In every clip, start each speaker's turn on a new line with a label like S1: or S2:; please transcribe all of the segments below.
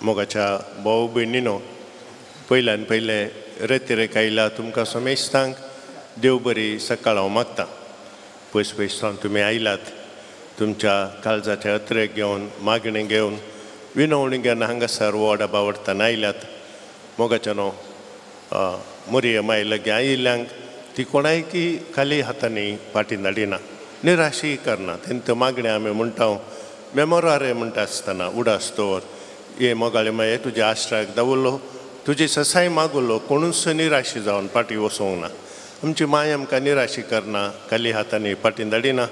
S1: मोगाच्या भाव भयणीनो, पयल्यान पयले रेतिरेक आयला तुमकां समेस्तांक देव बरी सकाळ हांव मागता. पयस पयस सावन तुमी आयलात, तुमच्या काळजाच्या अत्रेक घेवन, मागणें घेवन, विनवणी घेवन हांगासर वॉर्डा बावडताना आयल्यात. मोगाच्या न्हू मोरये माय लागीं आयिल्ल्यांक ती कोणायकी खाली हातांनी फाटीं धाडिना, निराशी करना. तेंचे मागणें आमी म्हणटा मेमोरारे म्हणटा आसतना उडास दवर, ये मोगाळे माये तुज्या आश्राक दवरलो, तुजी ससाय मागुलो, कोणूच निराशी जावन फाटीं वचोंक ना. आमची माय आमकां निराशी करना, खाली हातांनी फाटीं धाडिना.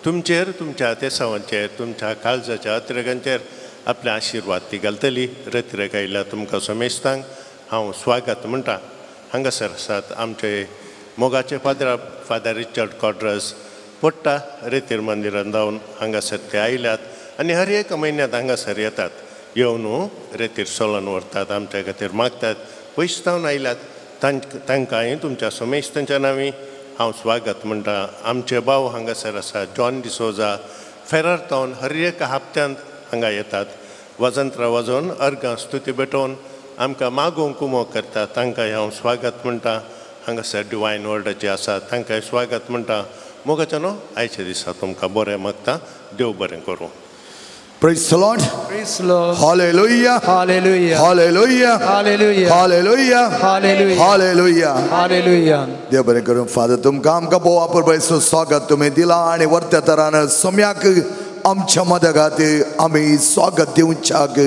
S1: तुमचेर, तुमच्या तेसावांचेर, तुमच्या काळजाच्या अत्रेगांचेर आपले आशिर्वाद ती घालतली. रतिरेक आयल्या तुमकां समेस्तांक हांव स्वागत म्हणटा. हांगासर आसात आमचे मोगाचे फादर, फादर रिचर्ड कॉड्रस पडटा रेतीर मंदिरान जावन हांगासर ते आयल्यात आनी हर एक म्हयन्यांत हांगासर येतात, येवन रेतीर सोलोन व्हरतात, आमच्या खातीर मागतात. पयस जावन आयल्यात तांकांय तुमच्या समेस्तांच्या नांवी हांव स्वागत म्हणटा. आमचे भाव हांगासर आसा जॉन डिसोजा फेरार तावन हर एक हप्त्यांत हांगा येतात, वाजंत्रां वाजोवन अर्गां स्तुती भेटोवन आमकां मागोवंक उमो करता, तांकांय हांव स्वागत म्हणटा. हांगासर डिवायन वर्डाचे आसा तांकांय स्वागत म्हणटा. मोगाच्या न्हू आयच्या दिसा तुमकां बरें मागता, देव बरें करूं.
S2: Praise the Lord.
S3: Praise the Lord.
S2: Hallelujah.
S3: Hallelujah.
S2: Hallelujah.
S3: Hallelujah.
S2: Hallelujah.
S3: Hallelujah.
S2: Hallelujah.
S3: Hallelujah.
S2: देव बरें करूं फादर, तुमकां आमकां भोव अपुरबायेचो स्वागत तुमी दिलां आनी वर्त्या तरान सम्याक आमच्या मदगात आमी स्वागत दिवच्याक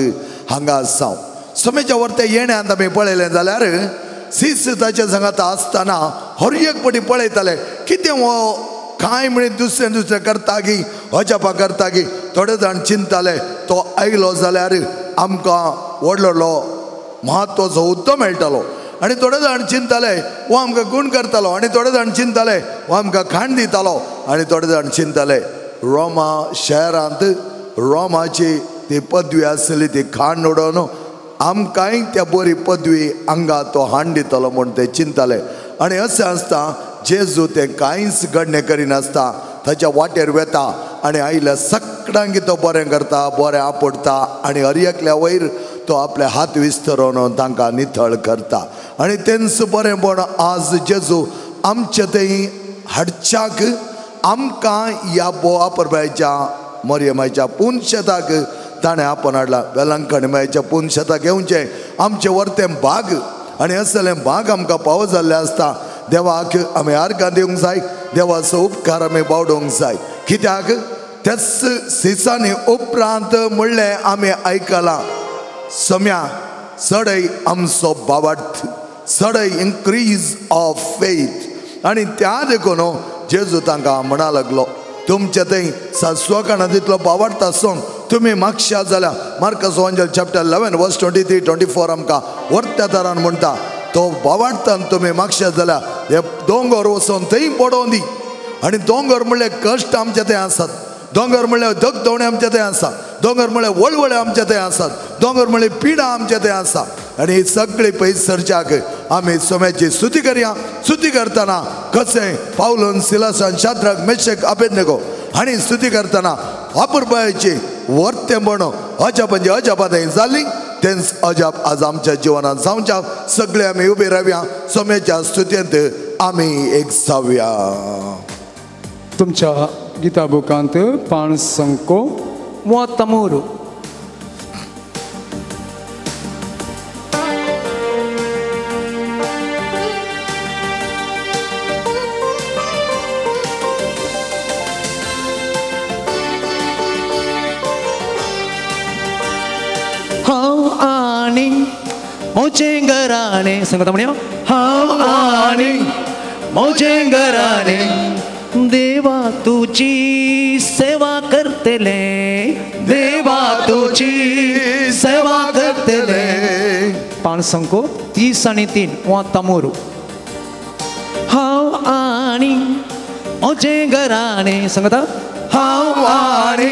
S2: हांगा आसा. सम्याच्या वर्त्या येण्यांत आमी पळयलें जाल्यार सीस ताच्या सांगात आसतना हर एक पटी पळयताले कितें हो कांय म्हणून दुसरें दुसरें करता की अजापा करता की. थोडे जाण चिंताले तो आयलो जाल्यार आमकां व्हडलो म्हत्वाचो हुद्दो मेळटालो, आनी थोडे जाण चिंताले हो आमकां गूण करतालो, आनी थोडे जाण चिंताले हो आमकां खाण दितालो, आनी थोडे जाण चिंताले रोमा शहरांत रोमाची ती पदवी आसली ती खाण उडोवन आमकांय त्या बरी पदवी हांगा तो हाण दितालो म्हूण ते चिंताले. आनी अशें आसता जेजू तें कांयच घडणें करिनासता ताच्या वाटेर वेता आनी आयिल्ल्या सगळ्यांक तो बरें करता, बरें आपडटा आनी हर एकल्या वयर तो आपले हात विस्तरोवन तांकां नितळ करता. आनी तेंच बरेंपण आज जेजू आमचे थंय हाडच्याक आमकां ह्या बोवा परबायच्या मरियमाच्या पुनशेताक ताणें आपोवन हाडला. वेलंकण मायच्या पुनशेताक येवचें आमचें वर्तें भाग आनी असलें भाग आमकां पावो जाल्लें आसता. देवाक आमी आर्गां दिवंक जाय, देवाचो उपकार आमी बावडोवंक जाय. कित्याक त्याच सिसांनी उपरांत म्हणलें आमी आयकलां सम्या चडय आमचो बावार्थ, चडय इन्क्रीज ऑफ फेथ. आनी त्या देखून जेजू तांकां म्हणा लागलो तुमचे थंय सासवाकाणा तितलो बावार्थ आसून तुमी मागशा जाल्यार मार्कस वांजल चॅप्टर 11 वर्स 23 24 आमकां वर्त्या तरान म्हणटा तो बावार्थान तुमी मागशा जाल्यार हे दोंगर वचोन थंय पडोवन दी. आनी दोंगर म्हणल्यार कश्ट आमचे थंय आसात, दोंगर म्हणल्यार दगदवणे आमचे थंय आसा, दोंगर म्हणल्यार वळवळे आमचे थंय आसात, दोंगर म्हणल्यार पिडा आमचे थंय आसा. आनी ही सगळी पयस सरच्याक आमी सोम्याची स्तुती करया. स्तुती करतना कशें पावलून सिलासान शाद्राक मेशक अबेदनेगो हांणी स्तुती करतना अपुरबायेची वर्तेंपण अजापांची अजापां थंय जाली, तेंच अजाप आज आमच्या जिवनांत जावच्या. सगळे आमी उबे रावया, सोम्याच्या स्तुतींत आमी एक जावया.
S3: तुमच्या गीता बुकांत 5 संको 33. हांव आनी म्हजें घराणें सांगता म्हणया, हांव आनी म्हजें घराणें देवा तुजी सेवा करतले, देवा तुजी सेवा करतले. 5 संको 30 आनी 3 33. हांव आनी म्हजें घराणें सांगता, हांव
S2: आनी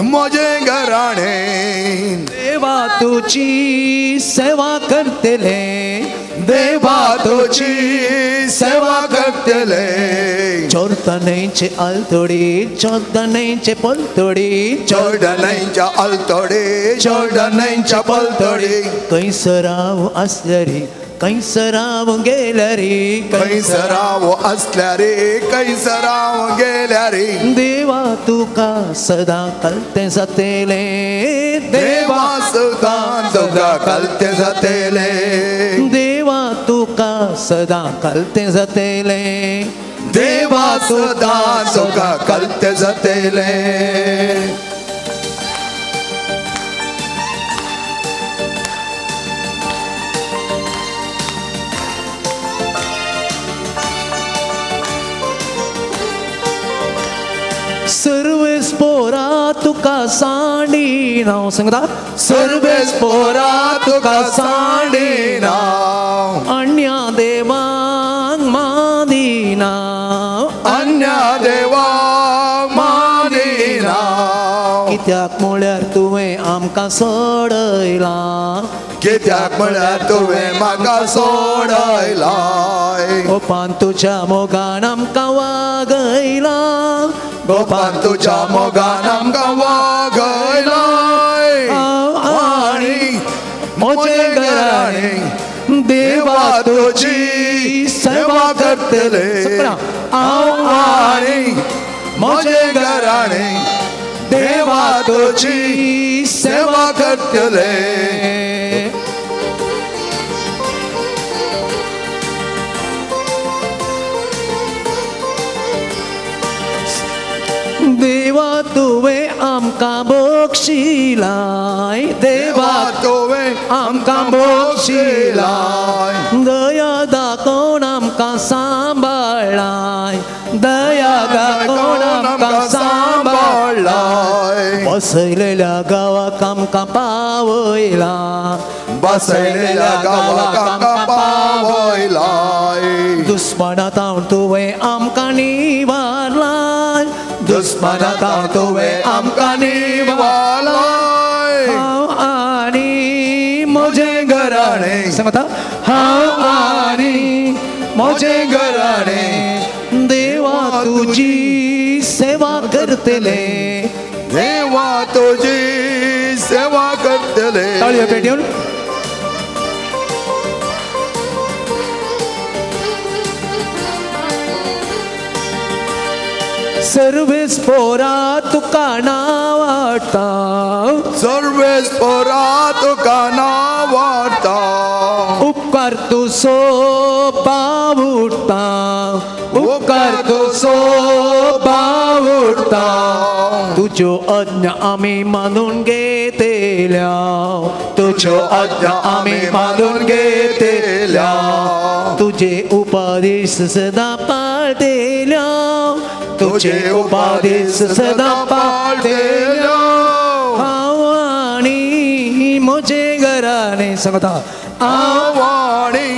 S2: म्हजें घराणें
S3: देवा तुजी सेवा करतले,
S2: देवा तुजी सेवा करतले.
S3: जोर्दनाचे आलतडी जोर्दनाचे पलतडी
S2: जोर्दनाच्या आलतडी जोर्दनाच्या पलतडी.
S3: खंयसर हांव आसल्यार खंयसर हांव गेल्यार
S2: खंयसर हांव आसल्यार खंयसर हांव गेल्यार.
S3: देवा तुका सदां कलतें जातलें
S2: देवा सदां तुका कलतें जातलें.
S3: देवा तुका सदां कलतें जातलें
S2: देवा सदां तुका कलतें जातलें.
S3: सर्वेस पोरा तुका सांडिना सांगता
S2: सर्वेस पोरा तुका सांडिना.
S3: अन्या देवांक मादिना
S2: अन्या देवांक मादिना.
S3: कित्याक म्हळ्यार तुवें आमकां सोडयलां
S2: कित्याक म्हळ्यार तुवें म्हाका सोडयलां.
S3: गोपान तुज्या मोगान आमकां वागयलां
S2: गोपान तुज्या मोगान आमकां वागयलां. आनी म्हजें घराणें देवा तुजी सेवा करतले. हांव आनी म्हजें घराणें देवा तुजी सेवा करतले.
S3: देवा तुवें आमकां बक्षिलाय
S2: देवा तुवें आमकां बक्षिलाय.
S3: दया दाखोवन आमकां सांबाळ्ळाय दया दाखोवन आमकां सांबाळ्ळाय. बसयलेल्या गांवाक आमकां पावयलां
S2: बसयलेल्या गांवाक आमकां पावयलाय.
S3: दुस्माना तावन तुवें आमकां निवारलाय
S2: दुस्माना तावन तुवें आमकां निवारलाय.
S3: हांव आनी म्हजें
S2: घराणें
S3: सांगता हांव आनी म्हजें घराणें देवा तुजी सेवा करतले
S2: देवा तुजी सेवा करतले.
S3: ताळयो पेटोवन. सर्वेस पोरा तुका नावाडटा
S2: सर्वेस पोरा तुका नावाडटा.
S3: उपकार तुजो बावुडटा उपकार तुजो बावुडटा. तुज्यो आज्ञा आमी मानून घेतल्या तुज्यो आज्ञा आमी मानून घेतल्या. तुजे उपदेश सदां पाळटेल्या तुजे उपदेश सदां पाळटेल्या. हांव आनी म्हजें घराणें सांगता
S2: हांव आनी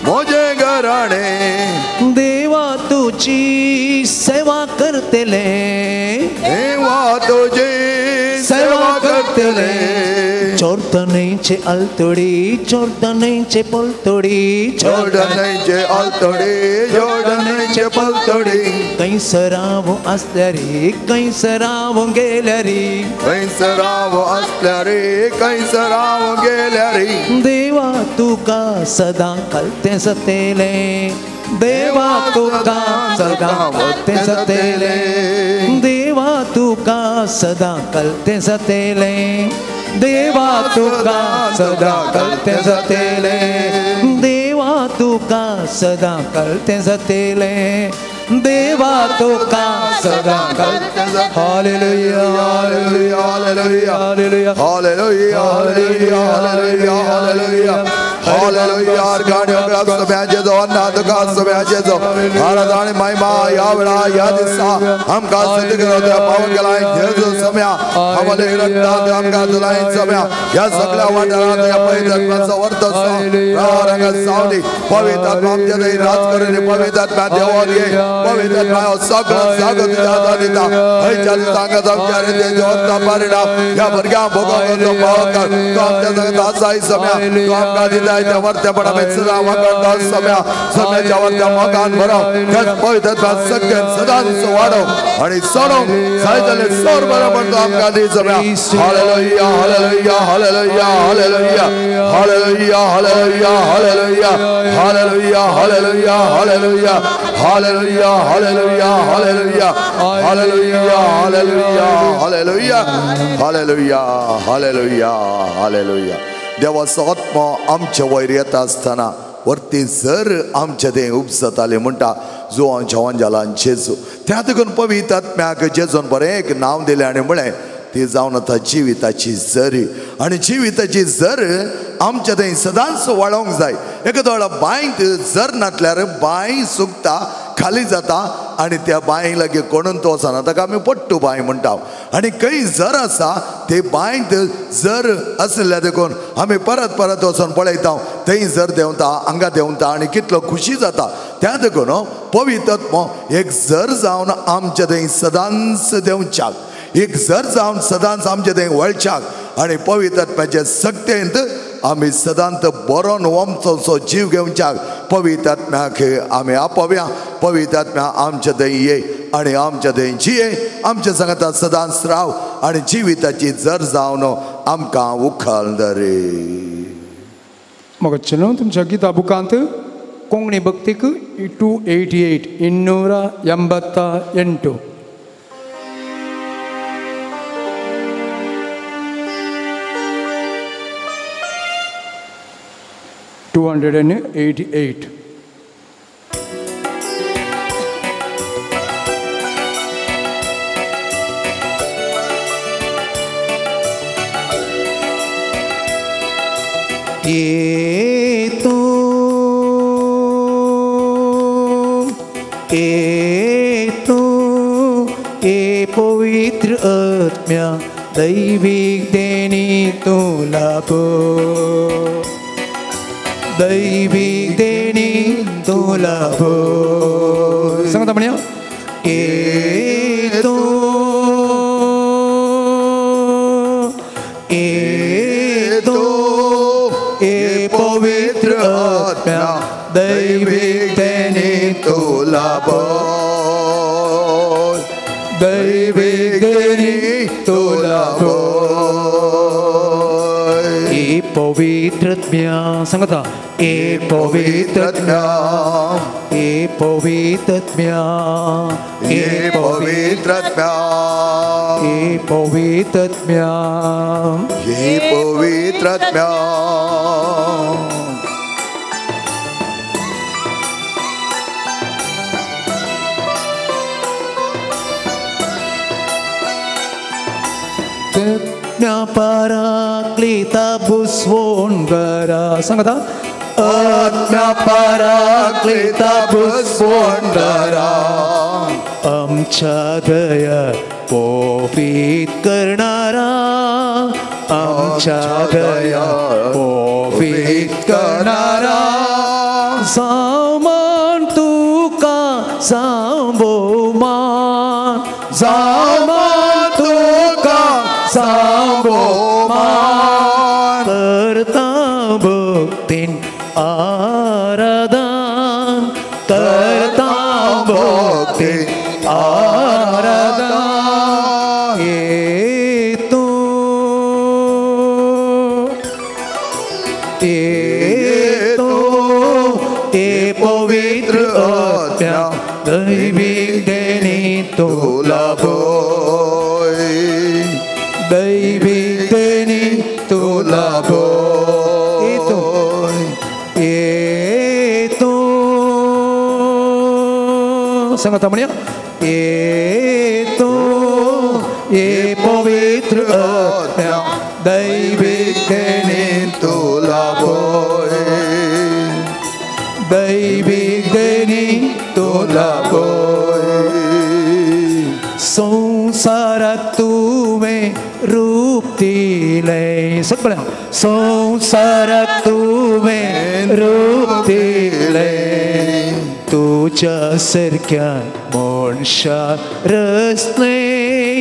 S2: म्हजें घराणें
S3: देवा तुजी सेवा करतले
S2: देवा तुजी सेवा करतले.
S3: जोर्दनाचे आलतडी जोर्दनाचे पलतडी
S2: जोर्दनाचे आलतडी जोर्दनाचे पलतडी.
S3: खंयसर हांव आसल्यार खंयसर हांव गेल्यार
S2: खंयसर हांव आसल्यार खंयसर हांव गेल्यार.
S3: देवा तुका सदां कलतें जातलें देवा तुका सदां कलतें जातलें देवा तुका सदां कलतें जातलें देवा तुका सदां कलतें जातलें देवा तुका सदां कलतें जातलें देवा तुका सदां कलतें. Hallelujah
S2: hallelujah hallelujah hallelujah hallelujah hallelujah hallelujah hallelujah. महिमा ह्या वेळा ह्या दिसा आमकां पावन केलाय जेजू सम्या आम्हाला रक्तांत आमकां तुलाय सम्या ह्या सगळ्या वाठारांत ह्या पवित्र आत्म्याचो वर्त सावली पवित्र आत्मा आमच्या थंय राज करून पवित्र आत्म्या देवोन घे पवित्र आत्मा सगळो सगळो तुज्या हातांत दिता. हयच्या दिसा हांगा आमच्या रे परिणाम ह्या भुरग्यांक भोगोवपाचो पावत कर. तूं आमच्या संगत आसाय सम्या तूं आमकां दिता जायत्या वरत्या पणा सदां वागडता सम्या सम्याच्या वरत्या मोगान भरव त्याच पवित्र सगळ्यान सदांच वाडोव आनी चडोवंक जाय जाल्यार चड बरें म्हणटा आमकां दी सम्या. Hallelujah hallelujah hallelujah hallelujah hallelujah hallelujah hallelujah hallelujah hallelujah hallelujah hallelujah hallelujah hallelujah hallelujah hallelujah hallelujah hallelujah hallelujah hallelujah. देवाचो आत्मो आमचे वयर येता आसतना वरती जर आमचे तें उपसताले म्हणटा जुवान जवान जेजू त्या देखून पवित्र आत्म्याक जेजून बरें एक नांव दिलें आनी म्हळें ती जावन आतां जिविताची जरी आनी जिविताची जर आमच्या थंय सदांच वाळोवंक जाय. एखादो वेळा बांयत जर नासल्यार बांय सुकता खाली जाता आनी त्या बांय लागीं कोणून तो वचना ताका आमी पट्टू बांय म्हणटा. आनी खंय जर आसा ते बांयत जर आसल्या देखून आमी परत परत वचून पळयता थंय जर देंवता हांगा देंवता आनी कितलो खुशी जाता. त्या देखून पवित्र आत्मो एक जर जावन आमच्या थंय सदांच देंवच्याक एक जर जावन सदांच आमचे थंय वळच्याक आनी पवित्र आत्म्याचे सक्तेंत आमी सदांत बरोन वमचो जीव घेवच्याक पवित्र आत्म्याक आमी आपोवया. पवित्र आत्म्या आमच्या थंय ये आनी आमच्या थंय जिये आमच्या सांगता सदांच राव आनी जिविताची जर जावन आमकां उखल दरे.
S4: मग न्हू तुमच्या गीता बुकांत कोंकणी भक्तीक 288 288. 288.
S3: ये तो ये पवित्र आत्म्या दैविक देणी तू लाभो दैविक देणी तू लाभो.
S4: सांगता म्हणया
S3: ये तो ये पवित्र आत्म्या दैविक देणी तू लाभो दैविक देणी तू लाभो.
S5: ए पवित्र आत्म्या सांगता ए पवित्र आत्म्या ए पवित्र आत्म्या
S2: ए पवित्र आत्म्या
S5: ए पवित्र आत्म्या
S2: ए पवित्र आत्म्या.
S3: आत्म्या पराक्लिता भुस्वोंडरा
S4: सांगता
S2: आत्म्या पराक्लिता भुस्वोंडरा
S3: आमच्या दया पोफीत करणारा आमच्या दया पोफीत करणारा सामान तुका सांबो मान
S2: सामान तुका सांबो मान
S3: करता भक्तीन आराधन करता भक्तीन आराधन. ये तू ये पवित्र आत्म्या दैविक देणी तू
S2: लाभो
S3: दैविक देणी तू
S2: लाभो.
S3: ये तू
S4: सांगता म्हणया
S3: ये तू ये पवित्र आत्म्या दैविक देणी
S2: तू लाभो
S3: दैविक देणी तू
S2: लाभो.
S3: संसारात तुवें रूप दिलें सगळ्या संसारात तुवें रूप दिलें तुज्या सारक्यान मनशाक रचलें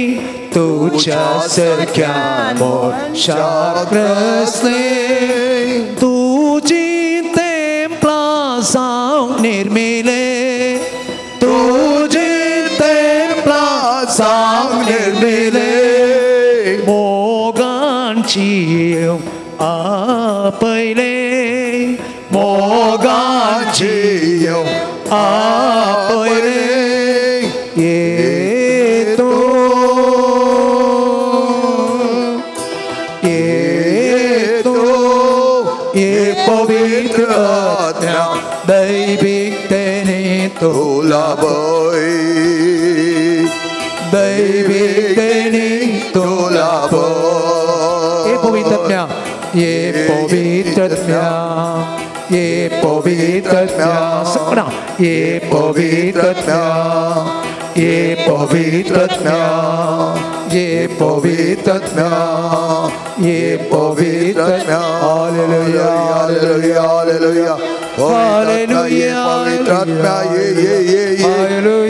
S3: तुज्या सारक्यान मनशाक रचलें तुजी आपयले मोगाची आपयले येतो येतो ये पवित्र आत्म्या दैविकतेने तुला भय दैविकतेने तुला भय. ये पवित्र आत्म्या ये पवित्र आत्म्या ये पवित्र आत्म्या सगळा ये पवित्र आत्म्या ये पवित्र आत्म्या ये पवित्र आत्म्या ये पवित्र आत्म्या. हालेलुया हालेलुया हालेलुया हालेलुया.
S2: पवित्र आत्म्या ये ये ये ये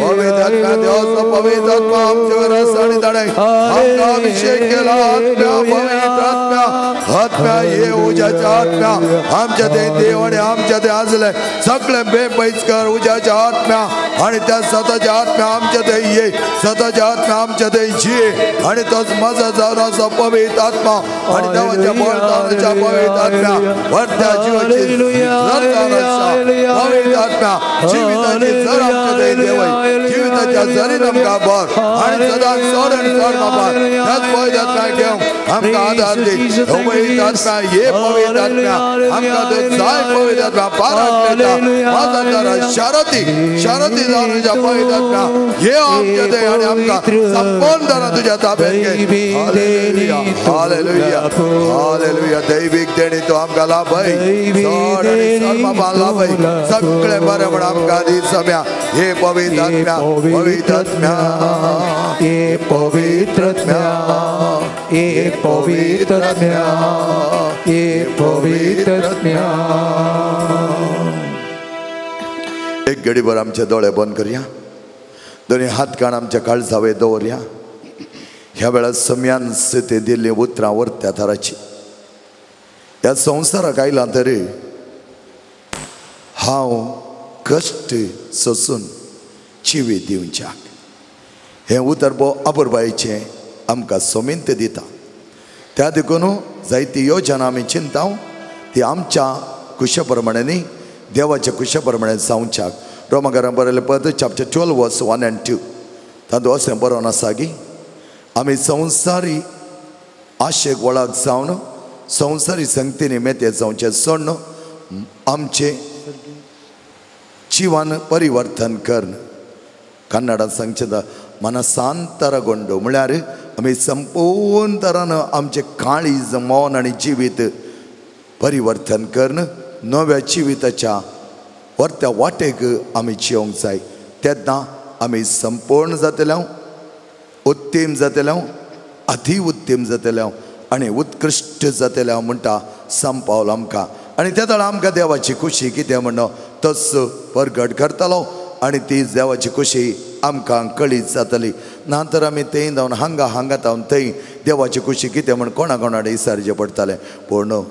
S2: पवित्र आत्म्या देवाचो पवित्र आत्मा आमच्यावर आसा आनी ताणें आमकां अभिषेक केला. आत्म्या पवित्र आत्म्या आत्म्या ये उज्याच्या आत्म्या आमच्या ते देव आनी आमच्या ते आसले सगळे बेपैस कर उज्याच्या आत्म्या आनी त्या स्वताच्या आत्म्या आमच्या ते ये स्वताच्या आत्म्या आमच्या ते जिये आनी तोच मजा जावन आसा पवित्र आत्मा आनी देवाच्या बळ जावनाच्या पवित्र आत्म्या वरत्या जिवाची जर जावन आसा पवित्र आत्म्या जिविताची जर आमच्या ते देव जिविताच्या जरीन आमकां भर आनी सदां चड आनी चड बाबा त्याच पवित्र आत्म्या घेवन आमकां आदार दी. पवित्र आत्म्या ये पवित्र आत्म्या आमकां तो जाय पवित्र आत्म्या पाराक लेता शारती शारती जावन पवित्र आत्म्या ये आमच्या ते आनी आमकां संपूर्ण तरान तुज्या ताब्यांत घे. हालेलुया हालेलुया हालेलुया. दैवीक देणी तो आमकां लाभय चड आनी चड बाबा लाभय सगळे बरें म्हण आमकां दी सम्या. हे पवित्र आत्म्या पवित्र आत्म्या
S3: ये पवित्र आत्म्या ये पवित्र आत्म्या ये पवित्र आत्म्या.
S2: एक घडीभर आमचे दोळे बंद करया, दोन्ही हात काण आमच्या काळजावे दवरया. ह्या वेळार सम्यान ते दिल्ली उतरां वरत्या थराची ह्या संवसाराक आयला तरी हांव कश्ट सोसून जिवीत दिवच्याक हें उतर भोव अपुरबायेचें आमकां सोमींत दिता. त्या देखून जायती योजना आमी चिंता ती आमच्या कुशा प्रमाणे न्ही देवाच्या कुशा प्रमाणे जावच्याक. रोमाकारां बरयलें पद चॅप्टर 12 वर्स 1 and 2 तातूंत अशें बरोवन आसा की आमी संवसारी आशेक वळख जावन संवसारी संगतीनी मेते जावचें सोडून आमचें जिवन परिवर्तन करून कन्नडान सांगचें मनसांतरगोंडो म्हळ्यार आमी संपूर्ण तरान आमचें काळीज मन आनी जिवीत परिवर्तन करून नव्या जिविताच्या वरत्या वाटेक आमी जिवंक जाय. तेन्ना आमी संपूर्ण जातले, उत्तम जातले, अति उत्तम जातले आनी उत्कृश्ट जातले म्हणटा संपावलो आमकां. आनी त्या वेळार आमकां देवाची खुशी कितें म्हणून तस परगट करतलो आनी ती देवाची खुशी आमकां कळीत जातली. ना तर आमी थंय जावन हांगा हांगा जावन थंय देवाची खुशी कितें म्हण कोणा कोणाडे विचारचें पडटालें. पूण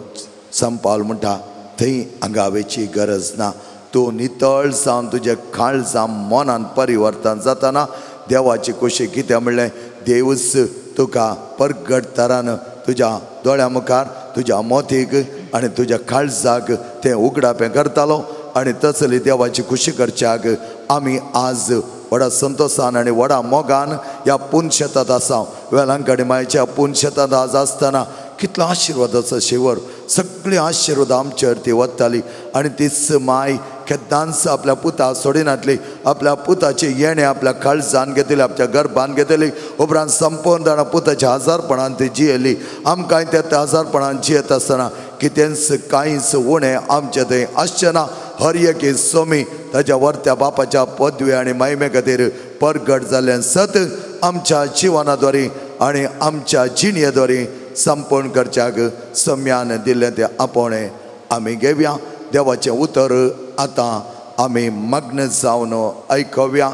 S2: संपावल म्हणटा थंय हांगा गरज ना. तूं नितळ जावन तुजें काळजां मनान परिवर्तन जातना देवाची खुशी कितें म्हणलें देवूच तुका परगट तरान तुज्या दोळ्या मुखार तुज्या मोतीक आनी तुज्या काळजाक तें उगडापें करतालो आनी तसली देवाची खुशी करच्याक आमी आज व्हडा संतोशान आनी व्हडा मोगान ह्या पुनशेतांत आसा. वेलांकडी मायच्या पुनशेतांत आज आसतना कितलो आशिर्वादाचो शिवर सगळी आशिर्वाद आमचेर ती वताली आनी तीच माय केन्नाच आपल्या पुता सोडिनातली. आपल्या पुताचें येणें आपल्या काळजान घेतली, आपल्या गर्भान घेतली. उपरांत संपूर्ण जाणां पुताच्या आजारपणान ती जियेली. आमकांय त्या आजारपणान जियेत आसतना कितेंच कांयच उणें आमचें थंय आसचें ना. हर एक सोमी ताज्या वरत्या बापाच्या पदवी आनी महिमे खातीर परगट जाल्ल्यान सत आमच्या जिवनाद्वारे आनी आमच्या जिणेद्वारे संपूर्ण करच्याक सम्यान दिल्लें तें आपोवणें आमी घेवया. देवाचें उतर आतां आमी मग्न जावन आयकुया.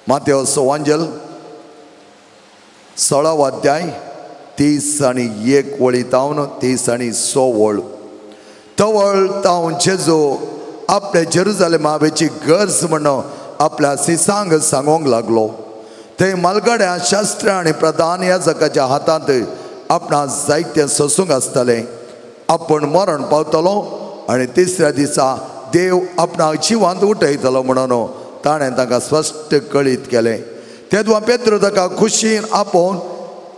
S2: मातेव वांजेल 16 अध्याय 30 आनी 1 वळी तावन 30 आनी 6 वळ. तवळ तावन जेजू आपले जेरुजालेमा वेची गरज म्हण आपल्या सिसांक सांगूंक लागलो. थंय मालगड्या शास्त्र आनी प्रधान याजकाच्या हातांत आपणा जायतें सोसूंक आसतलें, आपूण मरण पावतलो आनी तिसऱ्या दिसा देव आपणाक जिवांत उठयतलो म्हणून ताणें तांकां स्पश्ट कळीत केलें. तेदवा पेत्रू ताका खुशीन आपोवन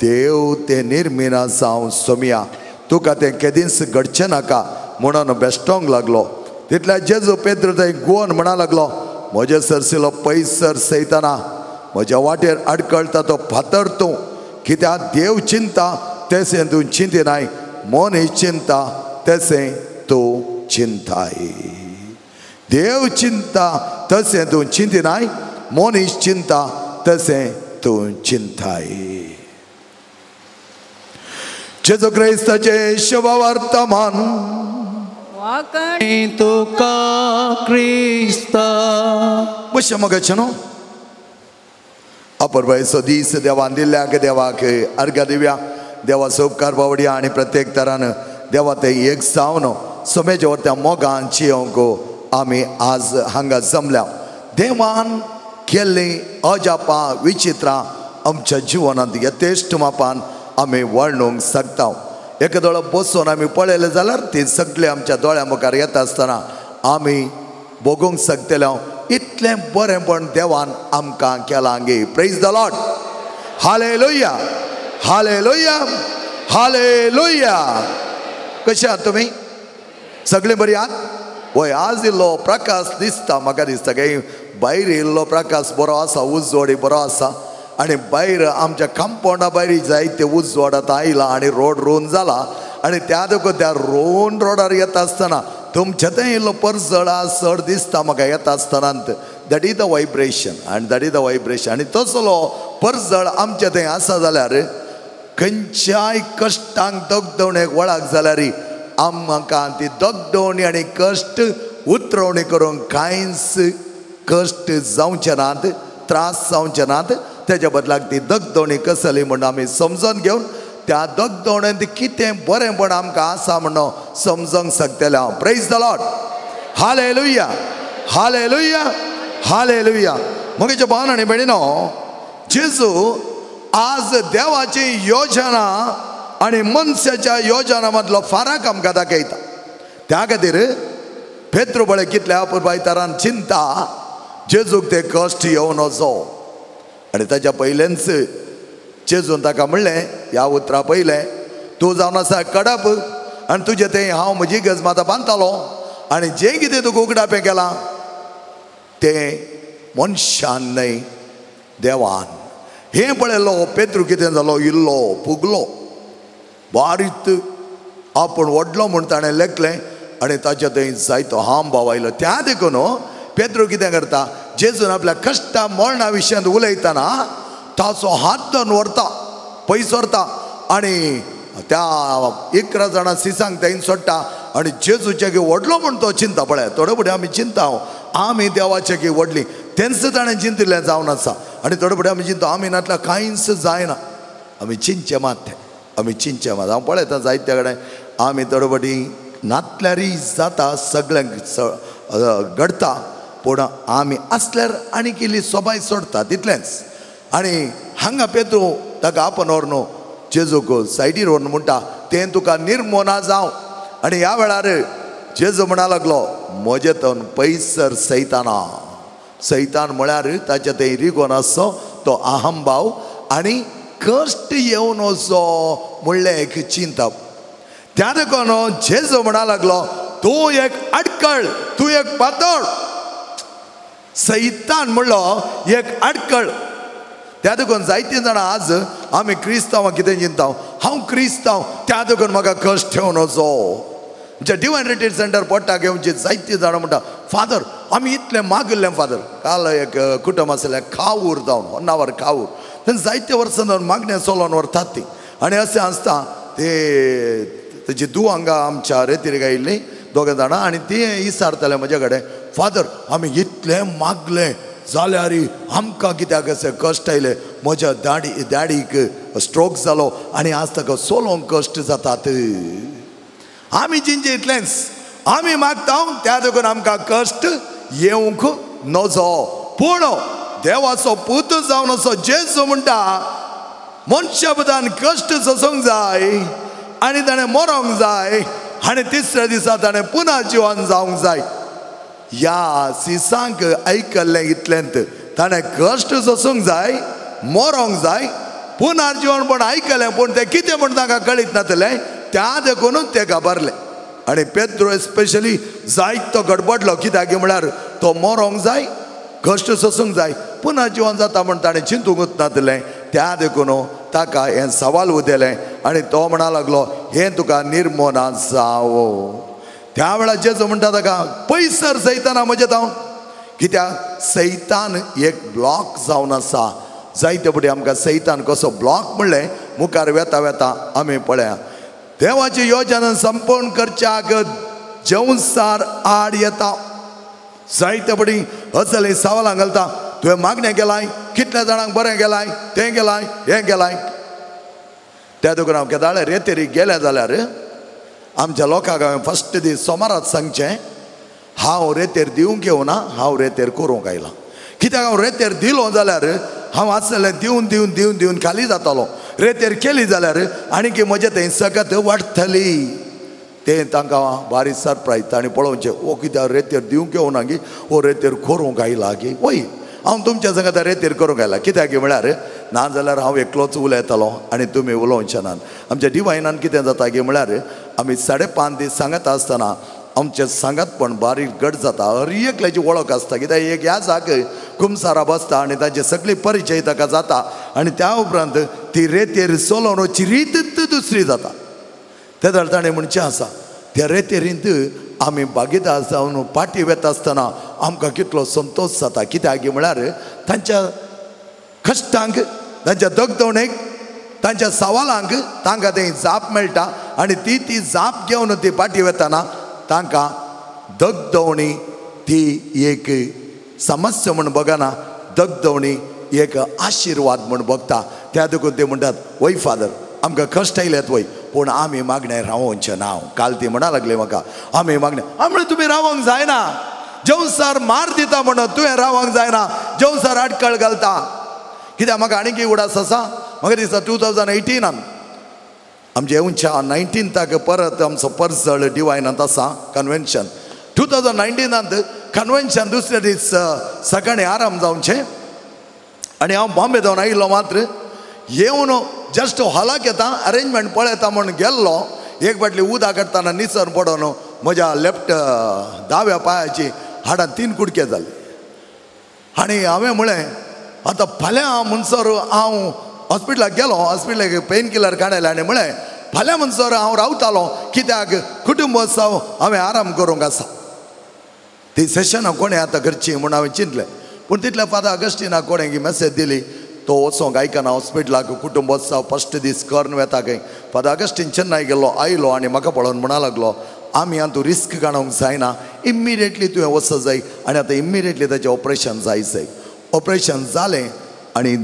S2: देव तें निर्मिना जावं सोमया, तुका तें केदींच घडचें नाका म्हणून बेश्टोंक लागलो. तितल्या जेजू पेत्रू थंय गुवन म्हणा लागलो, म्हजे सरसिलो पयसर सयतना म्हज्या वाटेर आडकळटा तो फातर तूं, कित्याक देव चिंता तेसें तूं चिंतिनाय, मनीस चिंता तेसें तूं चिंताय. देव चिंता तशें तूं चिंतिनाय, मनीस चिंता तशें तूं चिंताय. जेजू क्रिस्ताचें शुभवर्तमान.
S5: तुका क्रिस्ता
S2: बशें मगेचें न्हू अपुरबायेचो दीस देवान दिल्ल्याक देवाक अर्घ दिव्या, देवाचो उपकार बावडया आनी प्रत्येक तरान देवा ते एक जावन समेच्या त्या मोगान जियोंक आमी आज हांगा जमल्या. देवान केल्लीं अजापां विचित्रां आमच्या जिवनांत यथेश्ट मापान आमी वर्णूंक शकता. एका दोळो बसून आमी पळयलें जाल्यार ती सगळें आमच्या दोळ्या मुखार येता आसतना आमी भोगूंक शकतले. इतलें बरेंपण देवान आमकां केलां गे. Praise the Lord. Hallelujah, hallelujah, hallelujah. कशें आहात तुमी? सगळीं बरी आहात? वय, आज इल्लो प्रकाश दिसता, म्हाका दिसता काय भायर इल्लो प्रकाश बरो आसा, उजवाडी बरो आसा आनी भायर आमच्या कंपावंडा भायर जायते उजवाड आतां आयला आनी रोड रोवन जाला आनी त्या देखून त्या रोवन रोडार येता आसतना तुमचें तें इल्लो परजळ चड दिसता म्हाका येता आसतना. That is the vibration आनी that is the vibration. आनी तसलो परजळ आमचें थंय आसा जाल्यार खंयच्याय कश्टांक दगदवणेक वळख जाल्यार आमकां ती दगदवणी आनी कश्ट उतरवणी करूंक कांयच कश्ट जावचे नात, त्रास जावचे नात. तेज्या बदलाक ती दगदवणी कसली म्हण आमी समजून घेवन त्या दगदवणेंत कितें बरेंपण आमकां आसा म्हणून समजूंक शकतले हांव. Praise the Lord. Hallelujah, hallelujah, hallelujah. म्हगेच्या भावान आनी भयणीनो, जेजू आज देवाची योजना आनी मनशाच्या योजना मदलो फरक आमकां दाखयता. त्या खातीर पेत्रू पळय कितल्या अपुरबाय तरान चिंता जेजूक ते कश्ट येवन वचो. आनी ताच्या पयलेंच जेजून ताका म्हणलें, ह्या उतरा पयलें तूं जावन आसा कडप आनी तुजें तें हांव म्हजी गजमाता बांदतालो आनी जें कितें तुका उगडापें केलां तें मनशान न्हय देवान. हें पळयलो पेत्रू कितें जालो, इल्लो फुगलो, बारीक आपूण व्हडलो म्हूण ताणें लेखलें आनी ताच्या थंय जायतो हांब भाव आयलो. त्या देखून पेत्रू कितें करता, जेजून आपल्या कश्टा मरणा विशयांत उलयतना ताचो हात धरून व्हरता, पयस व्हरता आनी त्या 11 जाणां सिसांक थंय सोडटा आनी जेजूचे की व्हडलो म्हूण तो चिंता. पळय थोडे फुडें आमी चिंता आमी देवाचे की व्हडली तेंच ताणें चिंतिल्लें जावन आसा. आनी थोडे फुडें आमी चिंता आमी नातल्यार कांयच जायना, आमी चिंतचें मात, आमी चिंतचें मात. हांव पळयता जायत्या कडेन आमी थोडे फावटी नातल्यारय जाता, सगळ्यांक घडटा, पूण आमी आसल्यार आनी इल्ली सोबाय सोडटा तितलेंच. आनी हांगा पेत्रू ताका आपोवन व्हरून जेजूक सायडीर व्हरून म्हणटा तें तुका निर्मोना जावं. आनी ह्या वेळार जेजू म्हणा लागलो, म्हजे तन पयसर सैताना. सैतान म्हळ्यार ताच्या थंय रिगोन आसचो तो अहंभाव आनी कश्ट येवन वचो म्हणलें एक चिंतप. त्या देखून जेजू म्हणा लागलो, तूं एक आडकळ, तूं एक पातळ. सैतान म्हणलो एक आडकळ. त्या देखून जायतीं जाणां आज आमी क्रिस्तांवां कितें चिंता, हांव क्रिस्तांव त्या देखून म्हाका कश्ट येवन वचो. आमच्या डिवायन रिट्रीट सेंटर पोट्टा घेवची जायतीं जाणां म्हणटा, फादर आमी इतलें मागिल्लें फादर. काल एक कुटुंब आसलें खावूर जावन, होन्नावर खावूर, तेन्ना जायते वर्सां जावन मागणें चलोवन व्हरतात ती. आनी अशें आसता ते तेजी धूव हांगा आमच्या रेतीर आयिल्ली दोगां जाणां आनी ती विचारताले म्हजे कडेन, फादर आमी इतलें मागलें जाल्यार आमकां कित्याक अशें कश्ट आयले, म्हज्या दाडीक स्ट्रोक जालो आनी आज ताका चलोवंक कश्ट जातात. आमी चिंतचें इतलेंच, आमी मागता त्या देखून आमकां कश्ट येवंक नजो. पूण देवाचो पूत जावन असो जेजू म्हणटा, मनशा पुतान कश्ट सोसूंक जाय आनी ताणें मरोंक जाय आनी तिसऱ्या दिसा ताणें पुनः जिवन जावंक जाय. ह्या सिसांक आयकल्लें इतलेंत ताणें कश्ट सोसूंक जाय, मरोंक जाय, पुनर्जीवन पण आयकलें, पूण तें कितें म्हण तांकां कळीत नातलें, त्या देखूनच ते घाबरले. आनी पेद्रो स्पेशली जायत तो गडबडलो, कित्याक म्हळ्यार तो मरोंक जाय, कश्ट सोसूंक जाय, पुनर्जीवन जाता म्हण ताणें चिंतूंकच नातलें. त्या देखून ताका हें सवाल उदेलें आनी तो म्हणा लागलो हें तुका निर्मोना जावो. त्या वेळार जेजू म्हणटा ताका पयसर सैताना म्हजें जावन, कित्याक सैतान एक ब्लॉक जावन आसा. जायते फुडें आमकां सैतान कसो ब्लॉक म्हणलें मुखार वेता वेता आमी पळया. देवाची योजना संपूर्ण करच्याक जेवसार आड येता. जायते फुडें असले सवालां घालता, तुवें मागणें केलाय, कितल्या जाणांक बरें केलाय, तें केलाय, हें केलाय. त्या देखून हांव केदाळे रेतेरी गेलें जाल्यार आमच्या लोकांक हांवें फस्ट दीस सोमारात सांगचें, हांव रेतेर दिवंक येवना, हांव रेतेर करूंक आयलां. कित्याक हांव रेतेर दिलो जाल्यार हांव आसलें दिवन दिवन दिवन दिवन खाली जातालो, रेतेर केली जाल्यार आनी की म्हजें थंय सकत वाडटली. तें तांकां बारीक सरप्रायज तांणी पळोवचें, ओ कित्याक रेतेर दिवंक येवना गी, ओ रेतेर करूंक आयला गी. वय हांव तुमच्या संगता रेतेर करूंक आयला, कित्याक म्हळ्यार ना जाल्यार हांव एकलोच उलयतालो आनी तुमी उलोवचें नात. आमच्या डिवायनान कितें जाता की म्हळ्यार आमी 5.5 दीस सांगत आसतना आमचें सांगातपण बारीक घट जाता. हर एकल्याची वळख आसता, कित्याक एक ह्या जाग कुमसारा बसता आनी तांची सगळी परिचय ताका जाता आनी त्या उपरांत ती रेतेर चलोवची रीत दुसरी जाता. ते जाल्यार ताणें म्हणचें आसा त्या रेतेरींत आमी भागीदार जावन पाटी वेता आसतना आमकां कितलो संतोश जाता. कित्याक म्हळ्यार तांच्या कश्टांक, तांच्या दगदवणेक, तांच्या सवालांक तांकां थंय जाप मेळटा आनी ती ती जाप घेवन ती पाटी वेतना तांकां दगदवणी ती एक समस्या म्हूण बगना, दगदवणी एक आशिर्वाद म्हूण बगता. त्या देखून ते म्हणटात वय फादर आमकां कश्ट आयल्यात वय, पूण आमी मागणें रावोवचें ना. काल ती म्हणा लागली म्हाका आमी मागणें, हांव म्हणलें तुमी रावंक जायना, जेवसार मार दिता म्हणून तुवें रावंक जायना, जेवसार आडकळ घालता. कित्याक म्हाका आनीक उडास आसा, म्हाका दिसता 2018 आमचे येवच्या 19ताक परत आमचो पर्जळ डिवायनांत आसा कन्वेन्शन. 2019 कन्वेन्शन दुसऱ्या दीस सकाळीं आराम जावचें आनी हांव बॉम्बे जावन आयिल्लो मात्र येवन जस्ट हॉलाक येता अरेंजमेंट पळयता म्हूण गेल्लो. एक बाटली उदक काडटना निसर पडोन म्हज्या लेफ्ट दाव्या पांयाची हाडां 3 कुडके जाले. आनी हांवें म्हळें आतां फाल्यां म्हणसर हांव हॉस्पिटलाक गेलो, हॉस्पिटलाक पेन किलर काडयलें आनी म्हळें फाल्यां म्हणसर हांव रावतालो, कित्याक कुटुंबोत्सव हांवें आराम करूंक आसा. ती सेशनां कोणें आतां करची म्हूण हांवें चिंतलें, पूण तितल्या फादर ऑगस्टिनाक कोणें मॅसेज दिली तो वचोंक आयकना हॉस्पिटलाक कुटुंबोत्सव फस्ट दीस करून वेता खंय. फादर ऑगस्टीन चेन्नय गेल्लो, आयलो आनी म्हाका पळोवन म्हणा लागलो आमी आतां रिस्क काडूंक जायना, इमिडिएटली तुवें वचत जाय आनी आतां इमिडिएटली ताचें ऑपरेशन जाय जाय. ऑपरेशन जालें आनी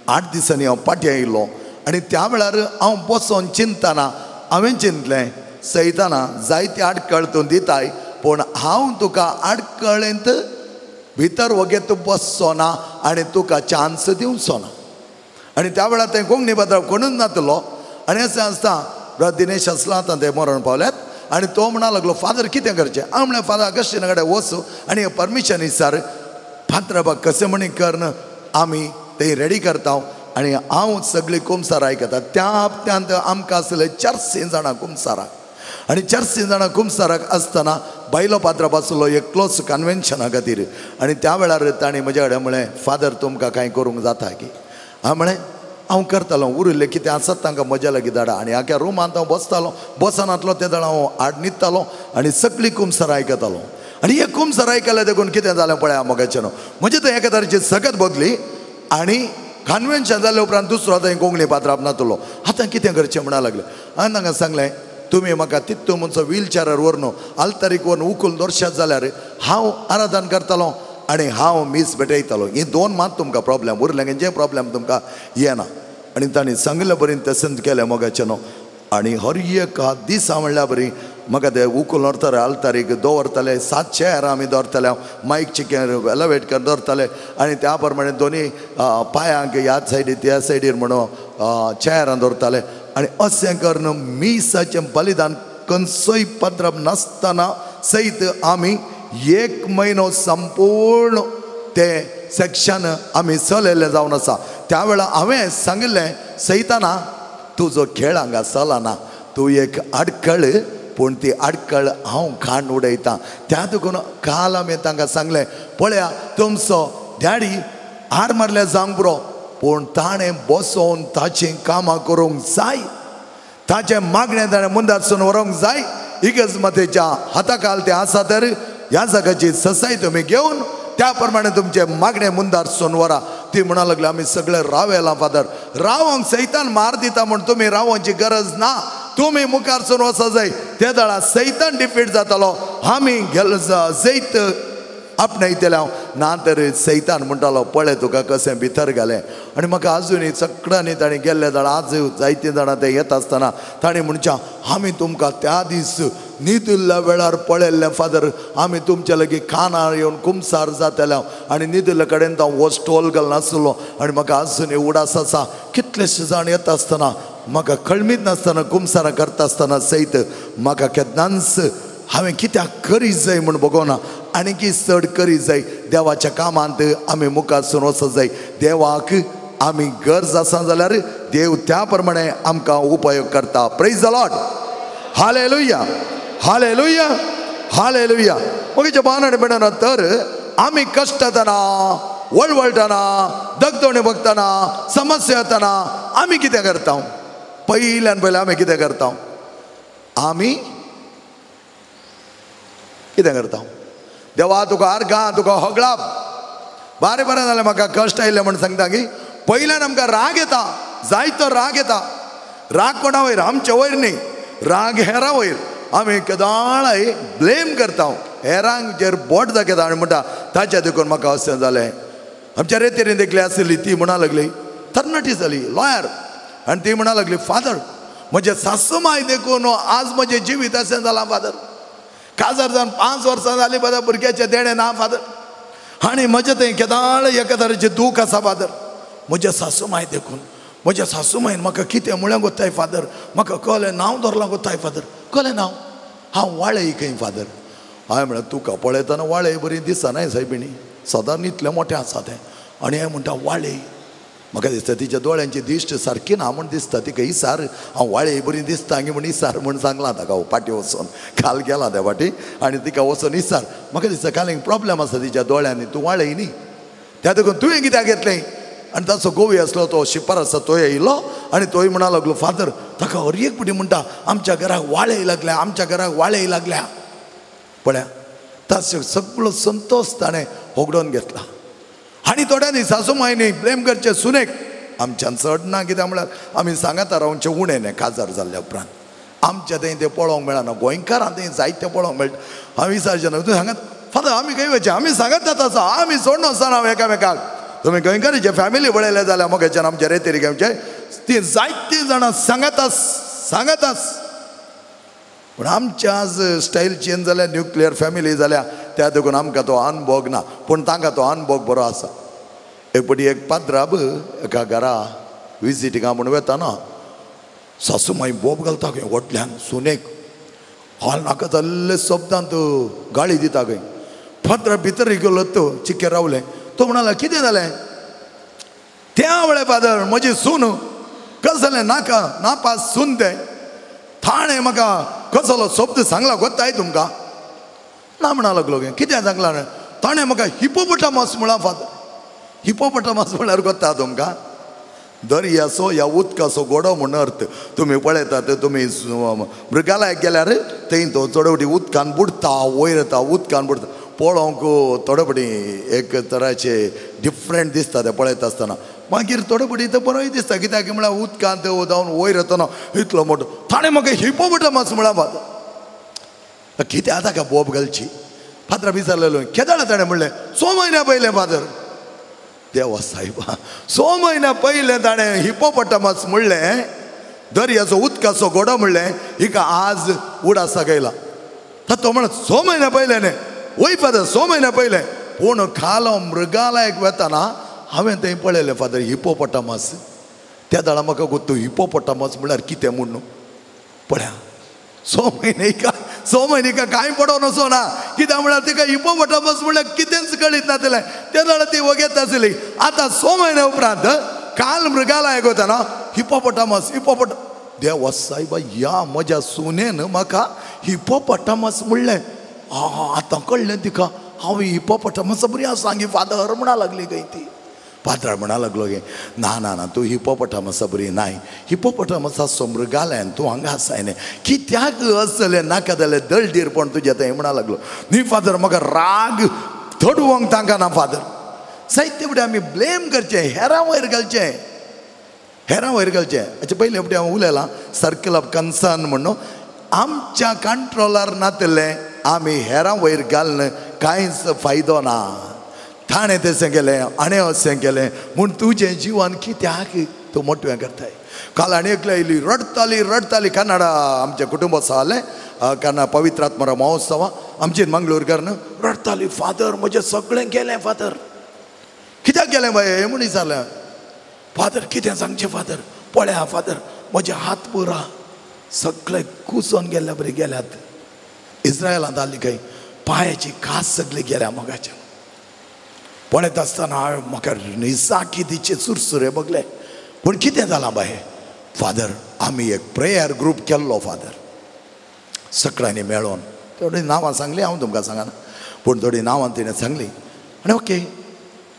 S2: 8 दिसांनी हांव पाटी आयिल्लो आनी त्या वेळार हांव बसोन चिंतना हांवें चिंतलें सैताना जायती आडकळ तूं दिताय, पूण हांव तुका आडकळेंत भितर वगेत तूं बसचो ना आनी तुका चान्स दिवचो ना. आनी त्या वेळार तें कोंकणी पात्रांव कोणूच नातलो आनी अशें आसता ब्रदर दिनेश आसलो, आतां ते मरण पावल्यात. आनी तो म्हणा लागलो फादर कितें करचें? हांव म्हणलें फादर ऑगस्टिना कडेन वच आनी परमिशन विचार, पात्राबाक कशें म्हणी करून आमी ते रेडी करता आनी हांव सगळीं कुमसारां आयकता. त्या हप्त्यांत आमकां आसले 400 जाणां कुमसाराक आनी 400 जाणां कुमसाराक आसतना बायलो पात्राब आसलो एकलोच कन्वेन्शना खातीर. आनी त्या वेळार तांणी म्हज्या कडेन म्हळें फादर तुमकां कांय करूंक जाता की? हांव म्हळें हांव करतालो, उरिल्लें कितें आसात तांकां म्हज्या लागीं धाडा. आनी आख्या रुमांत हांव बसतालो, बसनातलो ते जाणां हांव आड न्हिदतालो आनी सगळीं कुमसारां आयकतालो. आनी एक कुमसारां आयकलें देखून कितें जालें पळया मोगाचें न्हू, म्हजें थंय एका तरेची सगत बदली आनी कन्वेन्शन जाले उपरांत दुसरो थंय कोंकणी पात्राब नातलो. आतां कितें करचें म्हणा लागलें. हांवें तांकां सांगलें तुमी म्हाका तितू म्हणचो व्हीलचेरार व्हरून आल्तारीक व्हरून उखून दवरशात जाल्यार हांव आराधन करतालो आनी हांव मीस भेटयतालो. ही 2 मात तुमकां प्रॉब्लेम उरलें, खंयचें प्रॉब्लेम तुमकां येना. आनी तांणी सांगिल्ले बरीन तशेंच केलें मोगाचें न्हू. आनी हर एक दिसा म्हणल्या बरी म्हाका ते उखून व्हरताले आल्तारीक दवरताले, 7 चेअर आमी दवरताले, मायक चिकेर एलिवेट करून दवरताले आनी त्या प्रमाणे दोनी पांयांक ह्या सायडीर त्या सायडीर म्हणून चेअरान दवरताले. आनी अशें करून मिसाचें बलिदान खंयचोय पद्रप नासतना सयत आमी एक म्हयनो संपूर्ण ते सेक्शन आमी चलयल्लें जावन आसा. त्या वेळार हांवें सांगिल्लें सैताना तुजो खेळ हांगा चलना, तूं एक आडखळ, पूण ती आडखळ हांव खाण उडयतां. त्या देखून काल आमी तांकां सांगलें पळया तुमचो डॅडी हार मारल्या जावंक पुरो, पूण ताणें बसोवन ताचीं कामां करूंक जाय, ताचें मागणें ताणें मुंदारसून व्हरूंक जाय. इगर्ज मातेच्या हाता खाल तें आसा तर ह्या जाग्याची ससाय तुमी घेवन त्या प्रमाणे तुमचें मागणें मुंदारसून व्हरा. ती म्हणा लागली आमी सगळे रावेला फादर, रावंक सैतान मार दिता म्हूण तुमी रावोंची गरज ना, तुमी मुखारसून वचो जाय. ते दळा सैतान डिफीट जातालो, आमी जैत आपणायतले हांव ना तर सैतान म्हणटालो पळय तुका कशें भितर घालें. आनी म्हाका आजुनूय सगळ्यांनी ताणें गेल्ले जाणां आज जायते जाणां ते येता आसतना ताणें म्हणच्या आमी तुमकां त्या दीस न्हिदिल्ल्या वेळार पळयल्लें फादर, आमी तुमच्या लागीं कानार येवन कुमसार जाताले आनी न्हिदिल्ले कडेन तो हो स्टॉल घालनासलो. आनी म्हाका आजुनूय उडास आसा कितलेशे जाण येता आसतना म्हाका कळमीत नासतना कुमसारां करता आसतना सयत म्हाका केन्नाच हांवें कित्याक करी जाय म्हूण बगोना, आनी चड करी जाय. देवाच्या कामांत आमी मुखार वचत जाय. देवाक आमी गरज आसा जाल्यार देव त्या प्रमाणे आमकां उपयोग करता. Praise the Lord, hallelujah, hallelujah, hallelujah. मगेच्या बाण भयणांनो, तर आमी कश्टतना, वळवळटना, दगदोणे बघतना, समस्या येतना आमी कितें करता? पयल्यान पयलें आमी कितें करता? आमी कितें करता? देवा तुका आर्गां, तुका होगळाप, बारे बरें जालें म्हाका कश्ट आयले म्हूण सांगता की पयल्यान आमकां राग येता, जायतो राग येता. राग कोणा वयर? आमचे वयर न्ही, राग हेरां वयर. आमी केदाळाय ब्लेम करता, हेरांक जेर बोट दाखयता आनी म्हणटा ताच्या देखून म्हाका अशें जालें. आमच्या रेतेरीन देखली आसली ती म्हणा लागली, तरणाटी जाली लॉयर, आनी ती म्हणा लागली फादर म्हजें सासू माय देखून आज म्हजें जिवीत अशें जालां फादर, काजार जावन 5 वर्सां जालीं फादर, भुरग्याचें देणें ना फादर, आनी म्हजें थंय केदाळ एका तरेचें दूख आसा फादर, म्हज्या सासू माय देखून, म्हज्या सासू मायन म्हाका कितें म्हळ्यां गोत्ताय फादर, म्हाका कळ्ळें नांव धरलां गोत्ताय फादर, कळ्ळें नांव, हांव वाळय खंय फादर. हांवें म्हळें तुका पळयतना वाळय बरी दिसनाय सायबिणी, सदांच इतलें मोठें आसा तें, आनी हांवें म्हणटा वाळय, म्हाका दिसता तिच्या दोळ्यांची दिश्ट सारकी ना म्हूण दिसता तिका, इसार हांव वाळय बरी दिसता गी म्हूण इसार म्हूण सांगलां ताका. फाटीं वचोन काल गेला त्या फाटी आनी तिका वचोन इसार, म्हाका दिसता काल एक प्रॉब्लम आसा तिच्या दोळ्यांनी, तूं वाळय न्ही, त्या देखून तुवें कित्याक घेतलें? आनी ताचो गोवी आसलो तो शिपार आसा तोय येयलो आनी तोय म्हणा लागलो फादर ताका हर एक फावटी म्हणटा आमच्या घराक वाळय लागल्या, आमच्या घराक वाळय लागल्या. पळया ताचो सगळो संतोश ताणें होगडोवन घेतला. आनी थोड्यांनी सासू मायनी ब्लेम करचें सुनेक, आमच्यान चड ना कित्याक म्हळ्यार आमी सांगाता रावचें उणें न्ही काजार जाल्ल्या उपरांत आमच्या थंय तें पळोवंक मेळना, गोंयकारां थंय जायतें पळोवंक मेळटा. हांव विचारचें ना तूं सांगात फादर आमी खंय वचचें, आमी सांगात आसा, आमी सोडून वचना एकामेकाक. तुमी गोंयकाराचे फॅमिली पळयले जाल्यार मोगेच्यान आमच्या रेतेरी गांवचे ती जायतीं जाणां सांगातास सांगातास. पूण आमच्या आज स्टायल चेंज जाल्या, न्युक्लियर फॅमिली जाल्या, त्या देखून आमकां तो अनभोग ना, पूण तांकां तो अनभोग बरो आसा. एक फावटी एक पाद्राब एका घरा विजिटिंगा म्हूण वेताना सासू माई बोब घालता खंय व्हडल्यान सुनेक, हाल नाका जाल्ले शब्दांत गाळी दिता खंय. पाद्रा भितर गेलो तो चिके रावलें, तो म्हणाला कितें जालें? त्या वेळार फादर म्हजी सून कसलें नाका नापास सून तें, थाणें म्हाका कसलो शब्द सांगला गोत्ताय तुमकां ना म्हणा लागलो गे, कितें सांगलां? ताणें म्हाका हिपोपोटामस म्हळां फादर. हिपोपोटामस म्हळ्यार गोत्ता तुमकां? दर्याचो ह्या उदकाचो घोडो म्हूण अर्थ. तुमी पळयतात तुमी मृगालयाक गेल्यार थंय तो चडवटी उदकान बुडटा, वयर येता, उदकान बुडटा, पळोवंक थोडे फावटी एक तराचे डिफरंट दिसता तें पळयता आसतना. मागीर थोडे फावटी तें बरोय दिसता कित्याक म्हळ्यार उदकांत जावन वयर येतना इतलो मोठो. ताणें म्हाका हिपोपोटामस म्हळां फादर. कितें आतां का बोब घालची? फादरा विचारलेलो केदाळा ताणें म्हणलें 6 म्हयन्या पयलें फादर. देवा सायबा, 6 म्हयन्या पयलें ताणें हिपोपोटामस म्हणलें, दर्याचो उदकाचो घोडो म्हणलें, हिका आज उडासाक येयला. तो म्हणत 6 म्हयन्या पयलें न्ही, वय फादर 6 म्हयन्या पयलें. पूण काल हांव मृगालयाक वेतना हांवें थंय पळयलें फादर हिपोपोटामस, त्या दाळा म्हाका गोत्तो हिपोपोटामस म्हळ्यार कितें म्हूण पळया 6 म्हयने का 6 म्हयने का कांय पडोन वचो ना कित्याक म्हळ्यार तिका हिपोपोटामस म्हळ्यार कितेंच कळीत नासलें. त्या दाळा ती वगेत आसली. आतां 6 म्हयने उपरांत काल मृगालयाक वतना हिपोपोटामस हिपोपोट देवा सायबा ह्या म्हज्या सुनेन म्हाका हिपोपोटामस म्हणलें. आतां कळ्ळें तिका हांव हिपोपोटामस बरी आसा गे फादर म्हणा लागली खंय ती. पात्राळ म्हणा लागलो गे ना ना ना तूं हिपोपोटामसा बरी नाय, हिपोपोटामसाचो मृगालयान तूं हांगा आसाय न्ही कित्याक असलें नाका जाल्यार दळडीरपण तुजें थंय म्हणा लागलो. न्ही फादर म्हाका राग थोडवंक तांकां ना फादर. जायते फुडें आमी ब्लेम करचें, हेरां वयर घालचें, हेरां वयर घालचें. हाचे पयले फुडें हांव उलयलां सर्कल ऑफ कन्सर्न म्हणून. आमच्या कंट्रोलार नातलें आमी हेरां वयर घालून कांयच फायदो ना. ताणें तशें केलें आनी अशें केलें म्हूण तुजें जिवन कित्याक तूं मोटवें करताय. काल आनी एकली आयली रडटाली रडटाली. कन्नडा आमचें कुटुंब आसलें कन्नडा पवित्र आत्मरा महोत्सव आमचे मंगळूरकर न्हू रडटाली फादर म्हजें सगळें गेलें फादर. कित्याक गेलें बाये म्हूण विचारलें. फादर कितें सांगचें फादर, पळया फादर म्हजे हात पुरा सगळे कुसोन गेल्ल्या बरी गेल्यात. इस्रायलांत आसली खंय पांयाची कास सगळी गेल्या मोगाच्या. पळयत आसतना हांवें म्हाका निसाकी तिचे सुरसुरे बगले. पूण कितें जालां बाये फादर आमी एक प्रेयर ग्रूप केल्लो फादर सगळ्यांनी मेळोन. थोडीं नांवां सांगलीं हांव तुमकां सांगना पूण थोडीं नांवां तिणें सांगलीं. आनी ओके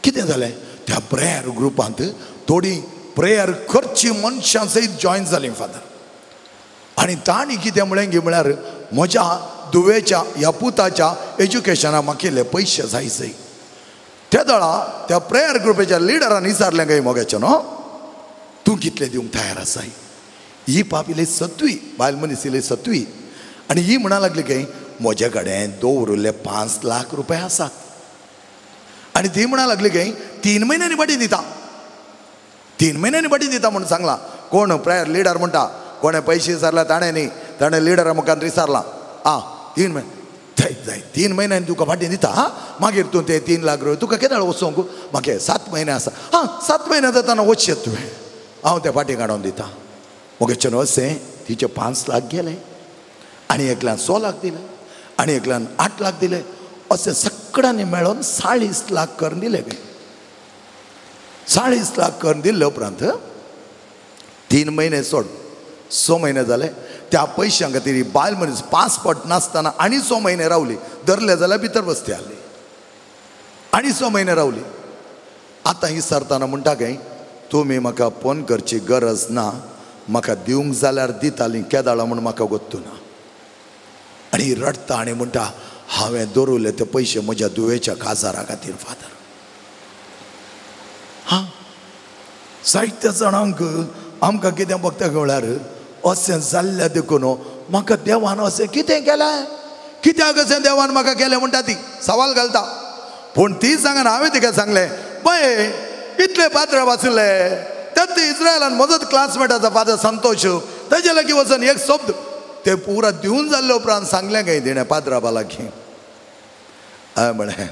S2: कितें जालें त्या प्रेयर ग्रुपांत थोडीं प्रेयर करची मनशां सयत जॉयन जालीं फादर. आनी तांणी कितें म्हळें गी म्हळ्यार म्हज्या धुवेच्या ह्या पुताच्या एज्युकेशनाक म्हाका इल्ले पयशे जाय जाय. त्या दळा त्या प्रेयर ग्रुपाच्या लिडरान विचारलें काय मोगाचें न्हू तूं कितले दिवंक तयार आसाय. ही पाप इल्ली सत्वी बायल मनीस इल्ली सत्वी आनी ही म्हणा लागली काय म्हज्या कडेन दवरिल्ले 5 लाख रुपया आसात. आनी ती म्हणा लागली काय 3 म्हयन्यांनी फाटीं दिता, 3 म्हयन्यांनी फाटीं दिता म्हूण सांगलां. कोण प्रेयर लिडर म्हणटा कोणें पयशे विचारला ताणें न्ही ताणें लिडरा मुखार विचारलां आं 3 म्हयने जाय जाय 3 म्हयन्यांनी तुका फाटीं दिता हां मागीर तूं ते 3 लाख रुपया तुका केदळ वचोंक म्हाका 7 म्हयने आसा हां 7 म्हयने जाताना वचशें तुवें हांव ते फाटीं काडून दिता. मगेच्यान अशें तिचे 5 लाख गेले आनी एकल्यान 6 लाख दिले आनी एकल्यान 8 लाख दिले. अशें सगळ्यांनी मेळोन 40 लाख करून दिले. 40 लाख करून दिले उपरांत 3 म्हयने सोड 6 म्हयने जाले. त्या पयशां खातीर बायल मनीस पासपोर्ट नासतना आनी 6 म्हयने रावली. धरले जाल्यार भितर बसती आसली आनी 6 म्हयने रावली. आतां ही सरताना म्हणटा काय तुमी म्हाका फोन करची गरज ना, म्हाका दिवंक जाल्यार दिताली केदाळा म्हूण म्हाका गोत्तू ना. आनी रडटा आनी म्हणटा हांवें दवरिल्ले ते पयशे म्हज्या धुवेच्या काजारा खातीर फादर. हां जायत्या जाणांक आमकां कितें बघता म्हळ्यार अशें जाल्लें देखून म्हाका देवान अशें कितें केलें कित्याक अशें देवान म्हाका केलें म्हणटा ती सवाल घालता. पूण ती सांगना. हांवें तिका सांगलें पळय इतले पात्र वाचले त्यात इस्रायलान म्हजोच क्लासमेट आसा फादर संतोश ताजे लागीं वचून एक शब्द ते पुरा दिवन जाल्ले उपरांत सांगलें काय तिणें पात्राबा लागीं. हांवें म्हळें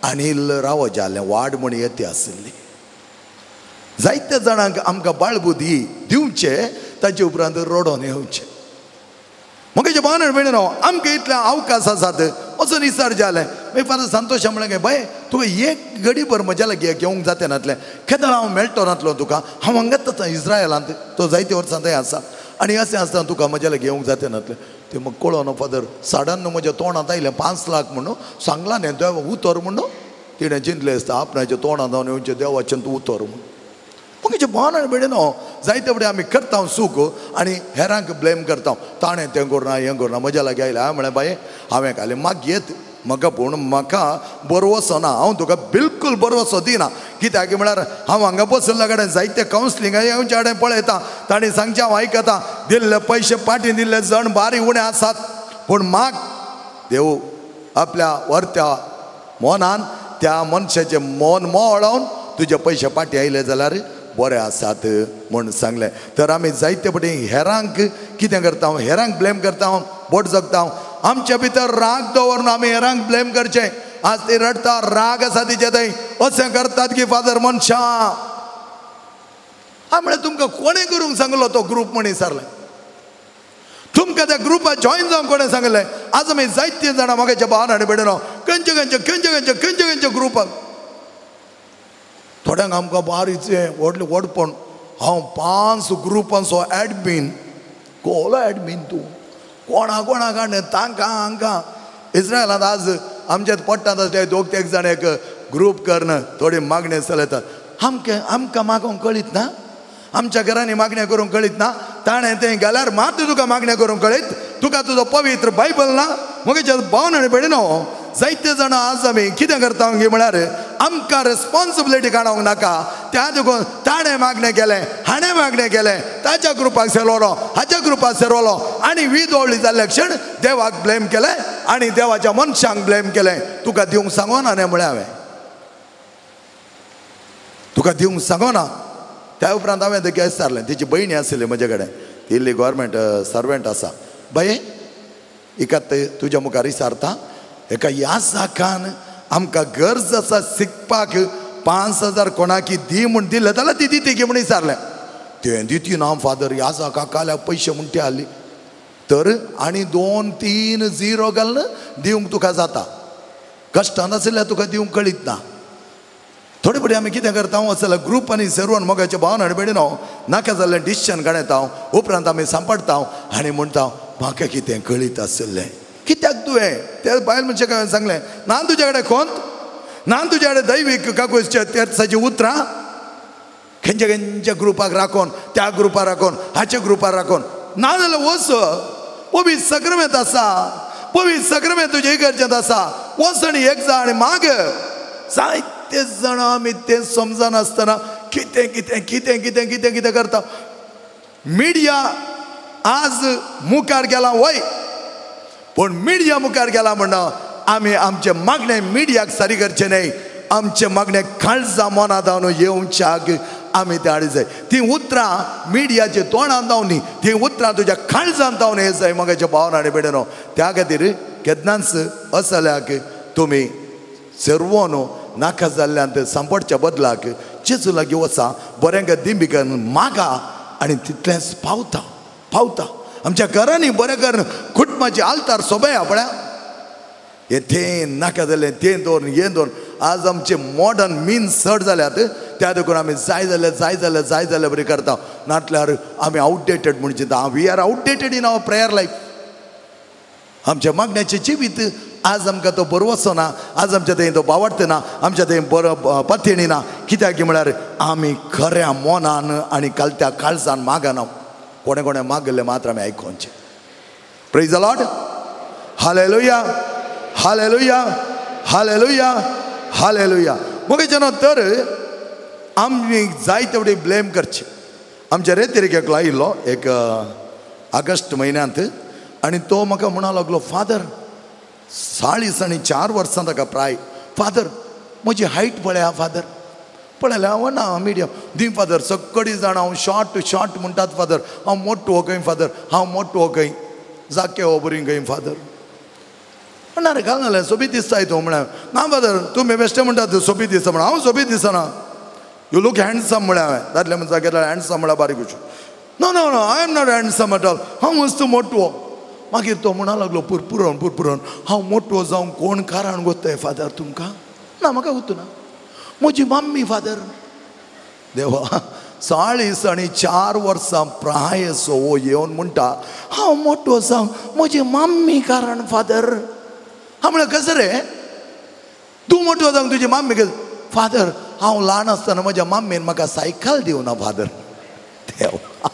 S2: आनी इल्लो रावो जालें वाड म्हूण येती आशिल्ली. जायत्या जाणांक आमकां बाळबुद्दी दिवचे ताचे उपरांत रडोन येवचें. म्हगे भावना भयणीनो आमकां इतले अवकाश आसात वचून विचार जालें. मागीर फादर संतोश म्हणलें काय बाय तुका एक घडीभर म्हज्या लागीं घेवंक जाता नातलें केदळ हांव मेळटो नातलो तुका हांव हांगाच आतां इस्रायलांत तो जायते वर्सां थंय आसा आनी अशें आसतना तुका म्हज्या लागीं घेवंक जाता नातलें. तें म्हाका कळना फादर साडान म्हज्या तोंडांत आयलें 5 लाख म्हणून सांगलां न्ही देवा उतर म्हणून तिणें चिंतलें आसता आपणाच्या तोंडांत जावन येवचें देवाचें तूं उतर म्हणून. म्हगे भावना भयणीनो जायते फुडें आमी करता सूख आनी हेरांक ब्लेम करता ताणें तें करुना हें करुना. म्हज्या लागीं आयलें हांवें म्हळें बाये हांवें घालें मागीर येत म्हाका पूण म्हाका बरवसो ना हांव तुका बिलकूल बरवसो दिना. कित्याक म्हळ्यार हांव हांगा बशिल्ल्या कडेन जायते कावन्सिलिंग येवच्या कडेन पळयता तांणी सांगचें हांव आयकता दिल्ले पयशे पाटी दिल्ले जण बारीक उणें आसात पूण म्हाक देव आपल्या वरत्या मनान त्या मनशाचें मन मोळोवन तुजे पयशे पाटी आयले जाल्यार बरे आसात म्हूण सांगलें. तर आमी जायते फावटी हेरांक कितें करता हेरांक ब्लेम करता बोट जगता. आमच्या भितर राग दवरून आमी हेरांक ब्लेम करचें. आज ती रडटा राग आसा तिचे थंय अशें करतात की फादर मनशां. हांवें म्हळें तुमकां कोणें करूंक सांगलो तो ग्रूप म्हण विचारलें. तुमकां त्या ग्रुपाक जॉयन जावंक कोणें सांगलें? आज आमी जायते जाणां म्हाका भावान आनी भयणीनो खंयचे खंयचे खंयचे खंयचे खंयचे खंयचे ग्रुपाक. थोड्यांक आमकां बारीचें व्हडलें व्हडपण, हांव 5 ग्रुपांचो एडमीन. कोलो एडमीन तूं? कोणा कोणा काडलें तांकां हांकां. इस्रायलांत आज आमच्यात पडटात आसले दोग तेग जाण एक ग्रूप करून थोडी मागण्यो चलयतात. आमकां आमकां मागोवंक कळीत ना, आमच्या घरांनी मागण्यो करूंक कळीत ना. ताणें तें गेल्यार मात तुका मागण्यो करूंक कळीत, तुका तुजो पवित्र बायबल ना. म्हगेच्या भावन आनी भयणीनो जायते जाणां आज आमी कितें करता गे म्हळ्यार आमकां रिस्पोन्सिबिलिटी काडूंक नाका. त्या देखून ताणें मागणें केलें, हाणें मागणें केलें, ताच्या ग्रुपाक सेरवलो, हाच्या ग्रुपाक सेरवलो आनी वीज ओवळी जाल्ल्या क्षण देवाक ब्लेम केलें आनी देवाच्या मनशांक ब्लेम केलें. तुका दिवंक सांगोना न्ही म्हळें हांवें, तुका दिवंक सांगोना. त्या उपरांत हांवें तेका विचारलें, तिची भयणी आशिल्ली म्हजे कडेन, ती इल्ली गोवोरमेंट सर्वंट आसा. बाये हिका तुज्या मुखार विचारता, एका ह्या जाकान आमकां गरज आसा शिकपाक 5000 कोणाकी दी म्हूण दिलें जाल्यार ती दिती की म्हूण विचारलें. तें दिती ना फादर, ह्या जाका काल्याक पयशे म्हूण ती हाडली तर आनी 2-3 झिरो घालून दिवंक तुका जाता. कश्टान आशिल्ल्यार तुका दिवंक कळीत ना. थोडे फुडें आमी कितें करता वचल्यार ग्रूप आनी सर्वन मोगाचे भावन आनी भयणीनो नाका जाल्लें डिसिशन काडयता. उपरांत आमी सांपडटा आनी म्हणटा म्हाका कितें कळीत आशिल्लें. कित्याक तुवें त्या बायल मनशाक हांवें सांगलें ना तुज्या कडेन कोंत ना, तुज्या कडेन दैवीक काकूसच्या तेर्साचीं उतरां खंयच्या खंयच्या ग्रुपाक राखोन, त्या ग्रुपार राखोन, हाच्या ग्रुपार राखोन. ना जाल्यार वच, पवित्र सक्रमेंत आसा, पवित्र सक्रमेंत तुजे इगर्जेंत आसा, वच आनी एक जा आनी माग. जायते जाणां आमी तें समजनासतना कितें कितें कितें कितें कितें कितें करता. मिडिया आज मुखार गेला वय, पूण मिडिया मुखार गेला म्हणून आमी आमचे मागणे मिडियाक सारी करचे न्हय. आमचे मागणे काळजा मना जावन येवच्याक आमी ते हाडी जाय. ती उतरां मिडियाचे तोंडान जावन न्ही, ती उतरां तुज्या काळजान जावन हे जाय म्हज्या भावन आनी भयणीनो. त्या खातीर केन्नाच असल्याक तुमी सर्वोन नाका जाल्ल्यान सांपडच्या बदलाक जेजू लागीं वचा, बरें दिंबी करून मागा आनी तितलेंच पावता पावता. आमच्या घरांनी बरें करून कुटुंबाची आल्तार सोबया पळया. हे तें नाका जालें तें दवर हें दवर. आज आमचे मॉडर्न मिन्स चड जाल्यात, त्या देखून आमी जाय जाल्यार जाय जाल्यार जाय जाल्यार बरी करता. नाटल्यार आमी आवटडेटेड म्हूण चिंता. We are outdated in our prayer life. आमच्या मागण्याचें जिवीत आज आमकां तो बरो वचना, आज आमच्या थंय तो बावडत ना, आमच्या थंय बरो पथेणी ना. कित्याक म्हळ्यार आमी खऱ्या मनान आनी कालत्या काळजान मागना. कोणें कोणें मागल्लें मात्र आमी आयकोवचें. Praise the Lord. Hallelujah, hallelujah, hallelujah, hallelujah. मगे जेन्ना तर आमी जाय तेवढी ब्लेम करचे. आमच्या रेतिरीक एकलो आयिल्लो एक ऑगस्ट म्हयन्यांत आनी तो म्हाका म्हणा लागलो, फादर 44 वर्सां ताका प्राय, फादर म्हजी हायट पळया फादर. पळयल्या हांव ना मिडियम दी फादर, सगळीं जाणां हांव शॉर्ट शॉर्ट म्हणटात फादर, हांव मोटो खंय फादर, हांव मोटो खंय, जाके हो बरी खंय फादर. ना रे घाल नाल्यार सोबीत दिसताय तूं म्हळ्यार. ना फादर तुमी बेश्टें म्हणटात सोबीत दिसता म्हणून, हांव सोबीत दिसना. You look handsome म्हळ्यार हांवें. दादल्या मनशाक घेतल्यार हँडसम म्हळ्यार बारीक. No no no, I am not handsome at all, हांव मस्त मोटवो. मागीर तो म्हणा लागलो पुरपुरोन पुरपुरोन, हांव मोटवो जावंक कोण कारण गोत्ताय फादर तुमकां? ना म्हाका गोत्तू ना, म्हजी मम्मी फादर. देवा 44 वर्सां प्राय सो येवन म्हणटा हांव मोटवो जावंक म्हजी मम्मी कारण फादर. हांव म्हळ्यार कशें रे तूं मोटवो जावंक तुजी मम्मी कशें? फादर हांव ल्हान आसतना म्हज्या मम्मीन म्हाका सायकल दिवना फादर. देवा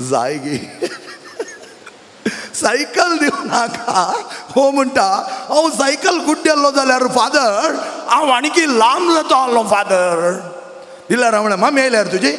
S2: जाय गी सायकल दिवं नाका. हो म्हणटा हांव सायकल गुड्डेल्लो जाल्यार फादर हांव आणकी लांब जातो आहलो फादर. दिल्यार हांव म्हणलें मम्मी आयल्यार तुजी?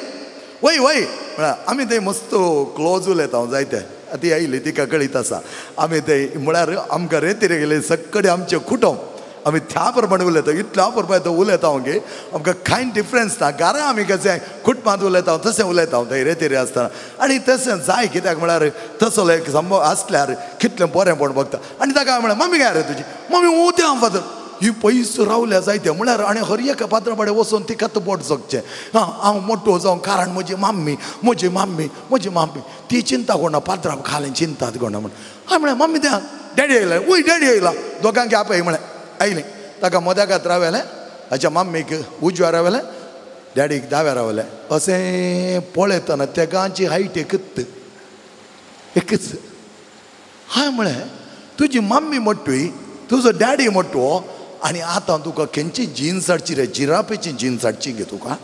S2: वय वय म्हळ्यार आमी थंय मस्त क्लोज उलयता हांव जायते. ती आयली तिका कळीत आसा. आमी थंय म्हळ्यार आमकां रेतीर गेले सगळे आमचें कुटुंब आमी त्या प्रमाणे उलयता. इतल्या प्रमाणे उलयता हांव गे आमकां कांय डिफरन्स ना. घरा आमी कशें कुटुंबांत उलयता तशें उलयता हांव थंय रेतीर आसतना. आनी तशें जाय कित्याक म्हळ्यार तसो एक संभव आसल्यार कितलें बरें पण बघता. आनी ताका हांवें म्हळें मम्मी काय रे तुजी? मम्मी उते हांव फादर. ही पयस रावल्या जायते म्हळ्यार आनी हर एका पात्रा पाडे वचून तिका बोट जगचें. हां हांव मोटो जावं कारण म्हजी माम्मी म्हजी माम्मी म्हजी माम्मी ती चिंता कोणा पात्रां खालें चिंतात कोणा म्हण. हांवें म्हळें मम्मी त्या डॅडी येयला, वय डॅडी येयला, दोगांक आपय म्हळें. आयलीं ताका मद्यागात रावलें, हाच्या मम्मीक उजव्या रावलें, डॅडीक दाव्या रावलें. अशें पळयतना तेगांची हायट एकच एकच. हांवें म्हळें तुजी मम्मी मोटवी, तुजो डॅडी मोटवो, आनी आतां तुका खंयची जीन्स हाडची रे? जिरापेची जीन्स हाडची गे तुका?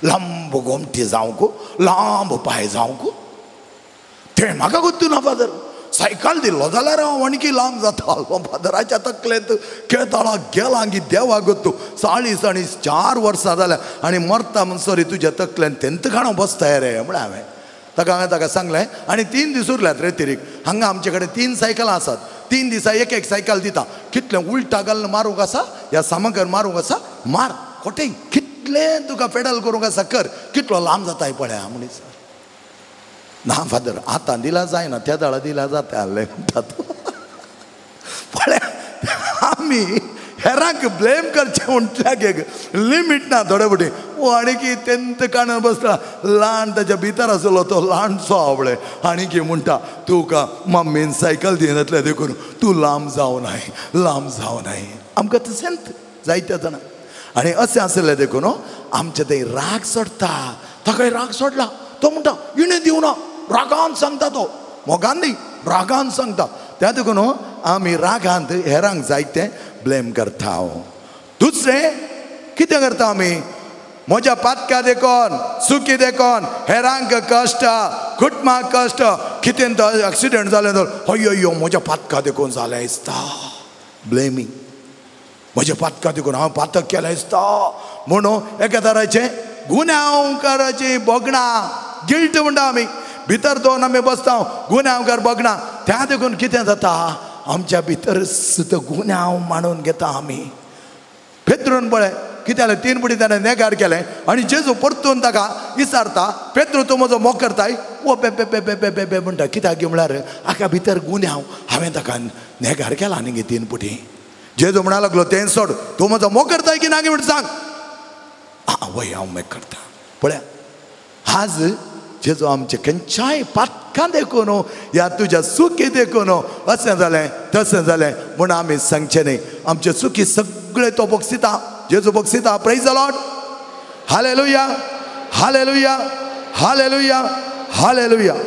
S2: लांब गोमटी जावंक, लांब पांय जावंक? तें म्हाका गोत्तू ना फादर. सायकल दिल्लो जाल्यार हांव आणकी लांब जातालो. फादराच्या तकलेंत केताळा गेला की देवा गोत्तू. 44 वर्सां जाल्या आनी मरता म्हणसर तुज्या तकलेन तेंत खाणो बसता रे म्हळ्यार हांवें ताका हांवें ताका सांगलें. आनी 3 दीस उरल्यात रे तिरीक. हांगा आमचे कडेन 3 सायकलां आसात. 3 दिसा एक एक सायकल दिता. कितलें उल्टा घालून मारूंक आसा, ह्या सामकार मारूंक आसा मार, खोटें कितलें तुका पेडल करूंक आसा कर, कितलो लांब जाताय पळया म्हणीस. ना फादर आतां दिला जायना, त्या दाळा दिला जाता आहलें म्हणटा तूं. पळया आमी हेरांक ब्लेम करचें म्हटल्यार एक लिमीट ना थोडे फावटी. ओ आनी की तेंत काणून बसता ल्हान ताच्या भितर आसलो तो ल्हानसो आवळे आनी की म्हणटा तुका मम्मीन सायकल दिनातलें देखून तूं लांब जावं नाय, लांब जावं नाय. आमकां तशेंच जायत्या जाणां. आनी अशें आसलें देखून आमचें थंय राग सोडटा. ताकाय राग सोडला, तो म्हणटा इणें दिवना, रागान सांगता तो, मोगान न्ही रागान सांगता. त्या देखून आमी रागांत हेरांक जायतें ब्लेम करता. दुसरें कितें करता आमी? म्हज्या पातका देखून, सुकी देखून हेरांक कश्ट, कुटुंबाक कश्ट. कितें तो एक्सिडंट जालें तर हय अय्यो म्हज्या पातका देखून जालें दिसता, ब्लेमींग. म्हज्या पातका देखून हांव पातक केलें दिसता म्हणून एका तराचें गुन्यांवकाराची भोगणां, गिल्ट म्हणटा आमी. भितर दोन आमी बसता गुन्यांवकार भोगणां. त्या देखून कितें जाता आमच्या भितर सुद्दां गुन्यांव मांडून घेता आमी. पेत्रून पळय कितें जालें, 3 पुटी ताणें नेगार केलें आनी जेजू परतून ताका विचारता, पेत्रू तूं म्हजो मोग करताय? ओ बे बे बे बे बे बे म्हणटा. कित्याक म्हळ्यार हाका भितर गुन्यांव, हांवें ताका नेगार केला न्ही 3 पुटी. जेजू म्हणा लागलो तें सोड, तूं म्हजो मोग करताय की ना म्हण सांग. आं वय हांव मोग करता. पळया आज जेजू आमचे खंयच्याय पातकां देखून या तुज्या चुकी देखून अशें जालें तशें जालें म्हूण आमी सांगचें न्ही. आमचे चुकी सगळे तो बक्षिता, जेजू बक्षिता. Praise the Lord, hallelujah, hallelujah, hallelujah, hallelujah.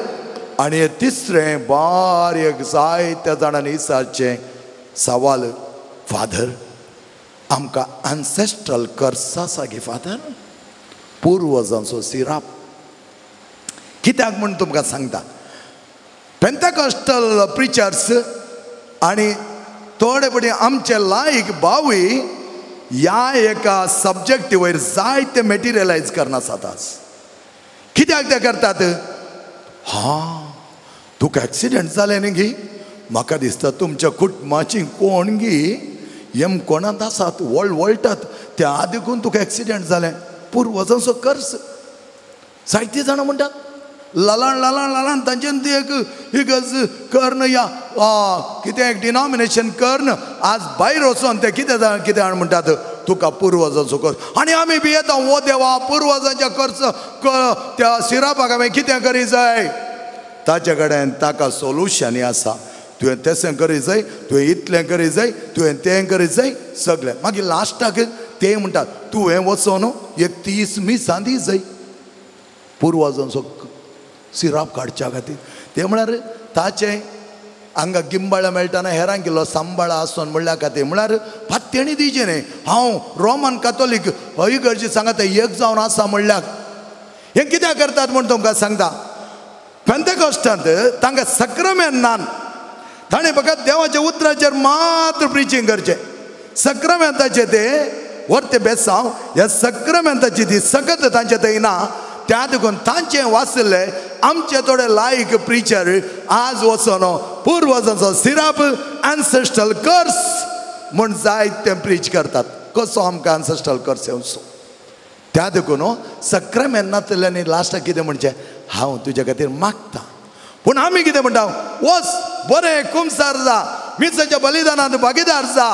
S2: आनी हे तिसरें बारीक जायत्या जाणांनी विचारचें सवाल, फादर आमकां एन्सेस्ट्रल कर्स आसा गे फादर, पुर्वजांचो सिराप. कित्याक म्हूण तुमकां सांगता, पेंतेकॉस्टल प्रिचर्स आनी थोडे फावटी आमचे लायक भावूय ह्या एका सब्जेक्टी वयर जायते मेटिरियलायज करनासात आज. कित्याक ते करतात? हां तुका एक्सिडंट जालें न्ही गी, म्हाका दिसता तुमच्या कुटुंबाची कोण गी येम कोणांत आसात, वळवळटात, त्या देखून तुका एक्सिडंट जालें, पुर्वजांचो कर्स. जायतीं जाणां म्हणटात ललाण ललाण ललाण तांच्यान ती एक इगर्ज कर्ण या कितें एक डिनॉमिनेशन कर्ण आज भायर वचोन ते कितें जाण कितें जाण म्हणटात तुका पुर्वजांचो कर्स. आनी आमी भियेता ओ देवा पुर्वजांच्या कर्स त्या सिरापाक हांवें कितें करी जाय? ताचे कडेन ताका सोल्युशन आसा, तुवें तशें करी जाय, तुवें इतलें करी जाय, तुवें तें करी जाय, सगळें. मागीर लास्टाक ते म्हणटात तुवें वचोन एक 30 मिसां दी जाय पुर्वजांचो सिराप काडच्या खातीर. तें म्हळ्यार ताचें हांगा गिंबाळा मेळटना हेरांक गेलो सांबाळा आसून म्हणल्या खातीर म्हळ्यार पात्यणी दिवचें न्ही. हांव रोमन कातोलीक हय गरजे सांगता एक जावन आसा म्हणल्यार हें कित्याक करतात म्हूण तुमकां सांगता. पेंतेकॉस्टांत तांकां सक्रामेंत नान, ताणें फकत देवाच्या उतराचेर मात्र प्रिचींग करचें. सक्रामेंताचें तें वर्ते बेसांव ह्या सक्रामेंताची ती सकत तांचे थंय ना. त्या देखून तांचें वाचलें आमचे थोडे लायक प्रिचर आज वचोन पुर्वजांचो सिराप एन्सेस्ट्रल कर्स म्हूण जायत तें प्रीच करतात. कसो आमकां एन्सेस्ट्रल कर्स येवचो? त्या देखून सक्रामेंत नातल्यांनी लास्टाक कितें म्हणचें, हांव तुज्या खातीर मागता. पूण आमी कितें म्हणटा, वच बरें कुमसार जा, मिसाच्या बलिदानांत भागीदार जा,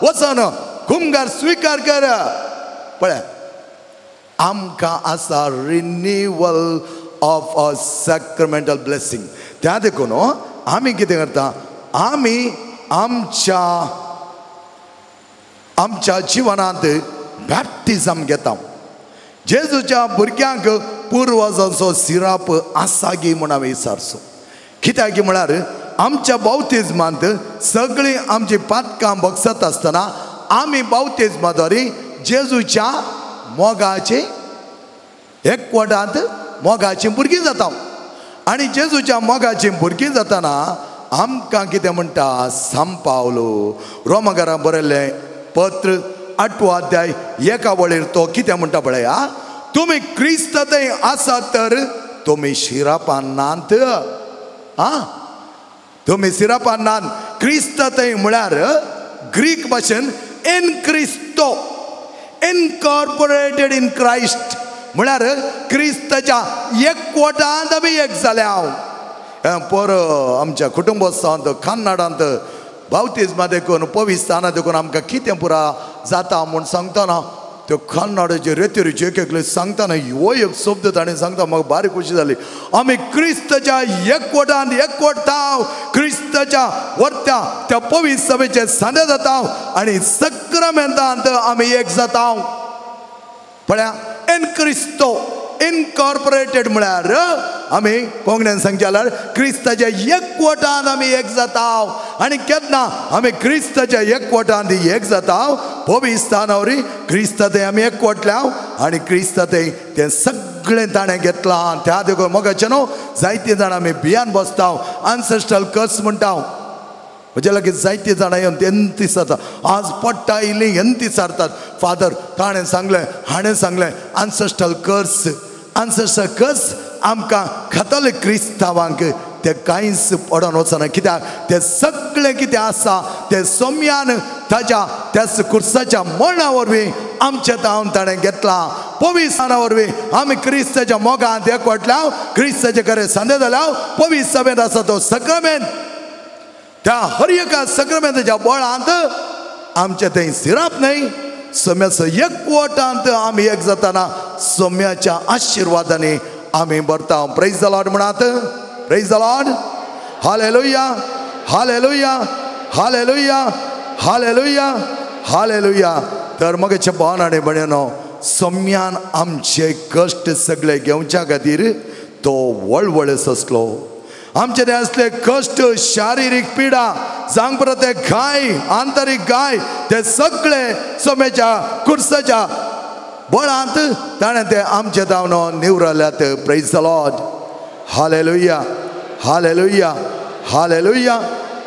S2: वचन कुमगार स्विकार कर. पळय आमकां आसा renewal of a sacramental blessing. त्या देखून आमी कितें करता, आमी आमच्या आमच्या जिवनांत बॅप्टिजम घेता. जेजूच्या भुरग्यांक पुर्वजांचो सिराप आसा गी म्हूण आमी विचारचो. कित्याक म्हळ्यार आमच्या बावतिज्मांत सगळीं आमची पातकां भोगसत आसतना आमी बावतिज्मा द्वारे जेजूच्या मोगाचे एकवटांत मोगाची भुरगीं जाता. आनी जेजूच्या मोगाची भुरगीं जातना आमकां कितें म्हणटा सांव पावलो रोमकारां बरयल्लें पत्र 8वो अध्याय एका वळीर तो कितें म्हणटा पळया, तुमी क्रिस्त थंय आसात तर तुमी शिरापान नात. आं, तुमी सिरापान नात. क्रिस्त थंय म्हळ्यार ग्रीक भाशेन इन क्रिस्तो, इनकॉर्पोरेटेड इन क्रायस्ट, म्हळ्यार क्रिस्ताच्या एकवटांत आमी एक जाल्या. पर आमच्या कुटुंबस्थांत कन्नडांत बावतिज्मा देखून पविस्थानां देखून आमकां कितें पुरा जाता म्हूण सांगतना त्यो कन्नडाचे रेतिरीचे एक एकले सांगतना हो एक शब्द ताणें सांगता म्हाका बारीक खोशी जाली. आमी क्रिस्ताच्या एकवटान एकवटता, क्रिस्ताच्या वरत्या त्या पवित्र सभेचे सांदे जाता आनी सक्रामेंतांत आमी एक जाता. पळया इन क्रिस्तो इनकॉर्पोरेटेड म्हळ्यार आमी कोंकण्यान सांगचें जाल्यार क्रिस्ताच्या एकवटान आमी एक जाता. आनी केन्ना आमी क्रिस्ताच्या एकवटान एक जाता, पवित्रस्थाना वरी क्रिस्ता थंय आमी एकवटल्या आनी क्रिस्ता थंय तें सगळें ताणें घेतलां. त्या देखून मोगाचें न्हू जायतीं जाणां आमी भियान बसता, आन्सेस्ट्रल कर्स म्हणटा. म्हज्या लागीं जायतीं जाणां येवन एंती जाता, आज पडटा इल्ली एंती सारतात, फादर ताणें सांगलें हाणें सांगलें. आन्सेस्ट्रल कर्स, आन्सेस्ट्रल कर्स आमकां कथोलीक क्रिस्तांवांक ते कांयच पडोन वचना. कित्याक ते सगळें कितें आसा तें सोम्यान ताज्या त्याच कुर्साच्या मरणा वरवीं आमच्या तावन ताणें घेतलां. पवित्रस्थाना वरवीं आमी क्रिस्ताच्या मोगांत एकवटल्या, क्रिस्ताचे खरें सांदे जाल्या. पवित्र सभेंत आसा तो सक्रामेंत, त्या हर एका सक्रामेंताच्या बळांत आमचें थंय सिराप न्हय, सोम्याचो एकवटांत आमी एक जातना सोम्याच्या आशिर्वादांनी आमी भरता. प्रेज the Lord म्हणात, praise the Lord, hallelujah, hallelujah, hallelujah, hallelujah, hallelujah. तर मगेचे भावन आनी भयणीनो, सोम्यान आमचे कश्ट सगळे घेवच्या खातीर तो वळवळे सोंसलो. आमचे ते असले कश्ट, शारिरीक पिडा, जावंक परत ते घाय, आंतरीक घाय, ते सगळे सोम्याच्या कुर्साच्या बळांत ताणें ते आमचे धांवनो निवरल्यात. Praise the Lord, hallelujah, hallelujah, hallelujah,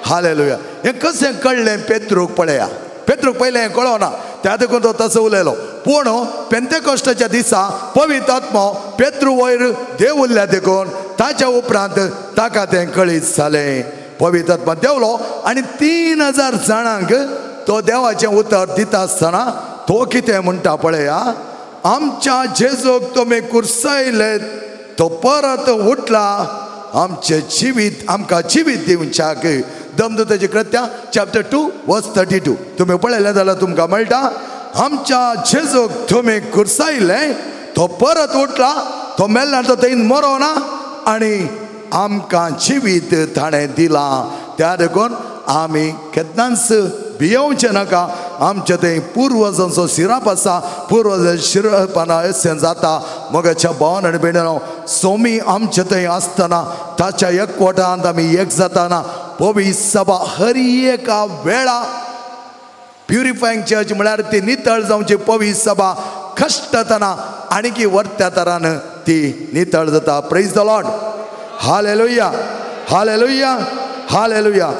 S2: hallelujah. हें कशें कळ्ळें पेत्रूक पळया. पेत्रूक पयलें हें कळना, त्या देखून तो तसो उलयलो. पूण पेंतेकोस्टाच्या दिसा पवित्र आत्मो पेत्रू वयर देंवल्ल्या देखून ताच्या उपरांत ताका तें कळीत जालें. पवित्र आत्मा देंवलो आनी 3000 जाणांक तो देवाचें उतर दिता आसतना तो कितें म्हणटा पळया, आमच्या जेजूक तुमी कुर्सायले, तो परत उठला, आमचें जिवीत आमकां जिवीत दिवच्याक. दमदूताची कृत्या चॅप्टर 2 वर्स 32 तुमी पळयलें जाल्यार तुमकां मेळटा. आमच्या जेजूक तुमी कुर्सायले, तो परत उठला, तो मेल्ला तो थंय मरोना आनी आमकां जिवीत ताणें दिलां. त्या देखून आमी केन्नाच भियोवचें नाका. आमचे थंय पुर्वजांचो सिराप आसा, पुर्वजां शिरपाना अशें जाता. मगाच्या भावन आनी भयणीनो, सोमी आमचे थंय आसतना ताच्या एकवटांत आमी एक जाताना पवित्र सभा हर एका वेळा प्युरिफायींग चर्च म्हळ्यार ती नितळ जावची पवित्र सभा कश्टतना आनी वरत्या तरान ती नितळ जाता. Praise the Lord, hallelujah, hallelujah, hallelujah.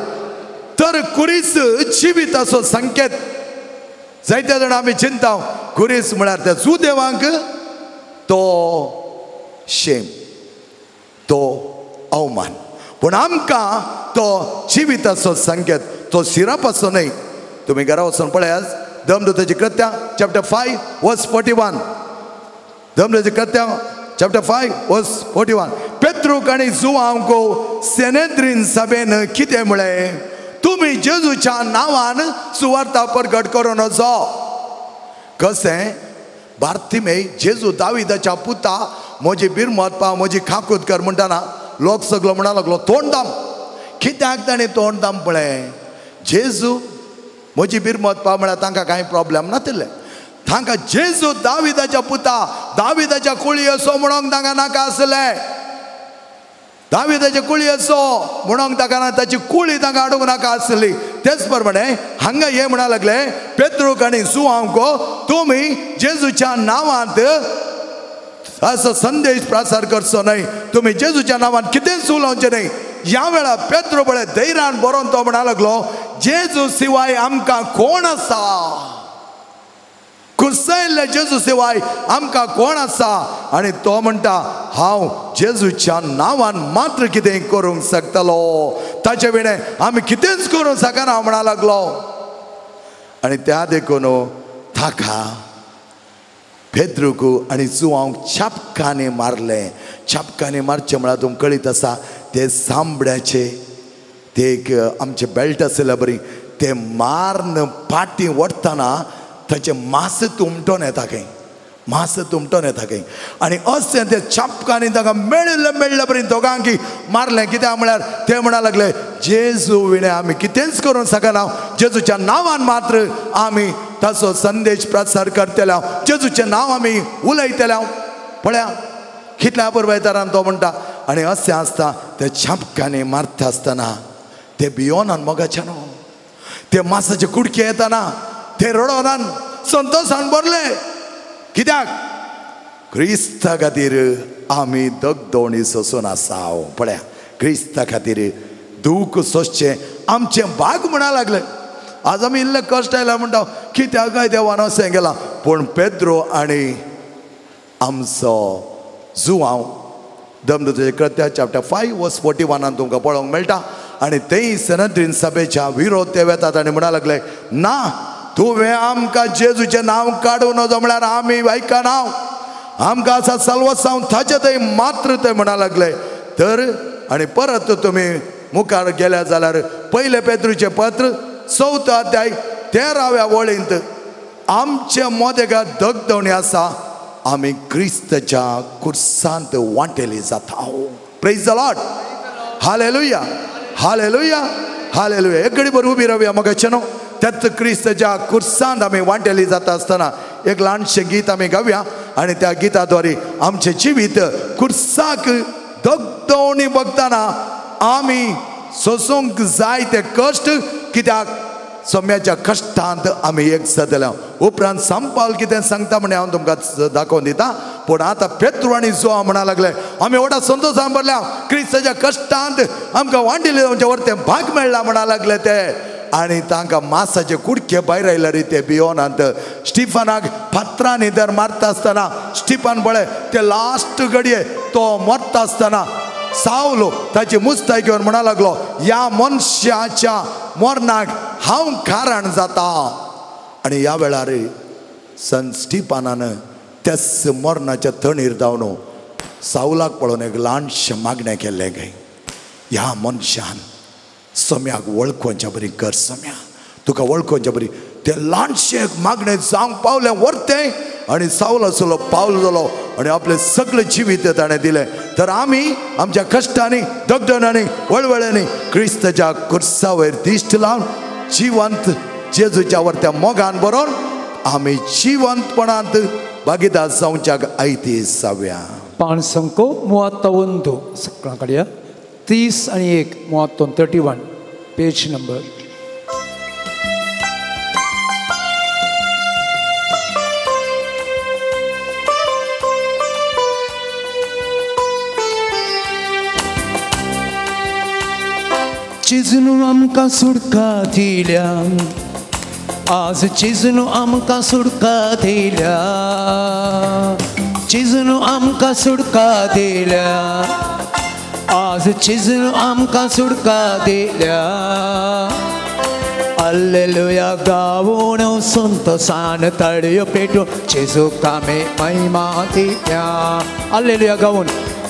S2: तर कुरीस जिविताचो संकेत. जायते जाण आमी चिंता कुरीस म्हळ्यार त्या जुदेवांक तो शेम, तो अवमान, पूण आमकां तो जिविताचो संकेत, तो सिरापाचो न्हय. तुमी घरा वचून पळयात दमदूताची कृत्या चॅप्टर 5 वर्स 41. दमदूताची कृत्या चॅप्टर 5 वर्स 41. पेत्रूक आनी जुवांक सेनेद्रीन सभेन कितें म्हळें, तुमी जेजूच्या नांवान सुवार्ता प्रगट करूं नजो. कशें बार्तिमेय जेजू दाविदाच्या पुता म्हजी बिरमत पा म्हजी खाकूत कर म्हणटाना लोक सगलो म्हणा लागलो तोंड दाम. कित्याक ताणें तोंड दाम पळय? जेजू म्हजी बिरमत पा म्हळ्यार तांकां कांय प्रॉब्लेम नातिल्लें. तांकां जेजू दाविदाच्या पुता दाविदाच्या कुळी असो म्हणूंक तांकां नाका आसलें. दाविदाच्या कुळी असो म्हणूंक ताका ना, ताची कुळी तांकां हाडूंक नाका आसली. तेच प्रमाणे हांगा हे म्हणा लागले पेत्रूक आनी जुआंवक तुमी जेजूच्या नांवांत असो संदेश प्रसार करचो न्हय, तुमी जेजूच्या नांवान कितेंच उलोवचें न्हय. ह्या वेळार पेत्रो पळय धैर्यान बरोवन तो म्हणा लागलो जेजू शिवाय आमकां कोण आसा? कुर्सायल्ल्या जेजू शिवाय आमकां कोण आसा? आनी तो म्हणटा हांव जेजूच्या नांवान मात्र कितें करूंक शकतलो, ताचे विणें आमी कितेंच करूंक शकना म्हणा लागलो. आनी त्या देखून ताका पेद्रूक आनी जुआंक छापकांनी मारलें. छापकांनी मारचें म्हळ्यार तुमकां कळीत आसा ते सांबड्याचे ते एक आमचे बेल्ट आशिल्ले बरी ते मारून पाटी ओडटना ताचें मास तुमटोन येता खंय, मास तुमटोन येता खंय. आनी अशें ते छापकांनी ताका मेळिल्ले मेळ्ळे बरी दोगांकी मारलें. कित्याक म्हळ्यार ते म्हणा लागले जेजू विणें आमी कितेंच करूंक शकना, जेजूच्या नांवान मात्र आमी ताचो संदेश प्रसार करतले, जेजूचें नांव आमी उलयतले. पळया कितल्या पुरवयतारान तो म्हणटा. आनी अशें आसता ते छापकांनी मारता आसतना ते भियोनान मोगाचे न्हू, ते मासाचे कुडके येताना ते रडोनान संतोशान भरले. कित्याक? क्रिस्ता खातीर आमी दगदोणी सोसून आसा. पळया क्रिस्ता खातीर दूख सोसचें आमचें भाग म्हणा लागलें. आज आमी इल्ले कश्ट आयला म्हणटा कित्याक काय देवान अशें गेलां, पूण पेद्रो आनी आमचो जुआंव दमदुताचे कृत्या चॅप्टर 5 वर्स 41 तुमकां पळोवंक मेळटा. आनी तेय सनद्रीन सभेच्या विरोध ते वेतात आनी म्हणा लागले ना तुवें आमकां जेजूचें नांव काडूं नजो म्हळ्यार आमी आयकना, आमकां आसा साल्वासांव ताचे थंय मात्र ते म्हणा लागले. तर आनी परत तुमी मुखार गेल्या जाल्यार पयले पेद्रूचें पत्र 4 अध्याय 13व्या वळींत आमचे मोदेगा दगदवणी आसा, आमी क्रिस्ताच्या कुर्सांत वांटेली जाता. Praise the Lord, hallelujah, hallelujah, hallelujah. एक घडी बरी उबी रावया मगाचे न्हू. त्याच क्रिस्ताच्या कुर्सांत आमी वांटेली जाता आसतना एक ल्हानशें गीत आमी गावया आनी त्या गिताद्वारे आमचें जिवीत कुर्साक दगदवणी बघताना आमी सोसूंक जाय ते कश्ट, कित्याक सम्याच्या कश्टांत आमी एक जातले. उपरांत संपाल कितें सांगता म्हण हांव तुमकां दाखोवन दिता. पूण आतां पेत्रू आनी जुआंव म्हणा लागले आमी व्हडा संतोशान भरल्या, क्रिस्ताच्या कश्टांत आमकां वांटिल्ले आमच्या वरतें भाग मेळ्ळा म्हणा लागले ते. आनी तांकां मासाचे कुडके भायर आयले रे ते भियोनांत. स्टिफनाक फातरांनी दर मारता आसतना स्टिफन पळय ते लास्ट घडये तो मरता आसतना सावलो ताची मुस्ताय घेवन म्हणा लागलो ह्या मनशाच्या मरणाक हांव कारण जाता. आनी ह्या वेळार संत स्टिफनान त्याच मरणाच्या तणीर धांवन सावलाक पळोवन एक ल्हानशें मागणें केल्लें काय ह्या मनशान सम्याक वळखोवच्या बरी कर, सम्या तुका वळखोवच्या बरी. तें ल्हानशें एक मागणें जावंक पावलें वरतें आनी सावल आसलो पावल जालो आनी आपलें सगळें जिवीत ताणें दिलें. तर आमी आमच्या कश्टांनी दगदणांनी वळवळ्यांनी क्रिस्ताच्या कुर्सा वयर दिश्ट लावन जिवंत जेजूच्या वरत्या मोगान बरोवन आमी जिवंतपणांत भागीदार जावच्याक आयती जावया.
S4: पाण संको 31 सगळ्यां काडया 30 आनी 1 31 पेज नंबर. चिजनू आमकां सुडका दिल्या, आज चिजनू आमकां सुडका दिल्या, चिजनू आमकां सुडका दिल्या, आज चिजनू आमकां सुडका दिल्या. अल्लेलुया गावून संतोसान ताळयो पेटून जेजूक आमी महिमा दिल्या. अल्लेलुया गावून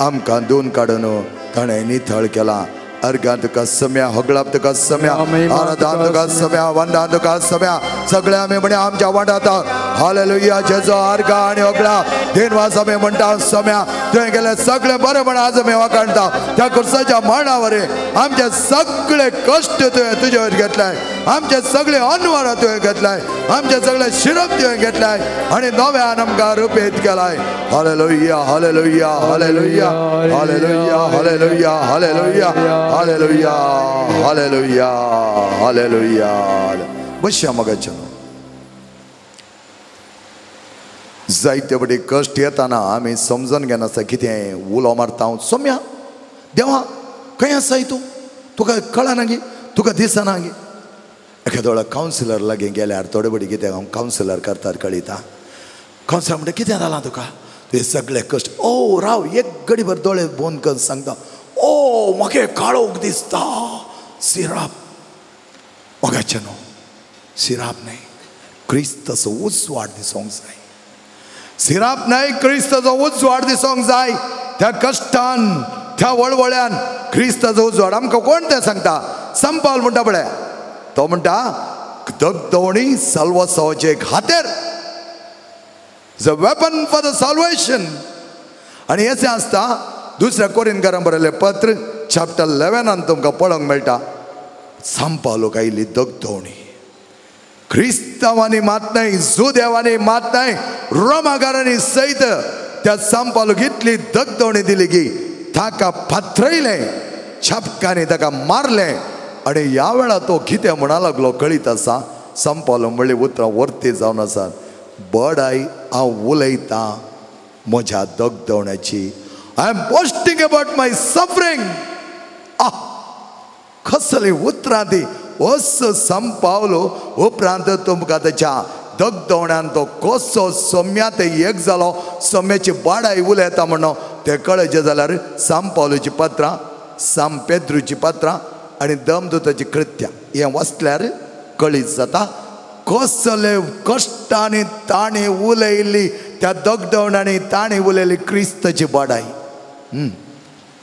S2: आमकां धुवन काडून ताणें निथळ केला. अर्घां तुका सम्या, होगळाप तुका सम्या, आराधन तुका सम्या, वंदन तुका सम्या. सगळे आमी म्हणे आमच्या वांटात हालेलुया. जेजो अर्घा आनी होगळा दिनवास आमी म्हणटा सम्या. तुवें केलें सगळें बरें म्हण आज आमी वाखाणटा. त्या कुर्साच्या मरणावरी आमचे सगळे कश्ट तुवें तुजे घेतलाय, आमचे सगळे अनवर तुवें घेतलाय, आमचे सगळे शिरप तुवें घेतलाय आनी नव्यान आमकां रुपेत केलाय. Hallelujah, hallelujah, hallelujah, hallelujah, hallelujah, hallelujah, hallelujah, hallelujah, hallelujah. बसया मगाच्यान. जायते बडी कश्ट येताना आमी समजून घेनासता कितें उलो मारता हांव सोम्या देवा खंय आसाय तूं, तुका कळना गी, तुका दिसना गी. एखाद्या वेळार कावन्सिलर लागीं गेल्यार थोडे बडी कितें हांव कावन्सिलर करतात कळयता. कावन्सिलर म्हणटा कितें जालां तुका, तुवें सगळे कश्ट. ओ राव एक गडीभर दोळे बंद करून सांगता, ओ म्हाका काळोख दिसता. सिराप मगाचें न्हू, सिराप न्हय, क्रिस्ताचो उजवाड दिसोंक जाय. सिराप न्हय, क्रिस्ताचो उजवाड दिसोंक जाय. त्या कश्टान त्या वळवळ्यान क्रिस्ताचो उजवाड आमकां कोण तें सांगता? संपाल म्हणटा पळय, तो म्हणटा दगदवणी साल्वासांवाचे खातीर, is a weapon for the salvation. आनी अशें आसता दुसऱ्या कोरिंथकारां बरयलें पत्र चॅप्टर 11 तुमकां पळोवंक मेळटा. संपालोक आयली दगदवणी. क्रिस्तांवांनी मात न्हय, जुदेवांनी मात न्हय, रोमाकारांनी सयत त्या संपालोक इतली दगदवणी दिली की ताका फातरयलें, छापकांनी ताका मारलें. आनी ह्या वेळार तो कितें म्हणा लागलो कळीत आसा. संपालो म्हणली उतरां वर्ती जावन आसात, बडाय हांव उलयतां म्हज्या दगदवण्याची. I am boasting about my suffering. आह कसली उतरां ती. असो संपावलो उपरांत तुमकां ताच्या दगदवण्यान तो कसो सम्या ते एक जालो, सम्याची बाडाय उलयता म्हणून तें कळचें जाल्यार सांपावलोची पत्रां, सांप पेद्रूची पत्रां आनी दमदूताची कृत्यां हें वाचल्यार कळीत जाता कसले कश्टांनी ताणें उलयली, त्या दगदवणांनी ताणें उलयली क्रिस्ताची बाडाय.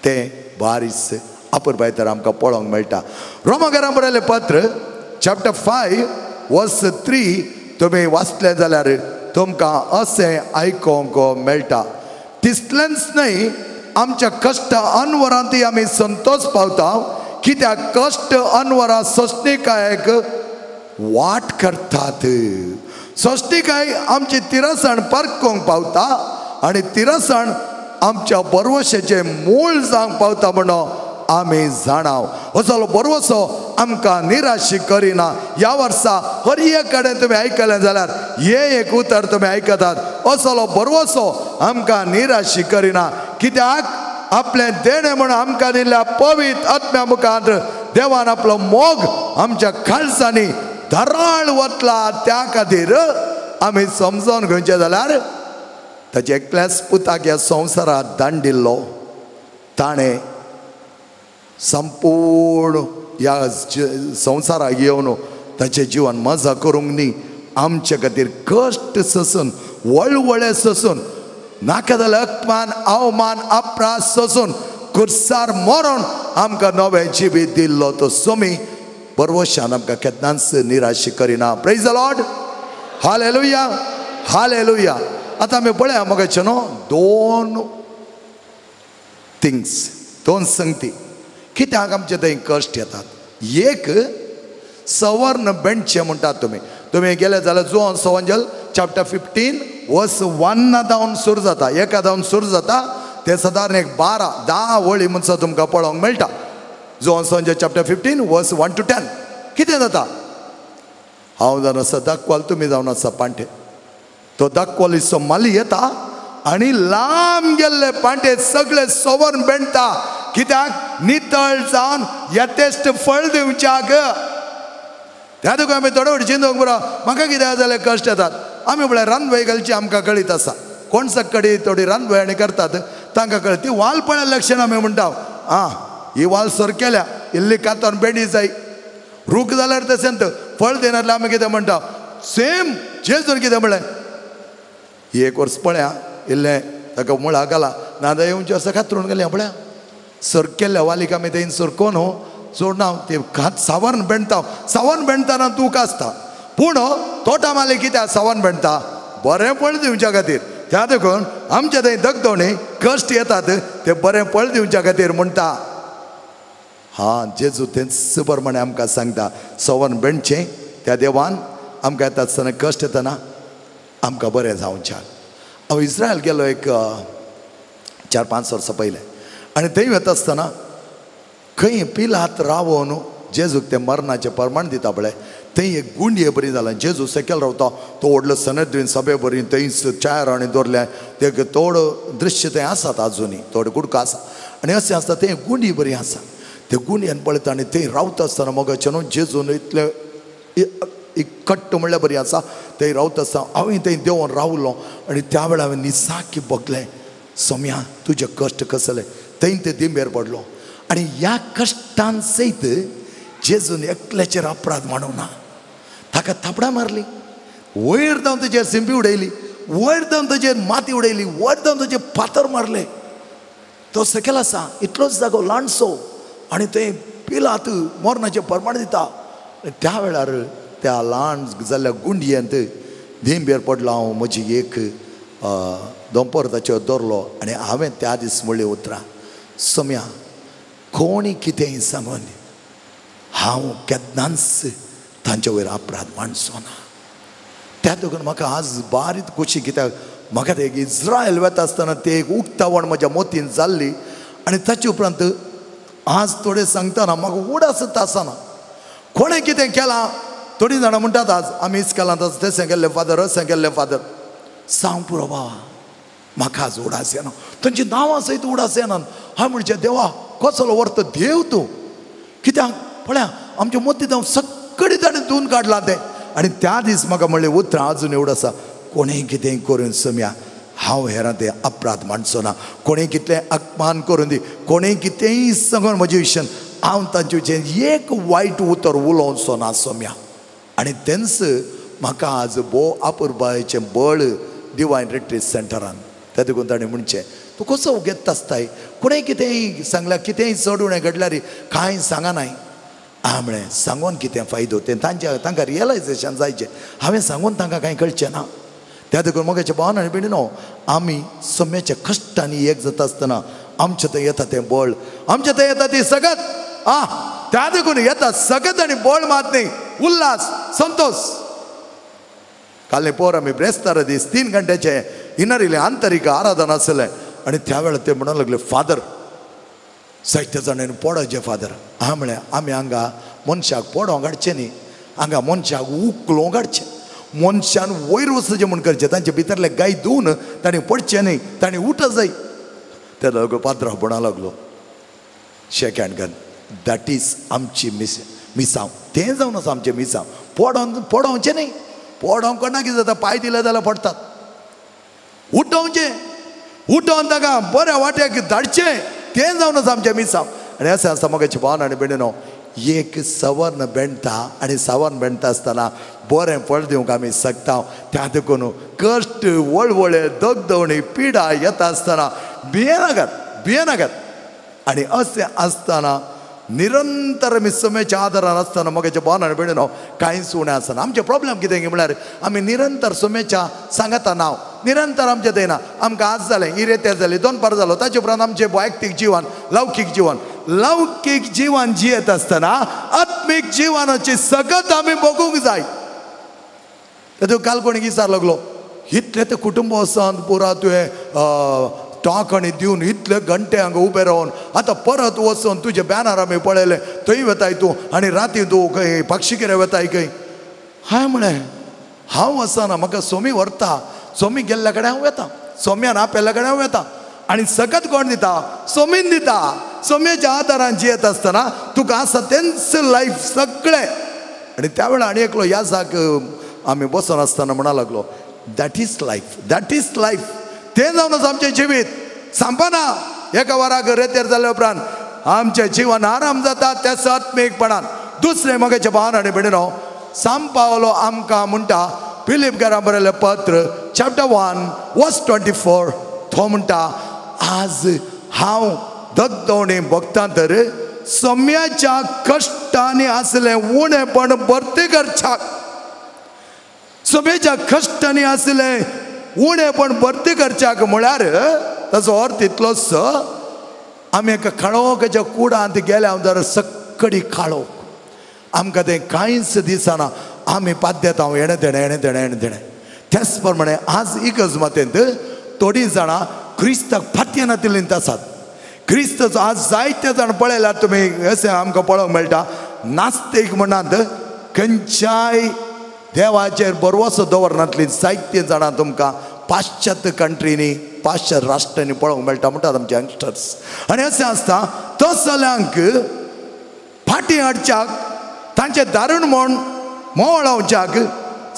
S2: तें बारीस अपुरबाय तर आमकां पळोवंक मेळटा. रोमाकारां बरयलें पत्र चॅप्टर 5 वर्स 3 तुमी वाचलें जाल्यार तुमकां अशें आयकोंक मेळटा. तितलेंच न्हय, आमच्या कश्ट अनवरांतय आमी संतोश पावता, कित्याक कश्ट अनवरां सोंसणीकायेक वाट करतात. सोंसणीकाय आमची तिरसण परकोंक पावता आनी तिरसण आमच्या बरवशेचें मूळ जावंक पावता म्हणून आमी जाणाव. असलो बरवसो आमकां निराशी करिना. ह्या वर्सा हर एक कडेन तुमी आयकलें जाल्यार हें एक उतर तुमी आयकतात, असलो बरवसो आमकां निराशी करिना. कित्याक आपलें देणें म्हूण आमकां दिल्ल्या पवित्र आत्म्या मुखार देवान आपलो मोग आमच्या काळजांनी धराळ वतला. त्या खातीर आमी समजून घेवचें जाल्यार ताचे एकल्याच पुताक ह्या संवसारांत दांडिल्लो, ताणें संपूर्ण ह्या संवसाराक येवन ताचें जिवन मजा करूंक न्ही, आमचे खातीर कश्ट सोसून, वळवळे सोसून, नाका जाल्यार अपमान अवमान अपरास सोसून कुर्सार मरोन आमकां नवें जिवीत दिल्लो तो सोमी परवशान आमकां केन्नाच निराश करिना. Praise the Lord, hallelujah, hallelujah. आतां आमी पळया मगाचे न्हू दोन थिंग्स, दोन संगती कित्याक आमचे थंय कश्ट येतात. एक सवर्ण बेणचें म्हणटात तुमी, तुमी गेले जाल्यार जुवान सवंजल चॅप्टर 15 वर्स 1 जावन सुरू जाता, एका जावन सुरू जाता, ते सादारण एक 12-10 वळी म्हणसर तुमकां पळोवंक मेळटा. जुवान सवंजल चॅप्टर 15 वर्स 1 to 10 कितें जाता? हांव जावन आसा दाखवाल, तुमी जावन आसा पांटे. तो दाखवालीचो माली येता आनी लांब गेल्ले पांटे सगळे सवर्ण बेणटा, कित्याक नितळ जावन यथेश्ट फळ दिवच्याक. त्या तुका आमी थोडे फावटी चिंतूंक पुरो, म्हाका कितें जाल्यार कश्ट येतात. आमी म्हळ्यार रानवय घालची आमकां कळीत आसा, कोण सक्कडी थोडी रानवय आनी करतात तांकां कळत. ती वाल पळयल्या लक्षण आमी म्हणटा, आं ही वाल सरकेल्या, इल्ली कातोन बेंडी जाय. रूख जाल्यार तशेंच फळ दिनासल्यार आमी कितें म्हणटा, सेम जेजून कितें म्हणलें, ही एक वर्स पळया इल्लें ताका मुळा घाला, नाजाल्यार येवचें आसा कातरून गेलें पळया सरकेल्ल्या वालीक आमी तें सरको न्हू सोडना ते सावर्ण बेणता सावर्ण बेणतना तूं आसता पूण तोटा माली कित्याक सावर्ण बेणता बरें फळ दिवच्या खातीर. त्या देखून आमच्या थंय दगदवणी कश्ट येतात ते बरें फळ दिवच्या खातीर म्हणटा. हां जेजू तेंच प्रमाणे आमकां सांगता सवन बेणचें त्या देवान आमकां येता आसतना कश्ट येतना आमकां बरें जावचें. हांव इस्रायल गेलो एक 4-5 वर्सां पयलें आनी थंय वता आसतना खंय पिलात रावोन जेजूक तें मरणाचें प्रमाण दिता पळय थंय एक गुंडये बरी जाला. जेजू सकयल रावता तो व्हडलो सनद्रीन सभे बरी थंयच चार आनी दवरल्या ते थोडो दृश्य थंय आसात आजुनूय थोडे कुडको आसा आनी अशें आसता थंय गुंडी बरी आसा. ते गुंडयेन पळयता आनी थंय रावता आसतना मोगाचें न्हू जेजून इतलें इकट्ट म्हणल्यार बरी आसा थंय रावता आसतना हांवें थंय देंवोन रावलो आनी त्या वेळार हांवें निसाकी बगलें सोम्या तुजे कश्ट कसले थंय ते दिंबेर पडलो. आनी ह्या कश्टान सयत जेजून एकल्याचेर अपराध मांडूंक ना. ताका थापडां मारली, वयर जावन ताचेर सिंपी उडयली, वयर जावन ताचेर माती उडयली, वयर जावन ताचेर फातर मारले. तो सकयल आसा इतलोच जागो ल्हानसो आनी थंय पिलात मरणाचें प्रमाण दिता. त्या वेळार त्या ल्हान जाल्ल्या गुंडयेंत दिंबेर पडलो हांव म्हजी एक दोंपर ताचेर दवरलो आनी हांवें त्या दीस म्हणली उतरां सोम्या कोणी कितेंय सांगून हांव केन्नाच तांचे वयर अपराध मांडचो ना. त्या देखून म्हाका आज बारीक खोशी कित्याक म्हाका ते एक इस्रायल वता आसतना ते एक उक्तावण म्हज्या मोतीन जाल्ली आनी ताचे उपरांत आज थोडे सांगतना म्हाका उडास आसना कोणें कितें केलां. थोडीं जाणां म्हणटात आज आमी इस्कॉलांत आसा तें केल्लें फादर अशें केल्लें फादर सांग पुरो बाबा म्हाका आज उडास येना तांची नांवां सयत उडास येना. हांव म्हणचें देवा कसलो व्हरता देव तूं कित्याक पळया आमच्या मोती जावं सगळी ताणें धुवन काडलां तें. आनी त्या दीस म्हाका म्हणलें उतरां आजून एवढं आसा कोणें कितेंय करून सोम्या हांव हेरां ते अपराध मांडचो ना. कोणें कितलें अपमान करून दी कोणें कितेंय सांगून म्हजे विशयान हांव तांचे विशयान एक वायट उतर उलोवचो ना सोम्या. आनी तेंच म्हाका आज भोव आपुरबायेचें बळ डिवायन रिट्रीट सेंटरान. त्या देखून ताणें म्हणचें तूं कसो घेता आसताय कोणें कितेंय सांगल्यार कितेंय चड उणें घडल्यार कांय सांगनाय. हांवें म्हळें सांगून कितें फायदो तें तांच्या तांकां रियलायजेशन जायचें हांवें सांगून तांकां कांय कळचें ना. त्या देखून मोगाच्या भावान आनी भयणीनो आमी सम्याच्या कश्टांनी एक जाता आसतना आमच्या थंय येता तें बळ आमच्या थंय येता ती सगत आं त्या देखून येता सगत आनी बळ मात न्ही उल्हास संतोष. काल पोर आमी ब्रेस्तार दीस 3 घंट्याचे इनरिले आंतरीक आराधन आसलें आनी त्या वेळार ते म्हणूंक लागले फादर जायते जाणांनी पोडोचें फादर. हांवें म्हळें आमी हांगा मनशाक पोडोंक हाडचें न्ही हांगा मनशाक उकलोंक हाडचें मनशान वयर वचचें म्हूण करचें तांचे भितरले गाय धुवन तांणी पडचें न्ही तांणी उठ जाय. ते लागलो पाद्रा म्हणा लागलो shake hand gun that is आमची मिसांव तें जावन आसा आमचें मिसांव पोडोन पोडोवचें न्ही पोडोंक कोणाक कितें जाता पांय दिले जाल्यार पडटात. उठोवचें उठोवन ताका बऱ्या वाट्याक धाडचें तें जावन आसा आमचें मिसांव. आनी अशें आसा मोगाचे भावान आनी भयणीनो एक सवर्ण बेणटा आनी सवर्ण बेणटा आसतना बरें फळ दिवंक आमी शकता. त्या देखून कश्ट वळवळे दगदवणी पिडा येता आसतना भियेनाकात भियेनाकात. आनी अशें आसतना निरंतर आमी सम्याच्या आदारान आसतना मोगाच्या भावान आनी भयणीनो कांयच उणें आसना. आमचें प्रॉब्लम कितें म्हळ्यार आमी निरंतर सम्याच्या सांगाता नांव निरंतर आमचें थंय ना आमकां आज जालें इरेतेर जालें दोनपार जालो ताचे उपरांत आमचें वैयक्तीक जिवन लौकीक जिवन लौकीक जिवन जियेत आसतना आत्मीक जिवनाची सगत आमी भोगूंक जाय. तातूंत काल कोणी विचार लागलो इतलें तें कुटुंब वचोन पुरा तुवें टॉक आनी दिवन इतले घंटे हांगा उबे रावन आतां परत वचोन तुजे बॅनर आमी पळयले थंय वताय तूं आनी राती तूं खंय पक्षिकेरे वताय खंय. हांवें म्हळें हांव वचना म्हाका सोमी व्हरता सोमी गेल्ल्या कडेन हांव वता सोम्यान आपल्या कडेन हांव वता आनी सगत कोण दिता सोमीन दिता. सोम्याच्या आदारान जियेत आसतना तुका आसा तेंच लायफ सगळें. आनी त्या वेळार आनी एकलो याजाक आमी बसून आसतना म्हणा लागलो that is life that is life. तें जावन आसा आमचें जिवीत सांपना. एका वराक रेतेर जाल्या उपरांत आमचें जिवन आराम जाता त्या आत्मीकपणान. दुसरें मोगाच्या भावान आनी भयणीनो सांपावलो आमकां म्हणटा फिलीप घरा बरयलें पत्र चॅप्टर 1 वर्स 24 तो म्हणटा आज हांव दगदवणे भोगतां तर सम्याच्या कश्टांनी आसलें उणेपण भरती करच्याक, सम्याच्या कश्टांनी आसलें उणेपण भरती करच्याक म्हळ्यार ताचो अर्थ इतलोच, आमी एका काळोखाच्या कुडांत गेल्या जर सक्कडी काळोख, आमकां तें कांयच दिसना, आमी पाद्यता हेणें तेणें हेणें तेणें हेणें तेणें. त्याच प्रमाणे आज इगर्ज मातेंत थोडीं जाणां क्रिस्ताक फाटल्यान नातिल्लीं आसात. क्रिस्ताचो आज जायते जाण पळयल्यार तुमी अशें आमकां पळोवंक मेळटा, नास्तीक म्हणात खंयच्याय देवाचेर भरवसो दवरनातली जायते जाणां तुमकां पाश्चात्य कंट्रींनी पाश्चात्य राष्ट्रांनी पळोवंक मेळटा म्हणटात आमचे यंगस्टर्स. आनी अशें आसता तसल्यांक फाटीं हाडच्याक तांचें दारुण म्हण मोवळावच्याक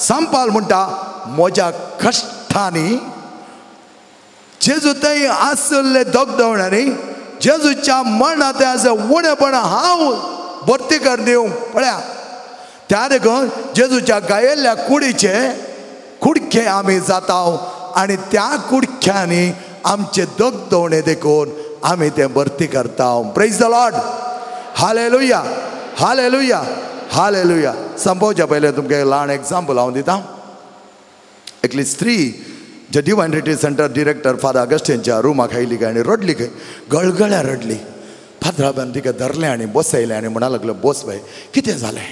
S2: संपाल म्हणटा म्हज्या कश्टांनी जेजू थंय आसले दगदवण्यांनी जेजूच्या मरणांत आसा उणेपण हांव भरती कर दिवंक पळया. त्या देखून जेजूच्या गायिल्ल्या कुडीचे कुडके आमी जाता आनी त्या कुडक्यांनी आमचे दगदवणे देखून आमी तें भरती करता. Praise the Lord, hallelujah, hallelujah, hallelujah. संपोवच्या पयलें तुमकां ल्हान एग्जाम्पल हांव दिता. एकली स्त्री जे divine retreat centre director father अगस्टिनच्या रुमाक आयली काय आनी रडली खंय, गळगळ्या रडली. फादराबान तिका धरलें आनी बसयलें आनी म्हणा लागलो, बस बाय कितें जालें?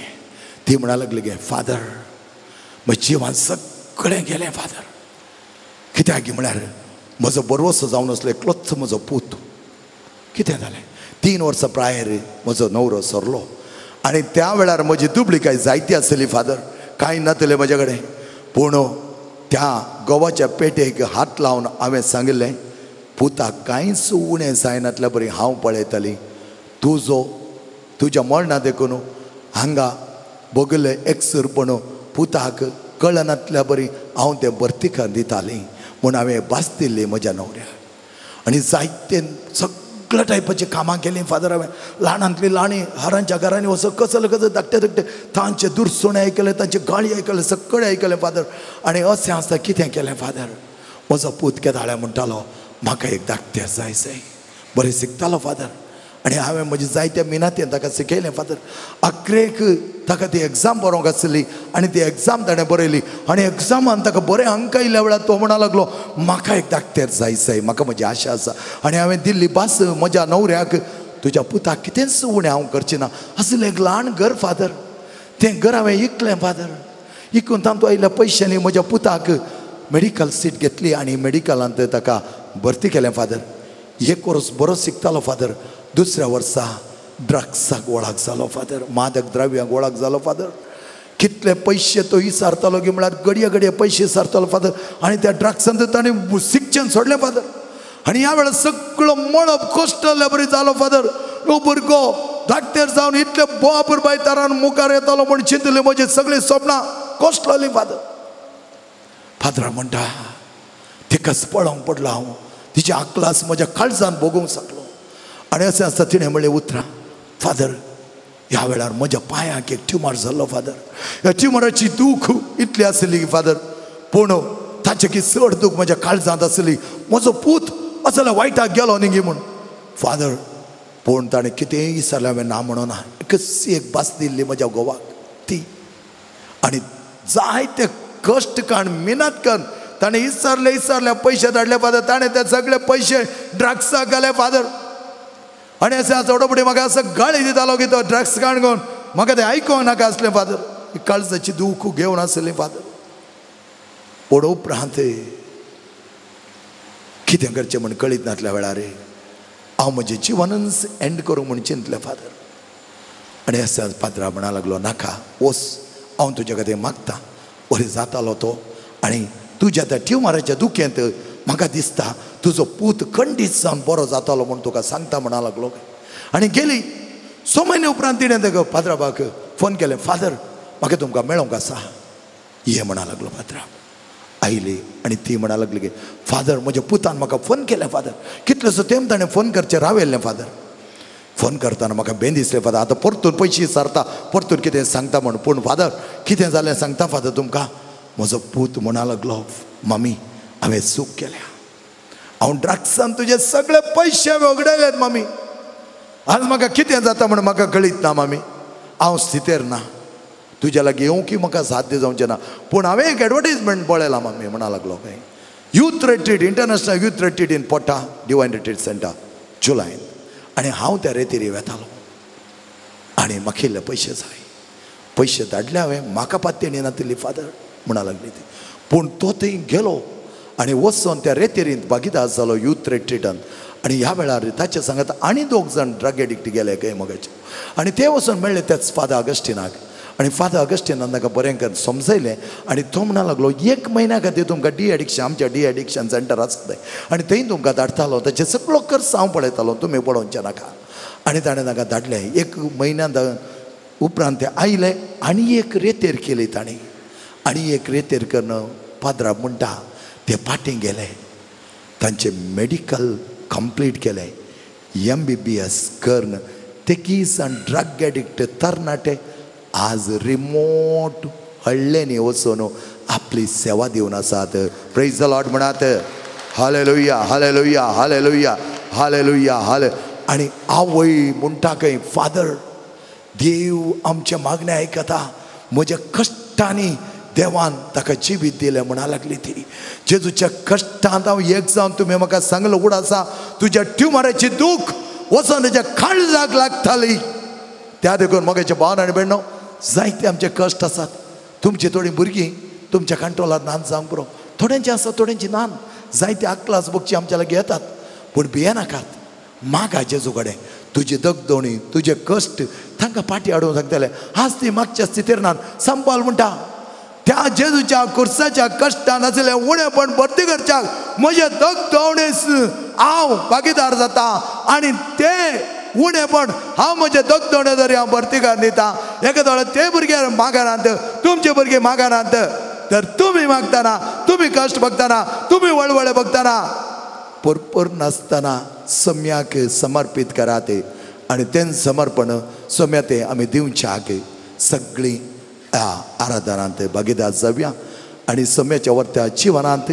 S2: ती म्हणा लागली गे, फादर म्हज्या जिवान सगळें गेलें फादर. कित्याक म्हळ्यार म्हजो बरवसो जावन आसलो एकलोच म्हजो पूत. कितें जालें? 3 वर्सां प्रायर म्हजो न्हवरो सरलो आनी त्या वेळार म्हजी दुबळी काय जायती आसली फादर, कांय नातलें म्हजे कडेन. पूण त्या गोवाच्या पेटेक हात लावन हांवें सांगिल्लें, पुताक कांयच उणें जायनातल्या बरी हांव पळयताली, तुजो तुज्या मरणा देखून हांगा भोगले एकसुरपण पुताक कळनातल्या बरी हांव तें भरतीकार दिताली म्हूण हांवें भास दिल्ली म्हज्या न्हवऱ्याक. आनी जायते सगळ्या टायपाचीं कामां केलीं फादर हांवें. ल्हानांतलीं ल्हानी हरांच्या घरांनी वचो कसले कसले धाकटे धाकटे तांचे दुरसुणे आयकले, तांचे गाळी आयकले, सगळें आयकलें फादर. आनी अशें आसता कितें केलें फादर, म्हजो पूत केदाळ्या म्हणटालो म्हाका एक धाकटें जाय जाय, बरें शिकतालो फादर. आनी हांवें म्हजी जायत्या मिनातेन ताका शिकयलें फादर. अकरेक ताका ती एग्जाम बरोवंक आसली आनी ती एग्जाम ताणें बरयली आनी एग्जामान ताका बरें अंक आयिल्ल्या वेळार तो म्हणा लागलो म्हाका एक धाकटें जाय जाय, म्हाका म्हजी आशा आसा. आनी हांवें दिल्ली भास म्हज्या न्हवऱ्याक, तुज्या पुताक कितेंच उणें हांव करचें ना. आसलें एक ल्हान घर फादर, तें घर हांवें इकलें फादर. इकून तातूंत आयिल्ल्या पयशांनी म्हज्या पुताक मेडिकल सीट घेतली आनी मेडिकलांत ताका भरती केलें फादर. एक वर्स बरो शिकतालो फादर, दुसऱ्या वर्सा ड्रग्साक वळख जालो फादर, मादक द्रव्यांक वळख जालो फादर. कितले पयशे तो इसारतालो की म्हळ्यार गडये गडये पयशे इसारतालो फादर. आनी त्या ड्रग्सान ताणें शिक्षण सोडलें फादर. आनी ह्या वेळार सगळो मळब कोश्टल्ल्या बरी जालो फादर. हो भुरगो धाकटेर जावन इतले बोपूर बाय तारान मुखार येतालो म्हूण चिंतले म्हजी सगळीं सपनां कोश्टली फादर. फादरा म्हणटा तिकाच पळोवंक पडलो हांव, तिची आकलास म्हज्या काळजान भोगूंक शकलो. आनी अशें आसता तिणें म्हणलें उतरां, फादर ह्या वेळार म्हज्या पांयांक एक ट्युमर जाल्लो फादर. ह्या ट्युमराची दूख इतली आसली फादर, पूण ताचें की चड दूख म्हज्या काळजांत आसली, म्हजो पूत असल्या वायटाक गेलो न्ही म्हूण फादर. पूण ताणें कितेंय विसरलें हांवें ना म्हणून एकच एक भास दिल्ली म्हज्या घोवाक ती. आनी जायते कश्ट काण मिनत कर ताणें विसरले विसरले पयशे धाडले फादर. ताणें ते सगळे पयशे ड्रग्साक घाले फादर. आनी अशें आसा फुडें म्हाका असो गाळी दितालो की तो ड्रग्स काण घेवन म्हाका तें आयकोंक नाका आसलें फादर. काळजाची दूख घेवन आसली फादर. पूण उपरांत कितें करचें म्हूण कळीत नासल्या वेळार हांव म्हजें जिवनच एंड करूं म्हूण चिंतलें फादर. आनी अशें पाद्रा म्हणा लागलो, नाका वच, हांव तुज्या खातीर मागता. बरें जातालो तो आनी तुज्या त्या ट्युमराच्या दुखेंत म्हाका दिसता तुजो पूत खंडीत जावन बरो जातालो म्हूण तुका सांगता म्हणा लागलो. आनी गेली 6 म्हयने उपरांत तिणें ताका पाद्राबाक फोन केलें, फादर म्हाका तुमकां मेळोंक आसा, ये म्हणा लागलो. पाद्राब आयली आनी ती म्हणा लागली की फादर म्हज्या पुतान म्हाका फोन केलें फादर, कितलेसो तेम ताणें फोन करचें रावयल्लें फादर. फोन करतना म्हाका बेन दिसलें फादर, आतां परतून पयशे सारता, परतून कितें सांगता म्हूण. पूण फादर कितें जालें सांगता फादर तुमकां, म्हजो पूत म्हणा लागलो, मामी हांवें चूक केल्या, हांव ड्रग्सान तुजे सगळे पयशे वगडायल्यात मामी, आज म्हाका कितें जाता म्हण म्हाका कळीत ना मामी, हांव स्थितेर ना, तुज्या लागीं येवंक की म्हाका साध्य जावचें ना, पूण हांवें एक एडवर्टीजमेंट पळयला मामी. म्हणा लागलो खंय youth retreat, international youth retreat in Pota divine retreat centre जुलायन, आनी हांव त्या रेतीरी वेतालो आनी म्हाका इल्ले पयशे जाय, पयशे धाडले हांवें, म्हाका पात्यणी नातिल्ली फादर म्हणा लागली ती. पूण तो थंय गेलो आनी वचोन त्या रेतेरींत भागीदार जालो यूथ रिट्रीटान. आनी ह्या वेळार ताचे सांगात आनी दोग जाण ड्रग एडिक्ट गेले खंय मगाचे, आनी ते वचून मेळ्ळे त्याच फादर ऑगस्टिनाक. आनी फादर ऑगस्टिनान ताका बरें करून समजयलें आनी तो म्हणा लागलो एक म्हयन्या खातीर तुमकां डी एडिक्शन, आमच्या डी एडिक्शन सेंटर आसा थंय, आनी थंय तुमकां धाडटालो, ताचें सगळो खर्च हांव पळयतालो, तुमी पळोवचें नाका. आनी ताणें ताका धाडलें. एक म्हयन्या उपरांत ते आयले आनी एक रेतेर केली ताणें, आनी एक रेतेर करून पाद्रा म्हणटा ते फाटीं गेले, तांचें मेडिकल कंप्लीट केलें, MBBS करून ते जाण ड्रग एडिक्ट तरणाटे आज रिमोट हळ्ळ्यांनी वचून आपली सेवा दिवन आसात. प्रेज the Lord म्हणात, hallelujah hallelujah hallelujah hallelujah हाले. आनी आवय म्हणटा खंय फादर देव आमच्या मागणें आयकता, म्हज्या कश्टांनी देवान ताका जिवीत दिलें म्हणा लागली ती. जेजूच्या कश्टांत हांव एक जावन तुमी म्हाका सांगलो उड आसा तुज्या ट्युमराची दूख वचोन ताच्या काळजाक लागताली. त्या देखून म्हगेच्या भावन आनी भयणो जायते आमचे कश्ट आसात. तुमची थोडीं भुरगीं तुमच्या कंट्रोलांत नान जावंक पुरो, थोड्यांची आसा थोड्यांची नान, जायते आकलास बगची आमच्या लागीं येतात, पूण भियेनाकात, मागा जेजू कडेन तुजी दगदोणी तुजे कश्ट तांकां फाटीं हाडूंक सांगतले. आज ती मागच्या स्थितीर नान संपाल म्हणटा त्या जेजूच्या कुर्साच्या कश्टान आसलें उणेपण भरती करच्याक म्हजे दगदोवणे हांव भागीदार जाता आनी ते उणेपण हांव म्हजे दगदोवणे जरी हांव भरतीकार दिता. एका दोळे ते भुरगे मागारांत, तुमचे भुरगे मागारांत, तर तुमी मागतना, तुमी कश्ट बघतना, तुमी वळवळे बघतना परपर नासतना सम्याक समर्पीत करात आनी तें समर्पण सम्या ते आमी दिवच्याक सगळीं आराधनांत भागीदार जावया आनी सम्याच्या वर्त्या जिवनांत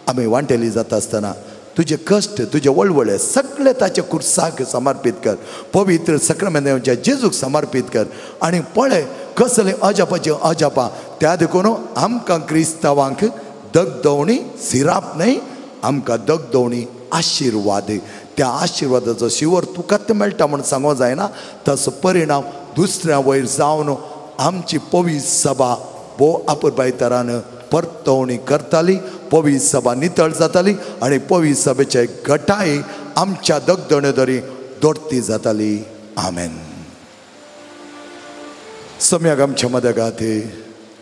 S2: आमी वांटेली जाता आसतना तुजे कश्ट तुजे वळवळे सगळे ताच्या कुर्साक समर्पीत कर, पवित्र सक्रामेंताच्या जेजूक समर्पीत कर आनी पळय कसले अजापाचे अजापा. त्या देखून आमकां क्रिस्तांवांक दगदवणी सिराप न्हय, आमकां दगदवणी आशिर्वाद. त्या आशिर्वादाचो शिवर तुकाच मेळटा म्हूण सांगूंक जायना, तसो परिणाम दुसऱ्या वयर जावन आमची पवित्र सभा भोव आपुरबाय तरान परतवणी करताली, पवित्र सभा नितळ जाताली आनी पवित्र सभेचे गटाय आमच्या दगदणे दरी दोडती जाताली. आमेन. सम्याक आमच्या मदगात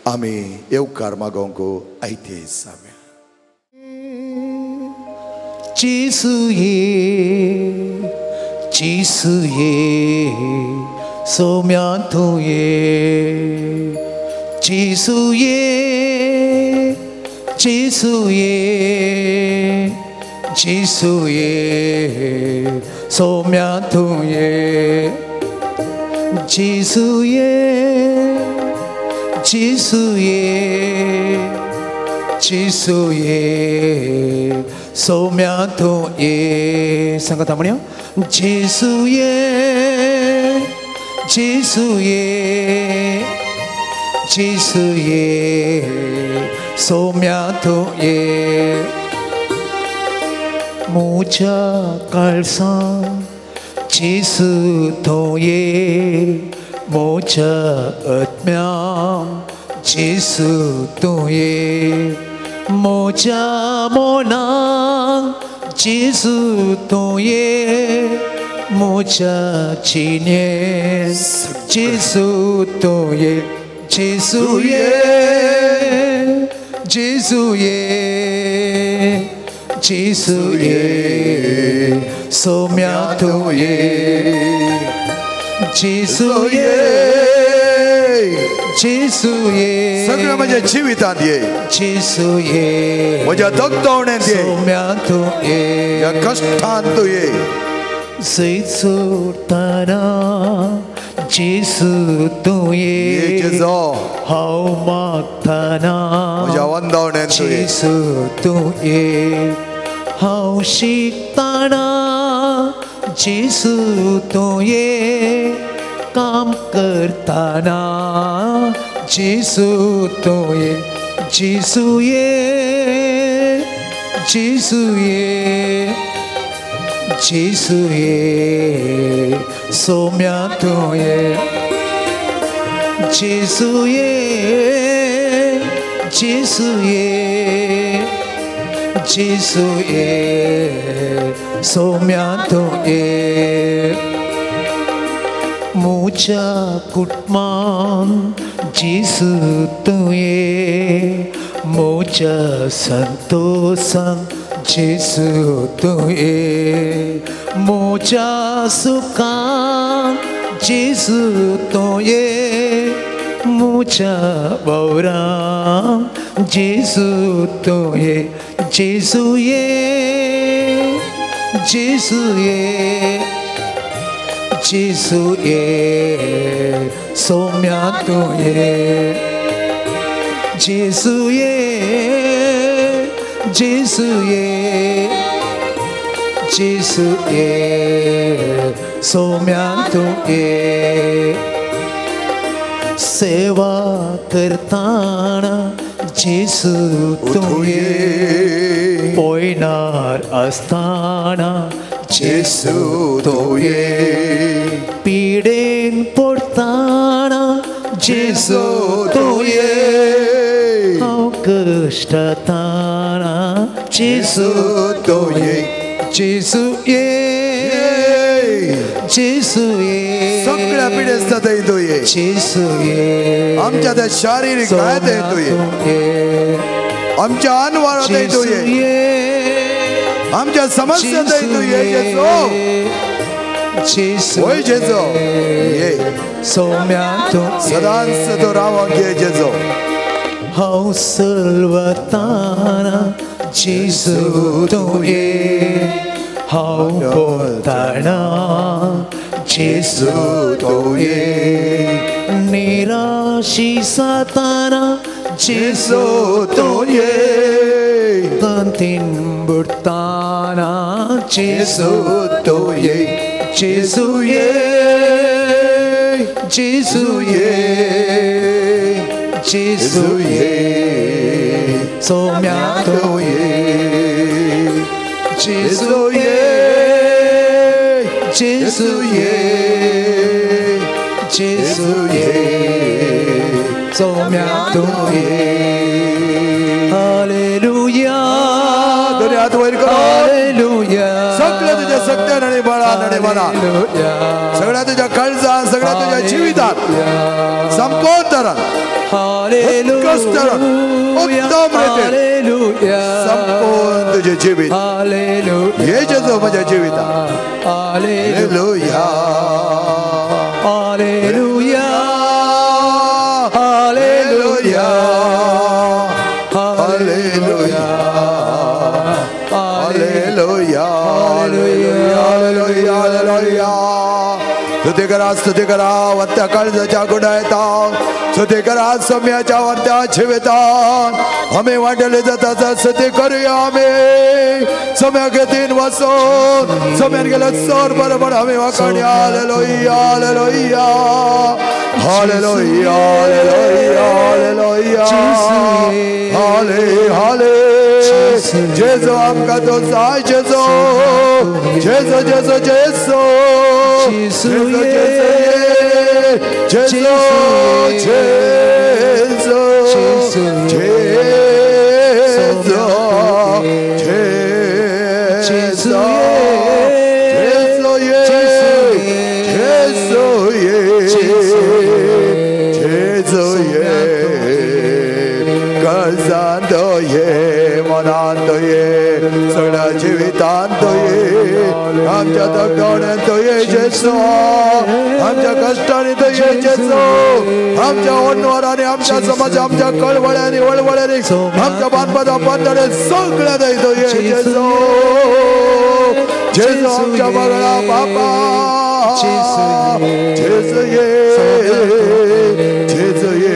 S2: आमी येवकार मागोवंक आयते साम्या.
S3: जेसुये जेसुये सोम्या तुये, जेसुये जेसुये जेसुये सोम्या तुये, जेसुये जेसुये जेसुये सोम्या तुये. सांगता म्हणया जेसुये जेसुये जेसुये सोम्या तुये. म्हज्या काळसां जेसू तुये, म्हज्या आत्म्यां जेसू तुये, म्हज्या मनां जेसू तुये, म्हज्या जिणेंत जेसू तुये, जेसुये जेसुये जेसुये सोम्या तुये, जेसुये जेसुये
S2: सगळ्या म्हज्या जिवितांत ये,
S3: जेसुये
S2: म्हज्या दगदवण्यांत ये,
S3: सोम्या तुये,
S2: म्हज्या कश्टांत तुये.
S3: जैत सोडटना जेसू तुये, हांव मागतना
S2: म्हज्या वंदवण्यांत तुये,
S3: जेसू तुये, हांव शिकतना जेजू तूं ये, काम करतना जेजू तूं ये, जेजू ये, जेजू ये, जेजू ये, सोम्या तूं ये, जेजू ये, जेजू ये, जेजू ये, सोम्या तूं ये. म्हज्या कुटुंबान जेजू तूं ये, म्हज्या संतोशान जेजू तूं ये, म्हज्या सुखान जेजू तूं ये, म्हज्या वावरान जेजू तूं ये, जेजू ये, जेजू ये, जेजू ये, सोम्या तूं ये, जेजू ये, जेजू ये, जेजू ये, सोम्या तूं ये. सेवा करतना जेजू तूं ये, पळयणार आसतना जेजू तूं ये, पिडेन पडतना जेजू तूं ये, हांव कश्टतना जेजू तूं ये, जेजू ये, जेजू ये.
S2: सगळ्या पिडेस्तां तूं ये,
S3: जेजू ये,
S2: आमच्या त्या शारिरीक काळांत तूं ये, आमच्या अनवारांत तूं ये, आमच्या समस्यांत तूं ये जेजू,
S3: जेजू
S2: होय जेजू ये,
S3: सोम्या तूं
S2: सदांच तूं रावंक ये जेजू.
S3: हांव सलवताना जेजू तूं ये, हांव पळतना जेजू तूं ये, निराशी जातना जेजू तूं ये, तंतीन बुडतना जेजू तूं ये, जेजू ये, जेजू ये, जेजू ये, सोम्या तूं ये, जेजू ये, जेजू ये, जेजू ये, सोम्या तूं ये. हालेलुया.
S2: दोन्ही हात वयर कर.
S3: हालेलुया.
S2: सगळ्या तुझ्या शक्त्यान आणि बळान आणि मनान, सगळ्या तुझ्या काळजान, सगळ्या तुझ्या जिवितान, संपूर्ण तरान, उत्कृष्ट तरान, उत्तम रितीन संपूर्ण तुझे जिवीत हे जेजू म्हज्या जिवितान. हालेलुया,
S3: हालेलुया,
S2: हालेलुया, हालेलुया, हालेलुया, हालेलुया, हालेलुया. स्तुती करा, स्तुती करा वरत्या काळजाच्या गुणायता, स्तुती करा सम्याच्या वरत्या जिवितान आम्ही वाटले जाता, स्तुती करूया आम्ही सम्या घेतीन वसून सम्यान गेलं सर बरोबर आम्ही वाकाड्या. हालेलुया, हालेलुया, हालेलुया, हालेलुया, हालेलुया, हाले हाले. जेजू आमकां तो जाय जेजू, जेजू, जेजू, जेजू, जेजू, जेजू, जेजू, जेजू, जेजू, जेजू ये, जेजू ये, जेजू ये, काळजांत ये, मनांत ये, सगळ्या जिवितांत ये, आमच्या दगडांत ये जेजू, आमच्या कष्टांनी तो ये जेजू, आमच्या ओणवारांनी, आमच्या समाज, आमच्या कळवळ्यांनी, वळवळ्यांनी, आमच्या बांदपादा बांदणे सगळ्या तो ये जेजू, जेजू आमच्या बगळा बापा, जेजू ये, जेजू ये,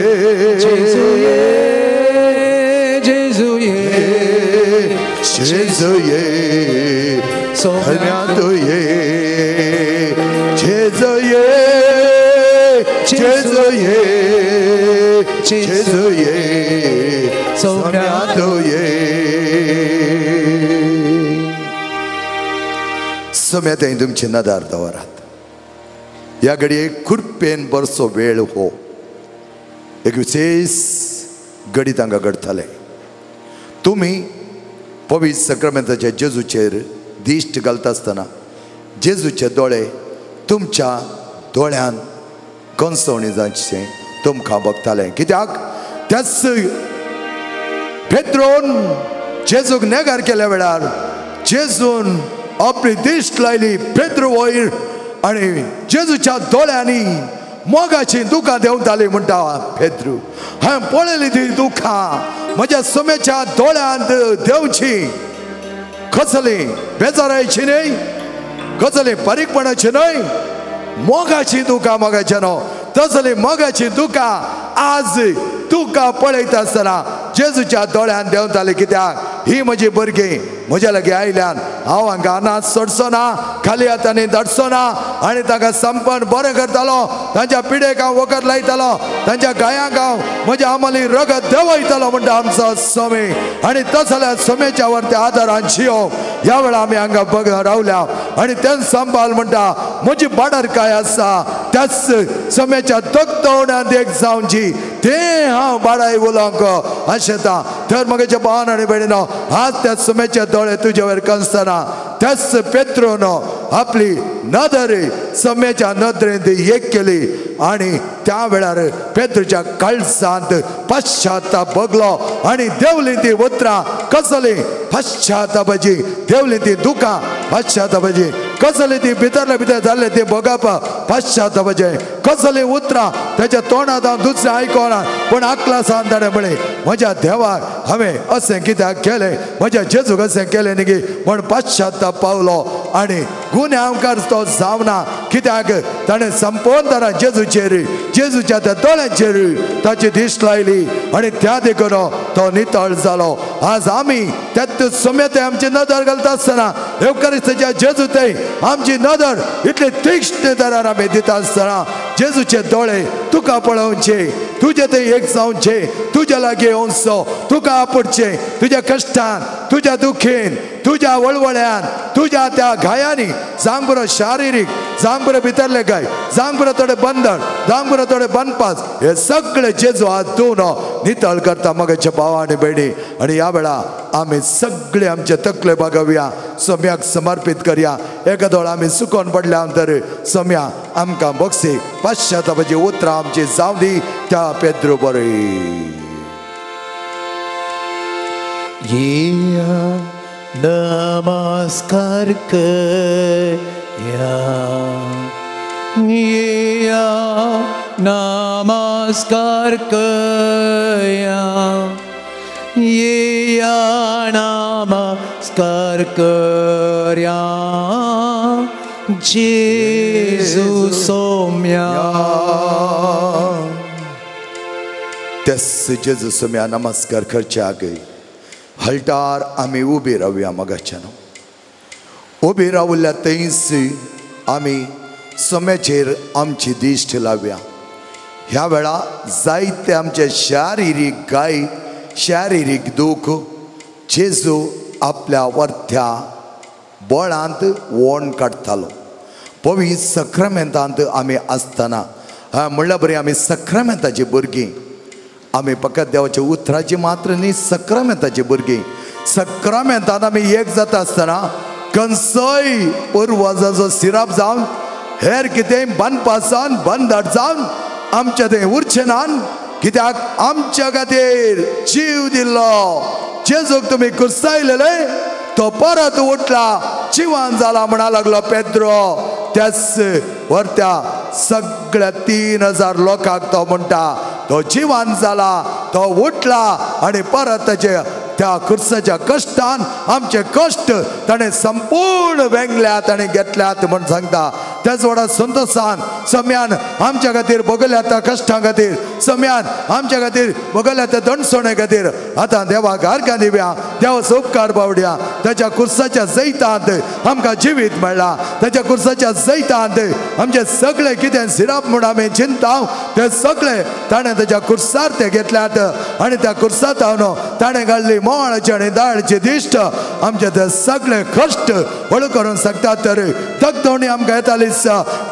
S3: जेजू ये, जेजू ये,
S2: जेजू ये, सोम्यांत ये जेजू ये जेजू ये जेजू ये सोम्यांत ये. सोम्या थंय तुमची नदर दवरात. ह्या घडये कृपेन बरसो वेळ हो एक विशेष घडी तांकां घडटलें. तुमी पवित्र सक्रामेंताच्या जेजूचेर दिश्ट घालता आसतना जेजूचे दोळे तुमच्या दोळ्यान कंसवणी जावचें तुमकां बगतालें. कित्याक त्याच पेत्रोन जेजूक नेगार केल्या वेळार जेजून आपली दिश्ट लायली पेत्रो वयर आनी जेजूच्या दोळ्यांनी मोगाची दुकां देंवताली. म्हणटा पेद्रू हांवें पळयली ती दुखां म्हज्या सोम्याच्या दोळ्यांत देंवची. कसली बेजारायची न्हय, कसली बारीकपणाची न्हय, मोगाची दुकां मोगाच्या न्हू तसली मोगाची दुकां आज तुका पळयता आसतना जेजूच्या दोळ्यान देंवताली. कित्याक ही म्हजी भुरगीं म्हज्या लागीं आयल्यान हांव हांकां अनाज सोडचो ना, खाली हातांनी धाडचो ना आनी तांकां संपन्न बरें करतालो, तांच्या पिडेक हांव वखद लायतालो, तांच्या गायांक हांव म्हज्या आमली रगत देंवयतालो म्हणटा आमचो स्वामी. आनी तस जाल्यार सोम्याच्या वरत्या आदारान जियो ह्या वेळार आमी हांगा बग रावल्या आनी तें सांबाळ म्हणटा म्हजी बाडर काय आसा त्याच सोम्याच्या तकतवण्यान एक जावची तें हांव बाडाय उलोवंक आशेता. तर म्हगेच्या भावान आनी भयणीनो आज त्या सोम्याचे दोळे तुजे वयर कंसतना त्याच पेत्रोन आपली नदर सोम्याच्या नदरेंत एक केली आनी त्या वेळार पेत्रोच्या काळजांत पश्चाताप बगलो आनी देवली ती उतरां कसली पश्चातापाची, देवली ती दुकां पश्चातापाची, कसली ती भितरले भितर जाल्ले ती भोगप पश्चातापाचें, कसली उतरां ताच्या तोंडांत हांव दुसरें आयकना पूण आकलासान ताणें म्हळें म्हज्या देवाक हांवें अशें कित्याक केलें, म्हज्या जेजूक अशें केलें न्ही म्हण पश्चाताप पावलो आनी गुन्यांवकार तो जावना. कित्याक ताणें संपूर्ण तरा जेजूचेर जेजूच्या त्या दोळ्यांचेर ताची दिश्ट लायली आनी त्या देखून तो नितळ जालो. आज आमी त्यात सोम्या आमची नदर घालता आसतना येवकारिस्ताच्या जेजू थंय आमची नदर इतली तीक्ष्ण तरान आमी दिता आसतना जेजूचे दोळे तुका पळोवचे, तुजे थंय एक जावचे, तुज्या लागीं येवचो, तुका आपुडचें, तुज्या कश्टान, तुज्या दुखेन, तुज्या वळवळ्यान, तुज्या त्या घायांनी, जावंक बरो शारिरीक, जावंक बरो भितरले गाय, जावंक बरो थोडे बंधन, जावंक बरो थोडे बनपास, हे सगळे जेजू हात धुवन नितळ करता मगेच्या भाव आनी भयणी. आनी ह्या वेळा आमी सगळे आमचे तकले बागोवया, सोम्याक समर्पीत करया. एका दोळ आमी सुकोन पडल्या तर सोम्या आमकां बक्षी पश्चातापाची उतरां आमची जावं दी त्या पेद्रू बरी.
S3: येया नमस्कार करया, येया नमस्कार करया, येया नमस्कार करया जेजू सोम्या.
S2: त्यास जेजू सोम्या नमस्कार करच्या आगी हलटार आमी उबी रावया. मगाच्यान उबी रावल्या थंयच आमी सोम्याचेर आमची दिश्ट लावया. ह्या वेळा जायते आमचे शारिरीक गाय, शारिरीक दूख जेजू आपल्या वरत्या बळांत वोण काडटालो. पवित्र सक्रामेंतांत आमी आसतना म्हणल्यार बरी आमी सक्रामेंताची भुरगीं, आमी फकत देवाच्या उतराची मात्र न्ही, सक्रामेंताची भुरगीं. सक्रामेंतांत आमी एक जाता आसतना खंयचोय पुर्वजाचो सिराप जावन हेर कितेंय बांदपास जावन बंदट जावन आमच्या थंय उरचें ना. कित्याक आमच्या खातीर जीव दिल्लो जेजूक तुमी कुर्सायलेले तो परत उठला, जिवान जाला म्हणा लागलो पेद्रो. त्याच वरत्या सगळ्या 3000 लोकांक तो म्हणटा तो जिवान जाला, तो उठला आनी परत ताचे त्या खुर्साच्या कश्टान आमचे कश्ट ताणें संपूर्ण वेंगल्यात आनी घेतल्यात म्हण सांगता. त्याच वाडा संतोशान सम्यान आमच्या खातीर भोगल्या त्या कश्टां खातीर, सम्यान आमच्या खातीर भोगल्या त्या दणसणे खातीर आतां देवाक आर्गां दिवया, देवाचो उपकार बावड्या. ताच्या कुर्साच्या जैतांत आमकां जिवीत मेळ्ळां, ताच्या कुर्साच्या जैतांत आमचे सगळे कितें सिराप म्हूण आमी चिंता ते सगळे ताणें ताच्या कुर्सार ते घेतल्यात आनी त्या कुर्सात हांव ताणें घाल्ली मोळाची आनी दाळची दिश्ट आमचे ते सगळे कश्ट हळू करूंक शकतात. तर दगदवणी आमकां येताली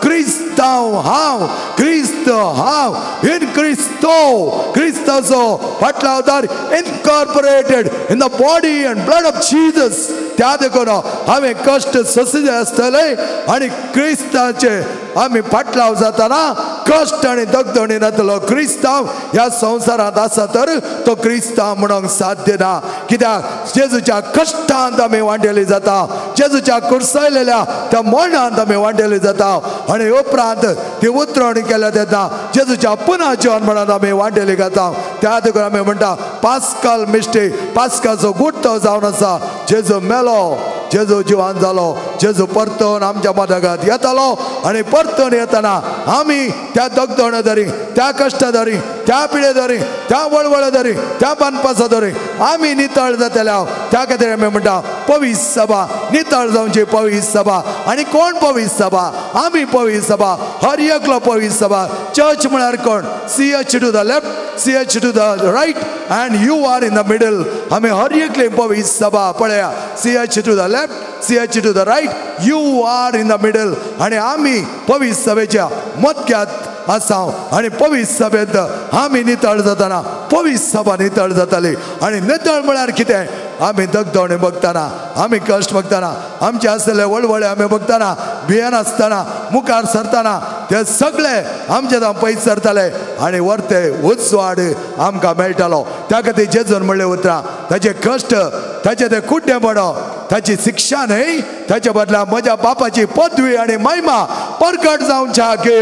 S2: क्रिस्तांव हांव, क्रिस्त हांव, in क्रिस्तो, क्रिस्ताचो फाटलावदार incorporated in the body and blood of Jesus. त्या देखून हांवें कश्ट सोंसचे आसतले आनी क्रिस्ताचे आमी फाटलाव जाताना कश्ट आनी दगदणी नातलो क्रिस्तांव ह्या संवसारांत आसा तर तो क्रिस्तांव म्हणूंक साध्य ना. कित्याक जेजूच्या कश्टांत आमी वांटेली जाता, जेजूच्या कुर्सायलेल्या त्या मरणांत आमी वांटेली जाता आनी उपरांत ती उतरवणी केल्या तेन्ना जेजूच्या पुना जिवन म्हणून आमी वांटेली जाता. त्या देखून आमी म्हणटा पास्कल मिस्टेक, पास्काचो गुट्टो जावन आसा. जेजू मेलो, जेजू जिवान जालो, जेजू परतून आमच्या मदगात येतालो आनी परतून येताना आमी त्या दगदणे धरी, त्या कश्टा धरी, त्या पिळे धरी, त्या वळवळे धरी, त्या बांदपासा धरी आमी नितळ जातले. त्या खातीर आमी म्हणटा पवित्र सभा, नितळ जावची पवित्र सभा. आनी कोण पवित्र सभा? आमी पवित्र सभा, हर एकलो पवित्र सभा. चर्च म्हळ्यार कोण? C H to the left, C H to the right and you are in the middle. आमी हर एकले पवित्र सभा. पळया, C H to the left, C H to the right, you are in the middle. आनी आमी पवित्र सभेच्या मदक्यात आसा आनी पवित्र सभेंत आमी नितळ जाताना पवित्र सभा नितळ जाताली. आनी नितळ म्हळ्यार कितें? आमी दगदवणी बघताना, आमी कश्ट बघताना, आमचे आसलेले वळवळे आमी बघताना, भियेनासतना मुखार सरताना ते सगळे आमचे जावन पयस सरताले आनी वरते उजवाड आमकां मेळटालो. त्या खातीर जेजून म्हणलें उतरां, ताचे कश्ट, ताचे ते कुड्डे पडो, ताची शिक्षा न्हय, ताच्या बदला म्हज्या बापाची पदवी आनी महिमा परगट जावच्या की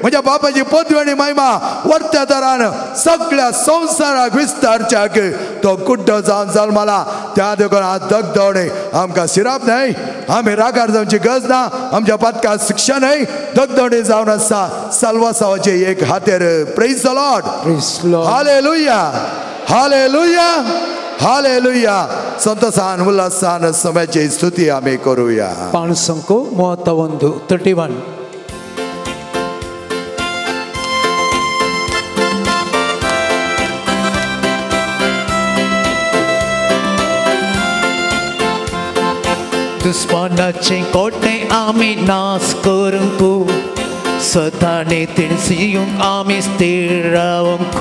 S2: म्हज्या बापाची पदवी आनी महिमा वरत्या दरान सगळ्या संवसाराक विस्तारच्या की तो कुड्डो जावन जल्मला. त्या देखून आज दगदवणी आमकां सिराप न्हय, आमी रागार जावची गरज ना, आमच्या पातकाक शिक्षा न्हय, दगदवणी जावन आसा साल्वासावाचे एक हातेर. Praise the Lord, hallelujah, hallelujah, hallelujah. संतोषान उल्हासान समयाची स्तुती आमी करूया.
S4: पाणसंको 31 31.
S3: दुस्मानाचे कोटे आमी नाश करूंक, सताने तिणसियूंक आमी स्थिर रावंक,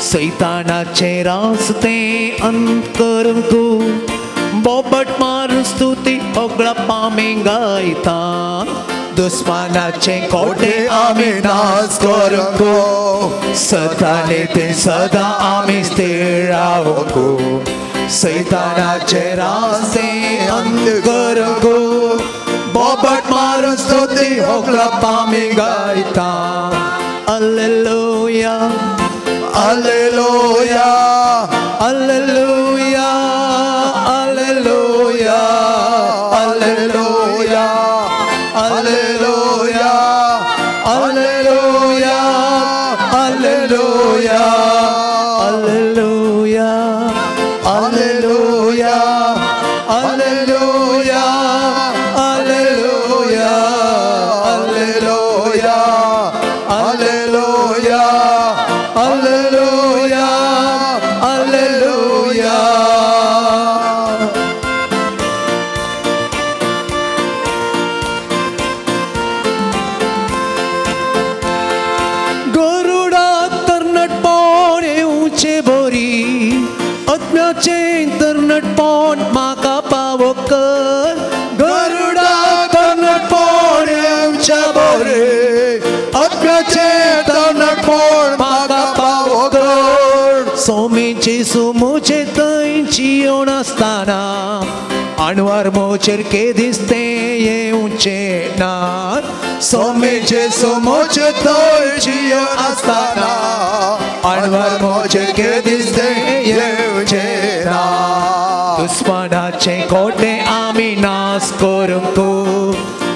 S3: सैतानाचे रास्ते अंत करूंक, बोबट मारून स्तुती होगळा पामी गायता. दुस्मानाचे कोटे आमी नाश करूंक, सताने ते सदा आमी स्थिर रावंक, सैतानाचे रास्ते अंत करूंक, बोबट मारून स्तुती होगळा पामी गायता. Alleluia,
S2: alleluia,
S3: alleluia, alleluia,
S2: alleluia, alleluia, alleluia,
S3: alleluia, alleluia,
S2: alleluia, alleluia, alleluia, alleluia, alleluia,
S3: alleluia, alleluia. Garuda तरनटपण येवचे बरी, आत्म्याचें तरनटपण म्हाका पावो कर. गरुडा तरनटपण येवचे बरी,
S2: आत्म्याचें तरनटपण म्हाका पावो कर.
S3: सोमीची सुमुचे थंयची येवन आसतना आणवार मोचेर के दिसते येवचे ना.
S2: सोमीचे सुमुचे थंयची येवन आसतना
S3: आणवार मोचेर के दिसते
S2: येवचे ना.
S3: दुस्मानाचे कोटे आमी नाश करूंक,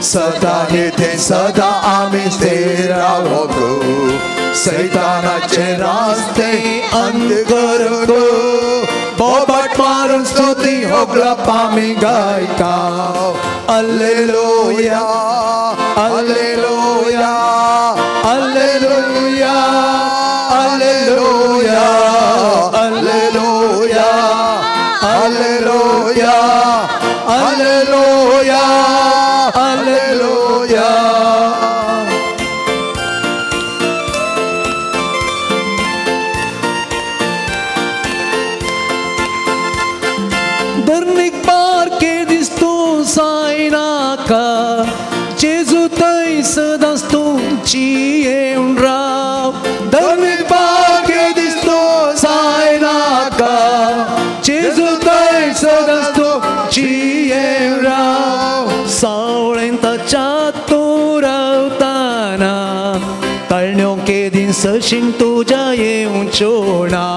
S2: सदा निते सदा आमी स्थिर रावंक सैतानाचे रास्ते अंत करूंक
S5: बोबाट मारून स्तुती होगळप आमी गायता
S2: Alleluia alleluia alleluia alleluia alleluia alleluia alleluia alleluia.
S5: धरणीक बारके दिस तूं जायनाका जेजू थंय सदांच तुमची येवन राव धरणीक बारके दिस तूं जायनाका जेजू थंय सदांच तुमची येवन राव सावळेन ताच्या तूं रावताना ताळण्यो केदीं सशीन तुज्या येवच्यो ना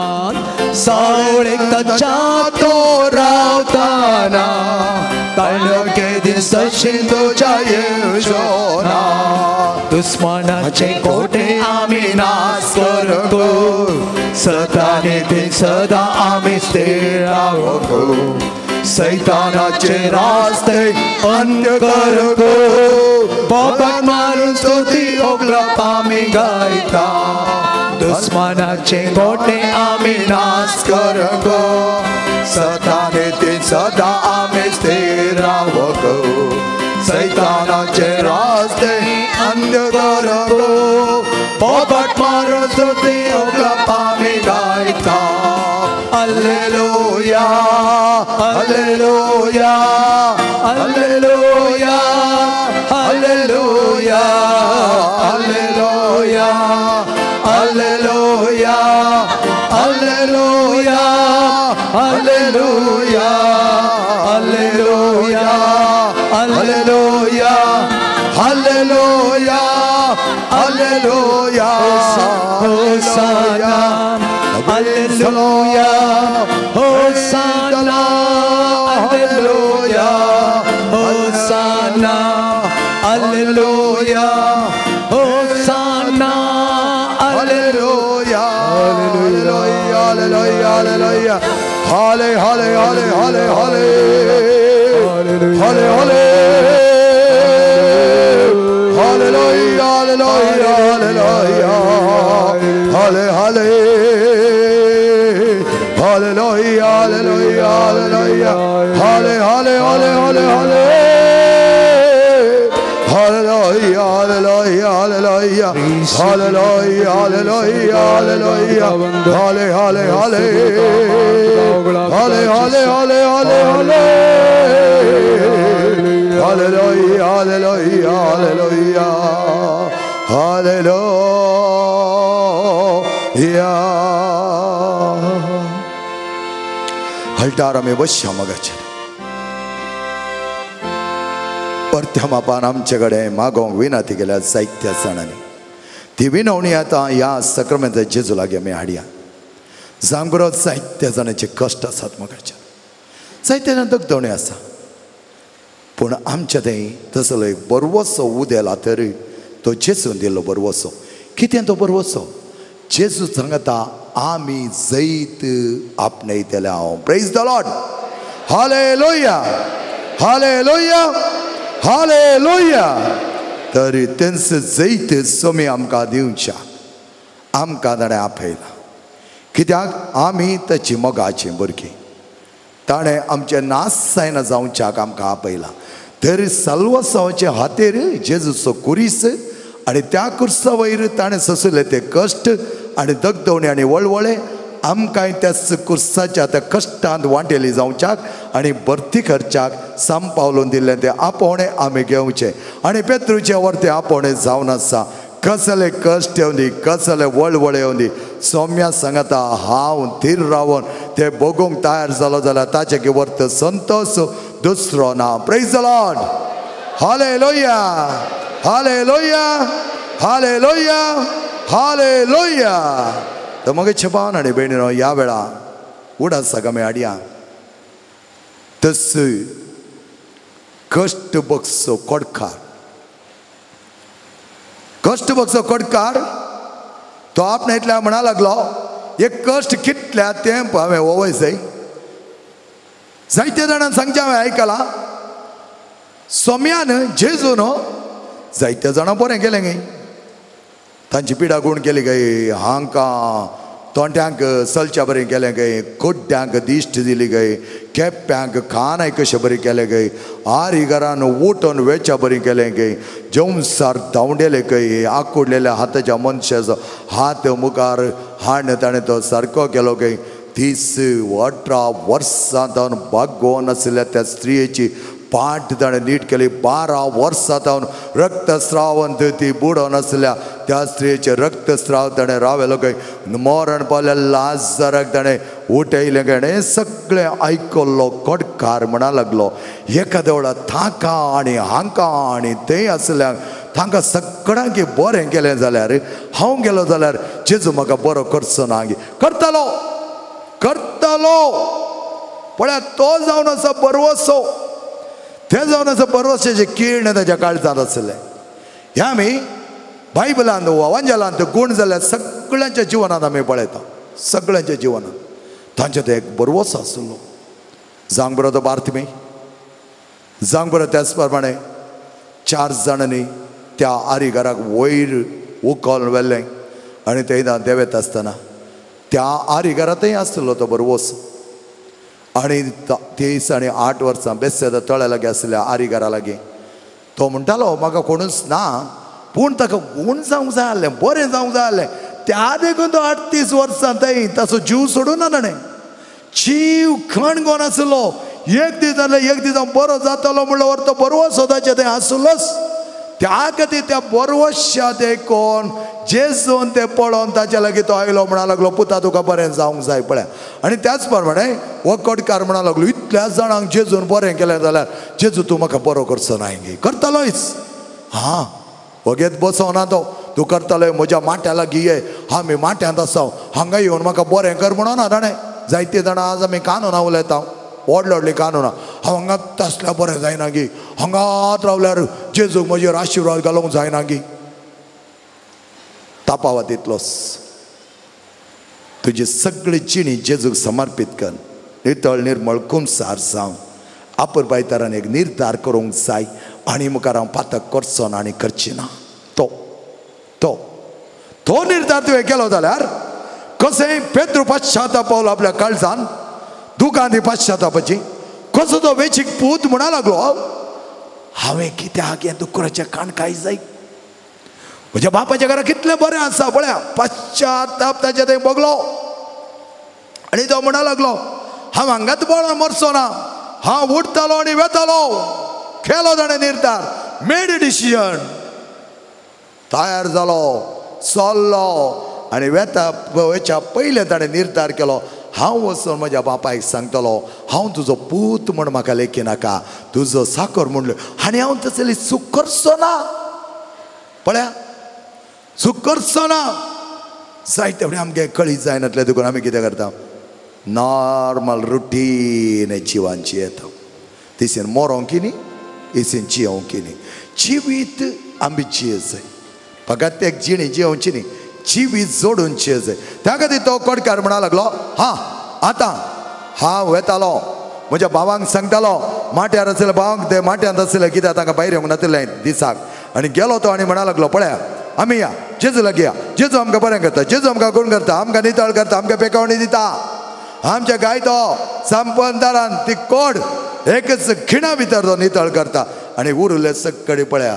S5: सावळेक ताच्या तूं रावताना ताळण्यो केदीं सशीन तुज्या
S2: येवच्यो ना
S5: दुस्मानाचे कोटे आमी नाश करूंक सदा निती सदा आमी स्थिर रावंक
S2: सैतानाचे रास्ते अंत करूंक
S5: बोबाट मारून स्तुती होगळप आमी गायता दुस्मानाचे गोटे आमी नाश
S2: करूंक सदा निती सदा आमी स्थिर रावंक सैतानाचे रास्ते अंत करूंक
S5: बोबाट मारून स्तुती होगळप आमी गायता
S2: Alleluia alleluia alleluia alleluia alleluia alleluia alleluia alleluia alleluia alleluia alleluia alleluia
S5: hosanna alleluia hosanna alleluia hosanna alleluia hosanna
S2: alleluia alleluia alleluia alleluia hale hale hale hale hale hale hale hallelujah hallelujah hallelujah hale hale hallelujah hallelujah hallelujah hale hale hale hale hale hallelujah hallelujah hallelujah hallelujah hallelujah hallelujah hale hale hale hale hale hale hale hale hallelujah hallelujah hallelujah hallelujah. हलटार आमी बसया मगाचेर परत्या मापान आमचे कडेन मागोवंक विनंती केल्या जायत्या जाणांनी ती विनवणी आतां ह्या सक्रमेंत जेजू लागीं आमी हाडया जांगबरो जायत्या जाणांचे कश्ट आसात मगाचेर जायत्या जाण दगदवणी आसा पूण आमच्या थंय तसलो एक बरवसो उदेला तर तो जेजून दिल्लो बरवसो कितें तो बरवसो जेजू सांगता आमी जैत आपणयतले हांव. Praise the Lord hallelujah hallelujah hallelujah. तरी तेंच जैत सोमी आमकां दिवच्या आमकां ताणें आपयला कित्याक आमी ताची मोगाची भुरगीं ताणें आमचें नाश जायना जावच्याक आमकां आपयला. तरी साल्वासांवाचे हातेर जेजूचो कुरीस आनी त्या कुर्सा वयर ताणें सोंसले ते कश्ट आनी दगदवणी आनी वळवळे आमकांय त्याच कुर्साच्या त्या कश्टांत वांटेली जावच्याक आनी भरती करच्याक सांपावलून दिल्लें तें आपोवणें आमी घेवचें आनी पेत्रूचें वरतें आपोवणें जावन आसा. कसले कश्ट येवंदी कसले वळवळे येवंदी सौम्या सांगता हांव थीर रावन ते भोगूंक तयार जालो जाल्यार ताचे वर्त संतोष दुसरो ना. Praise the Lord hallelujah hallelujah hallelujah hallelujah. तर मगे छपान आनी भयणीनो ह्या वेळा उडासाक आमी हाडया तस कश्ट बगसो कोडकार कश्ट बगचो कडकार तो आपणे इतल्या म्हणा लागलो, एक कश्ट कितल्या तेंप हांवें ओवय जाय. जायते जाणांक सांगचें हांवें आयकलां, सोम्यान जेजून जायते जाणां बरें केलें गे, तांची पिडा गुण केली गे, हांकां तोंट्यांक सलच्या बरें केलें गे, कुड्ड्यांक दिश्ट दिली गे, केप्यांक खानाय कशें बरें केलें गे, आरी घरान उठून वेच्या बरें केलें गे, जेवसार धांवडेले गे, आकुडलेल्या हाताच्या मनशाचो हात मुखार हाण ताणें तो सारको केलो गे. 30-18 वर्सां तावन बागोवन आशिल्ल्या त्या स्त्रियेची पाट ताणें नीट केली. 12 वर्सां तावन रक्तस्रावन ती बुडोवन आसल्या त्या स्त्रियेचे रक्तस्राव ताणें रावेलो काय. मरण पावल्या लाजराक ताणें उठयलें काय. हें सगळें आयकल्लो कोटकार म्हणा लागलो, एका वेळा ताका आनी हांकां आनी थंय आसल्या तांकां सगळ्यांक बरें केलें जाल्यार हांव गेलो जाल्यार जेजू म्हाका बरो करचो ना. करतलो करतलो. पळया तो जावन आसा बरवसो, ते जावन आसा बरवसाचें किर्ण ताच्या काळजांत आसलें. ह्या आमी बायबलांत वांजेलांत गूण जाल्यार सगळ्यांच्या जिवनांत आमी पळयता, सगळ्यांच्या जिवनांत तांचे तो एक बरवसो आसलो. जावंक बरो तो बार्थमी, जावंक बरो. त्याच प्रमाणे 4 जाणांनी त्या आरी घराक वयर उखल व्हेलें आनी ते देंवत आसतना त्या आरी घरांतय आसलो तो बरवसो. आनी 23 आनी 8 वर्सां बेस्तेदा तळ्या लागीं आसल्या आरी घरा लागीं तो म्हणटालो, म्हाका कोणूच ना, पूण ताका गूण जावंक जाय आसलें, बरें जावंक जाय आसलें. त्या देखून तो 38 वर्सां थंय ताचो जीव सोडूं ना ताणें. जीव खण आसलो. एक दीस जालें, एक दीस हांव बरो जातलो म्हणल्यार तो बरवसो ताचे थंय आसलोच. त्या खातीर त्या बरवश्या ते कोण जेजून ते पळोवन ताच्या लागीं तो आयलो, म्हणा लागलो, पुता तुका बरें जावंक जाय. पळया. आनी त्याच प्रमाणे हो कोटकार म्हणा लागलो, इतल्या जाणांक जेजून बरें केलें जाल्यार जेजू तूं म्हाका बरो करचो ना गे. करतलोच. हां, वगेत बसोना तो, तूं करतलो म्हज्या माट्या लागीं ये, आमी माट्यांत आसा, हांगा येवन म्हाका बरें कर म्हणून ताणें. जायते जाणां आज आमी कानूना उलयता, व्हडले व्हडले कानूना, हांव हांगात आसल्यार बरें जायना गी, हांगात रावल्यार जेजूक म्हजेर आशिर्वाद घालूंक जायना गी. तापावत तितलोच. तुजी सगळी जिणी जेजूक समर्पीत कर, नितळ निर्मळ कुमसार जावन आपुरबायतारान एक निर्धार करूंक जाय आनी मुखार हांव पातक करचो ना आनी करची ना. तो तो तो निर्धार तुवें केलो जाल्यार कशें पेत्रू पश्चाताप पावलो आपल्या काळजान, दुकान ती पश्चातापाची, कसो तो वेचीक पूत म्हणा लागलो, हांवें कित्याक हें दुकराचें काण काय जाय, म्हज्या बापाच्या घरा कितलें बरें आसा. पळया पश्चाताप ताच्या थंय भोगलो आनी तो म्हणा लागलो, हांव हांगाच बळो मरचो ना, हांव उठतालो आनी वेतालो. केलो ताणें निर्धार, मेड डिसिजन, तयार जालो, चल्लो आनी वेता वयच्या पयलें ताणें निर्धार केलो, हांव वचून म्हज्या बापायक सांगतलो, हांव तुजो पूत म्हण म्हाका लेखी नाका, तुजो साकर म्हणलो आनी हांव तसली चूक करचो ना. पळया चूक करचो ना. जायते फुडें आमगे कळी जायनातलें देखून आमी कितें करता, नॉर्मल रुटीन जिवांची येता, तिसेन मरोंक न्ही, इसेन जियोंक न्ही. जिवीत आमी जिये जाय, फकत एक जिणी जियोवची न्ही, जिवीत जोडून जिये जाय. त्या खातीर तो कोटकार म्हणा लागलो, हां आतां हांव वेतालो म्हज्या भावांक सांगतालो, माट्यार आसले भावांक ते माट्यांत आसले कित्याक तांकां भायर येवंक नातिल्लें दिसाक. आनी गेलो तो आनी म्हणा लागलो, पळया आमी या जेजू लागीं या, जेजू आमकां बरें करता, जेजू आमकां गुण करता, आमकां नितळ करता, आमकां पेकावणी दिता, आमच्या गाय तो संपंदारान ती कोड एकच खिणा भितर तो नितळ करता. आनी उरले सगळे पळया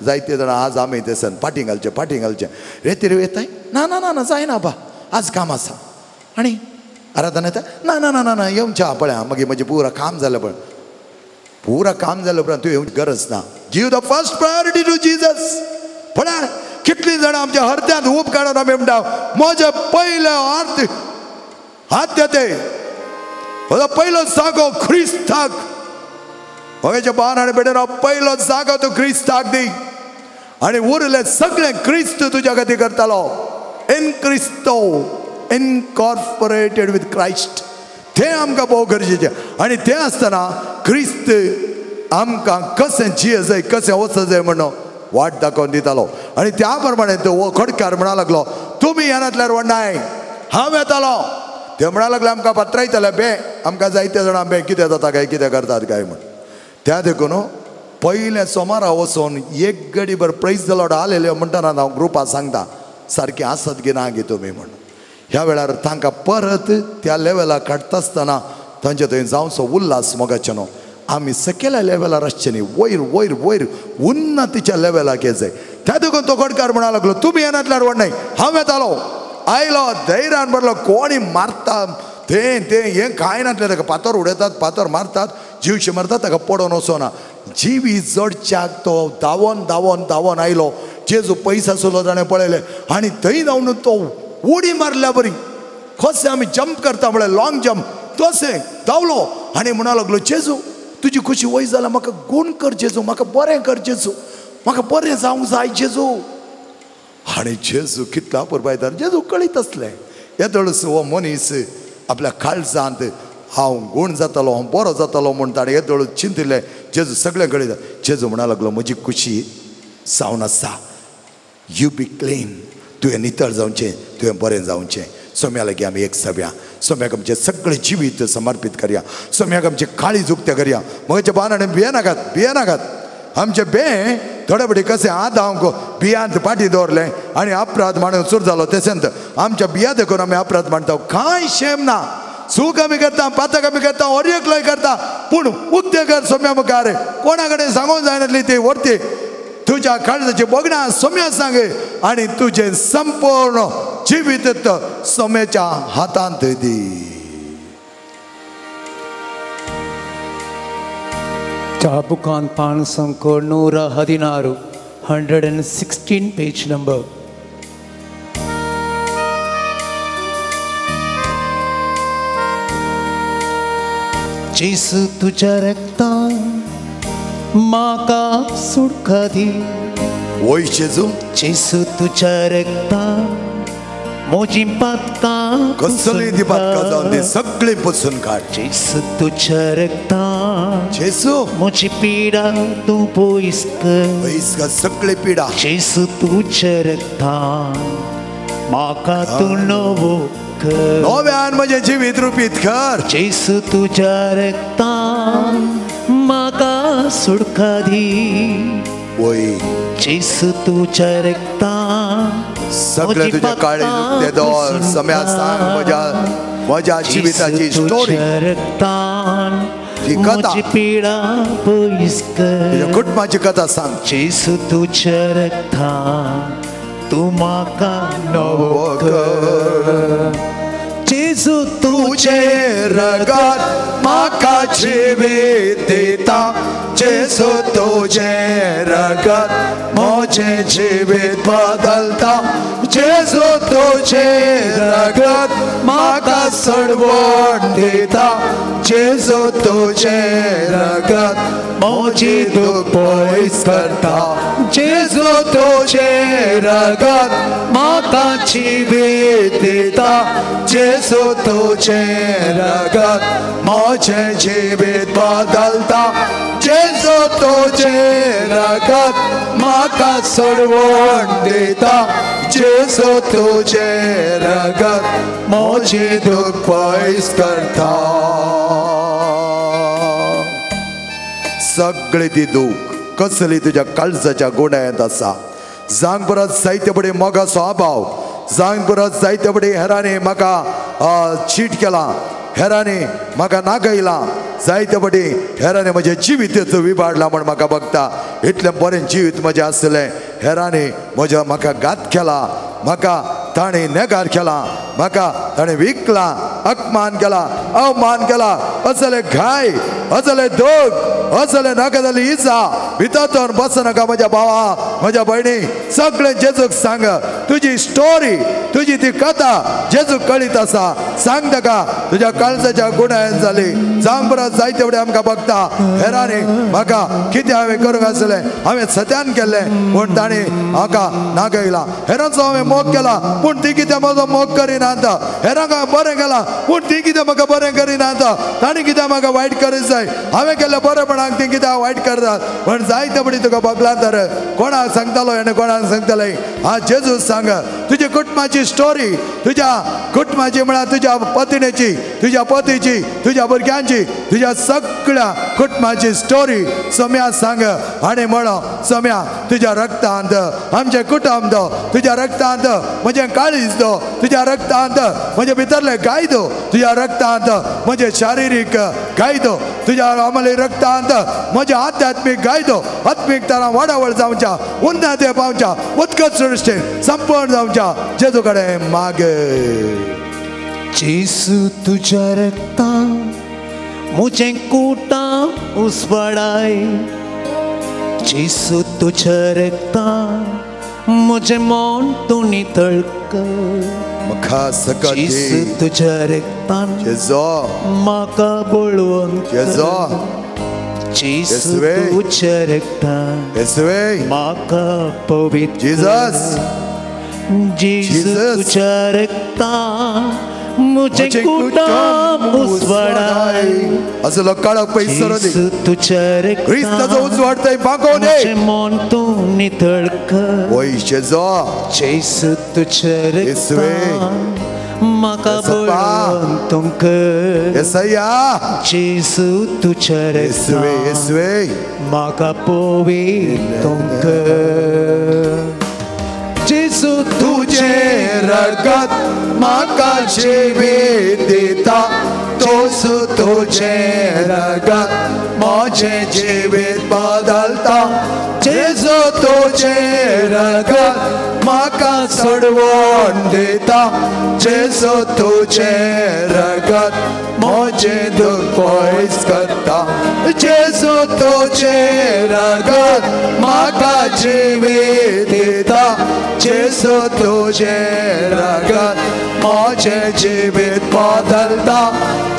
S2: जायते जाणां आज आमी तेसन पाटी घालचें पाटी घालचें, रेती रे येताय, ना ना ना ना जायना बा आज काम आसा, आनी आराधना येता, ना ना ना ना ना येवच्या पळया मागीर म्हजें पुरा काम जालें. पण पुरा काम जालें उपरांत तूं येवची गरज ना. Give the first priority to Jesus. पळया कितलीं जाणां आमच्या हरद्यांत ऊब काडून आमी म्हणटा, म्हजें पयलें आर्थ आद्यते, म्हजो पयलो जागो क्रिस्ताक, म्हज्या बान आनी बेटेन हांव पयलो जागो तूं क्रिस्ताक दी आनी उरलें सगळें क्रिस्त तुज्या खातीर करतालो. इन क्रिस्तो, इनकॉर्पोरेटेड विथ क्रायस्ट, तें आमकां भोव गरजेचें. आनी तें आसतना क्रिस्त आमकां कशें जिये जाय, कशें वचत जाय म्हणून वाट दाखोवन दितालो. आनी त्या प्रमाणे तो खडकार म्हणा लागलो तुमी येनातल्यार व्हडनाय हांव येतालो. ते म्हणा लागले आमकां पात्रायतले बे आमकां जायते जाणां बे कितें जाता काय कितें करतात काय म्हण. त्या देखून पयलें सोमारा वचून एक गडीभर प्रेज the Lord आलेले म्हणटना हांव ग्रुपा सांगता सारकें आसत गी ना गी तुमी म्हण. ह्या वेळार तांकां परत त्या लेवलाक काडटा आसतना तांचे थंय जावचो उल्हास मोगाचें न्हू. आमी सकयल्या लेवलार आसचे न्ही, वयर वयर वयर उन्नतीच्या लेवलाक येत जाय. त्या देखून तो खडकार म्हणा लागलो तुमी येनातल्यार व्हड न्हय हांव येतालो. आयलो धैर्यान भरलो कोणी मारता तें तें हें कांय नासलें ताका फातर उडयतात फातर मारतात जीवशी मारतात ताका पडोन वचना. जिवी जडच्याक तो धांवोन धांवोन धांवोन आयलो. जेजू पयस आसलो ताणें पळयलें आनी थंय धांवन तो उडी मारल्या बरी कशें आमी जंप करता म्हळ्यार लॉंग जंप तशें धांवलो आनी म्हणा लागलो जेजू तुजी खुशी वय जाल्या म्हाका गूण कर जेजू, म्हाका बरें कर जेजू, म्हाका बरें जावंक जाय जेजू. आनी जेजू कितलो पुरबायतार जेजू कळीत आसलें येदोळस हो मनीस आपल्या काळजांत हांव गूण जातालो हांव बरो जातालो म्हूण ताणें येदोळ चिंतिल्लें. जेजू सगळें कळीत. जेजू म्हणा लागलो म्हजी खुशी जावन आसा, you be clean, तुवें नितळ जावचें तुवें बरें जावचें. सोम्या लागीं आमी एक सव्या सोम्याक आमचें सगळें जिवीत समर्पीत करया, सोम्याक आमचें काळीज उक्तें करया. म्हजे बाण भियेनाकात भियेनाकात. आमचें बें थोडे फावटी कशें आदांक बियांत फाटीं दवरलें आनी अपराध मांडून सुरू जालो तेसेंत आमच्या बिया देखून आमी अपराध मांडटा. कांय शेम ना, चूक आमी करता, पातक आमी करता, हर एकलोय करता, पूण उक्तें कर सोम्या मुखार. कोणा कडेन सांगूंक जायनासली ती व्हरती तुज्या काळजाची भोगणां सोम्या सांगे आनी तुजें संपूर्ण जिवीत सोम्याच्या हातांत दी.
S4: ಚಾಬುಕಾನ್ ಪಾನ್ ಸಂಕೋ 116 116 ಪೇಜ್ ನಂಬರ್.
S3: जेसू तुझ्या रक्तान म्हाका सुटका दी.
S2: वय जेजू
S3: जेसू तुझ्या रक्तान म्हजी पातकां
S2: कसली ती पातकां जावन ती सगळीं पुसून काड.
S3: जेसू तुझ्या रक्तान
S2: जेसू
S3: म्हजी पिडा तूं पयस कर,
S2: पयस कर सगळी पिडा.
S3: जेसू तुझ्या रक्तान म्हाका तूं नवो कर,
S2: नव्यान म्हजें जिवीत रुपीत कर.
S3: जेसू तुझ्या रक्तान म्हाका सुटका दी.
S2: वय
S3: जेसू तुझ्या रक्तान
S2: सगळें तुजें काळीज उक्तें दवर. सम्या सांग म्हज्या म्हज्या जिविताची स्टोरी, ती कथा,
S3: पिडा पयस कर,
S2: तुज्या कुटुंबाची कथा सांग.
S3: जेसू तुझ्या रक्तान तूं म्हाका नवो कर. जेसू
S2: तुझें रगत म्हाका जिवीत दिता, जेसू तुझें रगत म्हजें जिवीत बदलता, जेसू तुझें रगत म्हाका सडवण दिता, जेसू तुझें रगत म्हजी दूख पयस करता, जेसू तुझें रगत म्हाका जिवीत दिता, जेसू तुझें रगत म्हजें जिवीत बदलता, जेसू तुझें रगत म्हाका सोडवण दिता, जेसू तुझें रगत म्हजी दूख पयस करता. सगळी ती दूख कसली तुज्या काळजाच्या गुण्यात आसा. जांग परत जायते फुडें मोगाचो अभाव, जांग परत जायते फुडें हेरांनी म्हाका चीट केला, हेरांनी म्हाका नागयला, जायते फावटी हेरांनी म्हजें जिवीत विबाडलां म्हण म्हाका बघता. इतलें बरें जिवीत म्हजें आसलें, हेरांनी म्हज्या म्हाका घात केला, म्हाका ताणें नेगार केला, म्हाका ताणें विकला, अपमान केला, अवमान केला. असले घाय, असले दोग, असले नाका जाली इजा भितर बसनाका म्हज्या भावा म्हज्या भयणी. सगळें जेजूक सांग, तुजी स्टोरी, तुजी ती कथा जेजूक कळीत आसा. सांग ताका तुज्या काळजाच्या गुणायन जाली. जावंक परत जायते फुडें आमकां बघता हेरांनी म्हाका कितें हांवें करूंक आसलें, हांवें सत्यान केल्लें पूण ताणें म्हाका नागयला. हेरांचो हांवें मोग केला पूण ती कितें म्हजो मोग करिनात. हेरांक हांवें बरें केलां पूण ती कितें म्हाका बरें करिनात. ताणें कितें म्हाका वायट करीत जाय, हांवें केल्लें बरेंपणाक ती कितें वायट करतात. पण जायते पडी तुका बगला तर कोणाक सांगतालो आनी कोणाक सांगताले हा जेजू सांग तुज्या कुटुंबाची स्टोरी तुज्या कुटुंबाची म्हळ्यार तुज्या पत्नीची तुज्या पतीची तुज्या भुरग्यांची तुज्या सगळ्या कुटुंबाची स्टोरी सोम्या सांग आनी म्हणो सोम्या तुज्या रक्तांत आमचें कुटुंब दो तुज्या रक्तांत म्हजें काळीज दो तुज्या रक्तांत म्हजे भितरले गाय दो तुज्या रक्तांत म्हजें शारिरीक गाय दो तुज्या आमले रक्तांत म्हजें आध्यात्मीक गाय दो आत्मीक तरा वाडावळ जावच्या उन्नते पावच्या उत्कट सृश्टी संपूर्ण जावच्या जेजू कडेन माग.
S3: जेजू तुज्या रक्तान म्हजें कुटां उसवाडाय जेजू तुज्या रक्तान म्हजें मन तूं नितळ कर
S2: म्हाका सकत
S3: जेजू तुज्या रक्तान
S2: जेजू
S3: म्हाका बळवंत
S2: जेजू
S3: जेजू तुज्या रक्तान
S2: येसुवे
S3: म्हाका पवित्र
S2: जीजस
S3: जेजू तुज्या रक्तान म्हजें कुटां उसवाडाय
S2: असलो काळोख पयसरो दी
S3: जेजू तुज्या रक्तान
S2: क्रिस्ताचो उजवाड थंय फांकोवन दे
S3: म्हजें मन तूं नितळ कर
S2: वय जेजू
S3: जेजू तुज्या रक्तान म्हाका बळवंत तूं कर
S2: येसय्या
S3: जेजू तुज्या
S2: येसुवे
S3: रक्तान
S2: येसुवे
S3: म्हाका पवित्र तूं कर जेजू
S2: तुझें रगत म्हाका जिवीत दिता जेजू तुझें रगत म्हजें जिवीत बदलता जेजू तुझें रगत म्हाका सोडवण दिता जेजू तुझें रगत म्हजें दुख पयस करता जेजू तुझें रगत म्हाका जिवीत दिता जेजू तुझें रगत म्हजें जिवीत बदलता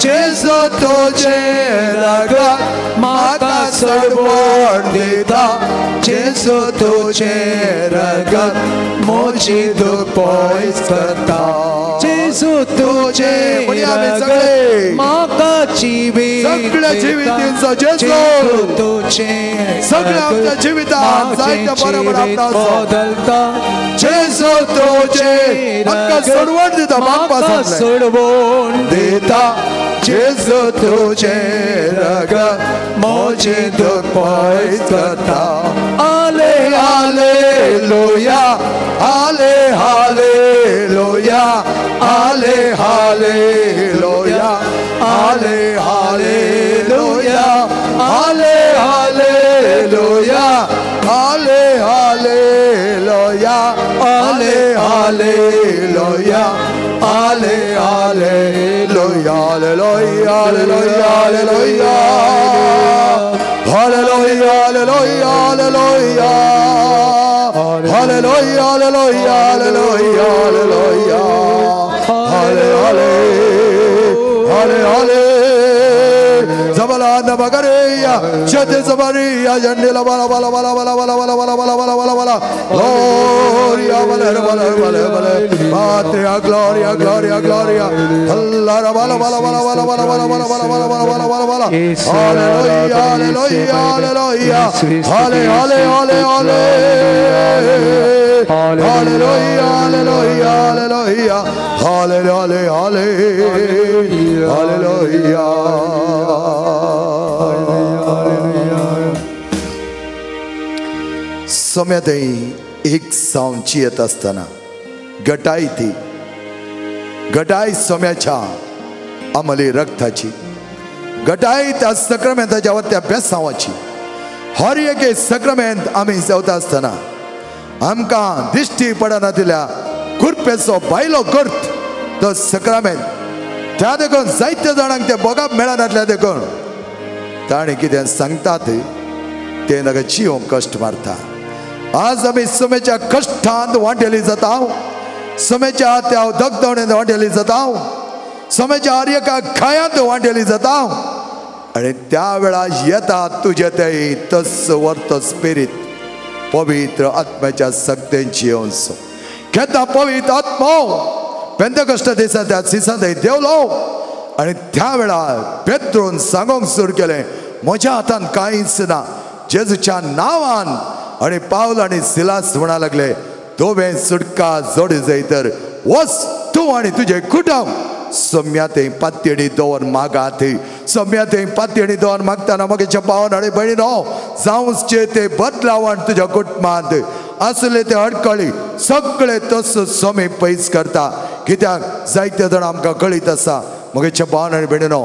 S2: जेजू तुझें रगत म्हाका सोडवण दिता जेजू तुझें रगत म्हजें दुख पयस करता
S3: जेजू तुझें रगत म्हाका जिवीत
S2: सगळ्या जिवितांचो जेजू
S3: तुझें
S2: सगळ्या आमच्या जिवितांत जायत्या बरोबर
S3: बदलता
S2: जेजू तुझें आमकां सोडवण दिता
S3: म्हाका सोडवण
S2: दिता जेजू तुझें रगत म्हजें दुख पयस करता. आले हालेलुया आले हालेलुया आले हालेलुया आले हालेलुया आले हालेलुया आले हालेलुया आले हालेलुया आले हालेलुया हालेलुया हालेलुया हालेलुया हालेलुया हालेलुया हालेलुया हालेलुया हालेलुया हालेलुया हाले हाले हाले हाले जबला बगरिया शते जबरिया जंडिला बाला बाला बाला बाला बाला बाला बाला बाला बाला बाला बाला ग्लोरिया बाला बाला बाला बाला patria gloria gloria gloria अल्लाह बाला बाला बाला बाला बाला बाला बाला बाला बाला बाला बाला बाला बाला हालेलुया हालेलुया हालेलुया हाले हाले हाले हाले हालेलुया हालेलुया हालेलुया हाले हाले हाले हालेलुया. सोम्यातय एक सावची येत आसतना गटाय ती गटाय सोम्याच्या अमली रक्ताची गटाय त्या सक्रमेंताच्या वा त्या बेसांवाची हर एके सक्रमेंत आमी जेवता आसतना आमकां दिश्टी पडना दिल्या कुरपेचो भायलो गर्त तो सक्रामेंत त्या देखून जायत्या जाणांक ते भोगप मेळनातल्या देखून ताणें कितें सांगतात ते ताका जिवंक कश्ट मारता. आज आमी समेच्या कश्टांत वांटेली जाता, समेच्या त्या दगदवणेंत वांटेली जाता, समेच्या हर एका घायांत वांटेली जाता आनी त्या वेळार येता तुजे ते तस वर्त स्पिरीत पवित्र आत्म्याच्या सक्तेंची येवचो घेता पवित्र आत्मो पेंतेकॉस्ता दिसा त्या दिसा थंय देवलो आनी त्या वेळार पेत्रून सांगूंक सुरू केलें म्हज्या हातान कांयच ना. जेजूच्या नांवान. आनी पावल आनी सिलास म्हणा लागले, तुवें सुटका जोडी जाय तर वच तूं आनी तुजें कुटुंब सम्या थंय पातयेणी दवर मागात. सम्या थंय पातयेणी दवर मागतना म्हगेच्या भावान आनी भयणीनो जावचे ते बदलावण तुज्या कुटुंबांत आसले ते अडकळी सगळे तसो समी पयस करता. कित्याक जायते जाण आमकां कळीत आसा म्हगेच्या भावान आनी भयणीनो,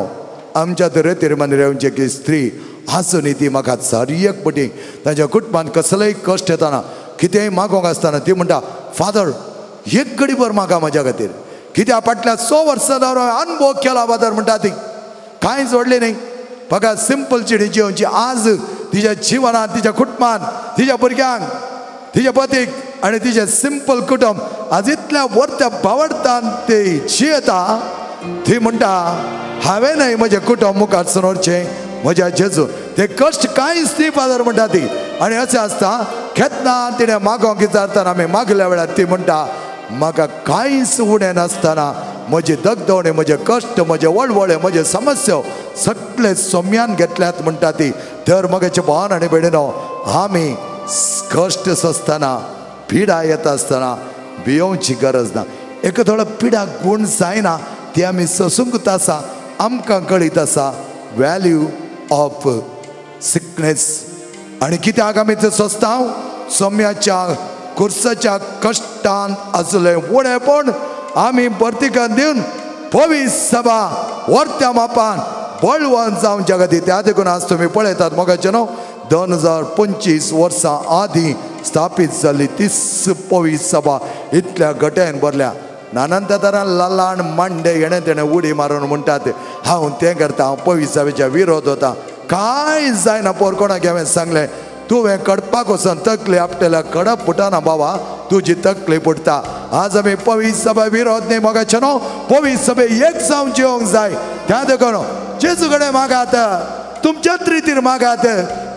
S2: आमच्या दरेतेर मंदिरांची की स्त्री आसून ती म्हाका सारयक पटी तांच्या कुटुंबांत कसलेय कश्ट येताना कितेंय मागोंक आसतना ती म्हणटा, फादर एक घडीभर मागा म्हज्या खातीर, कित्याक फाटल्या 100 वर्सां हांवें अनुभव केला फादर म्हणटा. ती कांय जोडली न्ही, म्हाका सिंपल चिडी जिवची. आज तिच्या जिवनांत, तिच्या कुटुंबान, तिच्या भुरग्यांक, तिच्या पतीक आनी तिचें सिंपल कुटुंब आज इतल्या वर्त्या बावडतान ते जियेता. ती म्हणटा, हांवें न्हय म्हजें कुटुंब मुखार सरचें म्हज्या जेजू ते कश्ट कांयच न्ही फादर म्हणटा ती. आनी अशें आसता केन्ना तिणें मागोंक विचारतना आमी मागल्या वेळार ती म्हणटा, म्हाका कांयच उणें नासतना म्हजी दगदवणे, म्हजे कश्ट, म्हजे वळवळे, म्हजे समस्या सगळे सोम्यान घेतल्यात म्हणटा ती. तर म्हगेचे भावान आनी भयणीनो, आमी कश्ट सोंसतना, पिडा येता आसतना भियोवची गरज ना. एक थोडो पिडा गूण जायना ती आमी सोंसूंकच आसा. आमकां कळीत आसा व्हॅल्यू ऑफ सिकनेस. आनी कित्याक आमी ते सोंसता? सोम्याच्या कुर्साच्या कश्टान आसलें उणेपण आमी भरतिकान दिवन पवीस सभा वर्त्या मापान बळवंत जावन जगती. त्या देखून आज तुमी पळयतात मोगाचे न्हू 2025 वर्सां आदीं स्थापीत जाल्ली 30 पवीस सभा इतल्या गट्यान भरल्या. नानान तरान लालान मांडे हेणें तेणें उडी मारून म्हणटात, हांव तें करता, हांव पवीस सभेच्या विरोध वता. कांय जायना. पोर कोणाक हांवें सांगलें, तुवें कडपाक वचून तकली आपटेल्या कडप फुटना बाबा, तुजी तकली फुटता. आज आमी पवीस सभा विरोध न्ही मोगाचे न्हू, पवीस सभे एक जावन जिवंक जाय. त्या देखून जेजू कडेन मागात, तुमच्याच रितीर मागात.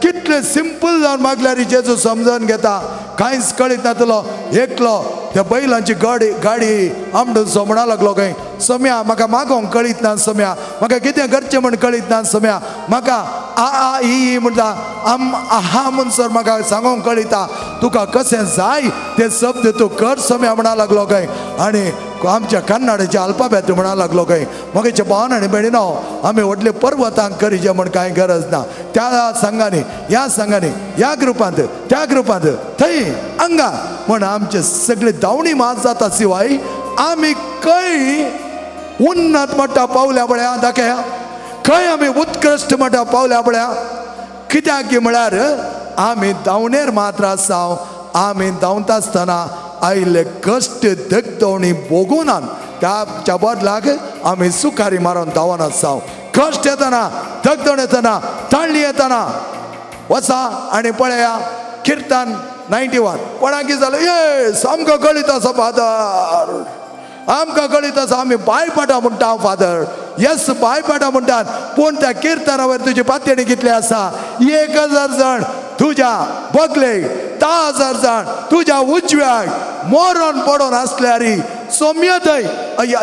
S2: कितले सिंपल जावन मागल्यार जेजू समजून घेता. कांयच कळीत नातलो एकलो त्या बैलांची गाडी गाडी आमडून सो म्हणा लागलो खंय, सोम्या म्हाका मागोंक कळीत ना, सोम्या म्हाका कितें करचें म्हण कळीत ना, सोम्या म्हाका आ आ ई म्हणटा आम आहा म्हणसर म्हाका सांगोंक कळिता, तुका कशें जाय ते शब्द तूं कर सोम्या म्हणा लागलो खंय. आनी आमच्या कन्नडाच्या अल्पाबेत म्हणा लागलो खंय. म्हगेच्या भावान आनी भयणीनो, आमी व्हडले पर्वतांक करीचे म्हण कांय गरज ना. त्या संघांनी, ह्या संघांनी, ह्या ग्रुपांत, त्या ग्रुपांत, थंय हांगा म्हण आमचे सगळे धांवणी मात जाता. शिवाय आमी खंय उन्नत म्हणटा पावल्या पळया दाखया, खंय आमी उत्कृश्ट म्हणटा पावल्या पळया. कित्याक की म्हळ्यार आमी धांवणेर मात्र आसा. आमी धांवता आसतना आयिल्ले कश्ट दगदवणी भोगूनात, त्याच्या बदलाक आमी सुखारी मारून धांवन आसा. कश्ट येतना, दगदवण येतना, ताळणी येतना वचा आनी पळया किर्तन 91 कोणाक कितें जालें, येस आमकां कळीत आसा फादर, आमकां कळीत आसा, आमी बायपाटां म्हणटा फादर, येस बायपाटां म्हणटात. पूण त्या किर्तनावर तुजी पातयणी कितली आसा? 1000 जाण तुज्या बगले, 10,000 जाण तुज्या उजव्याक मरण पडोन आसल्यार सोम्या थंय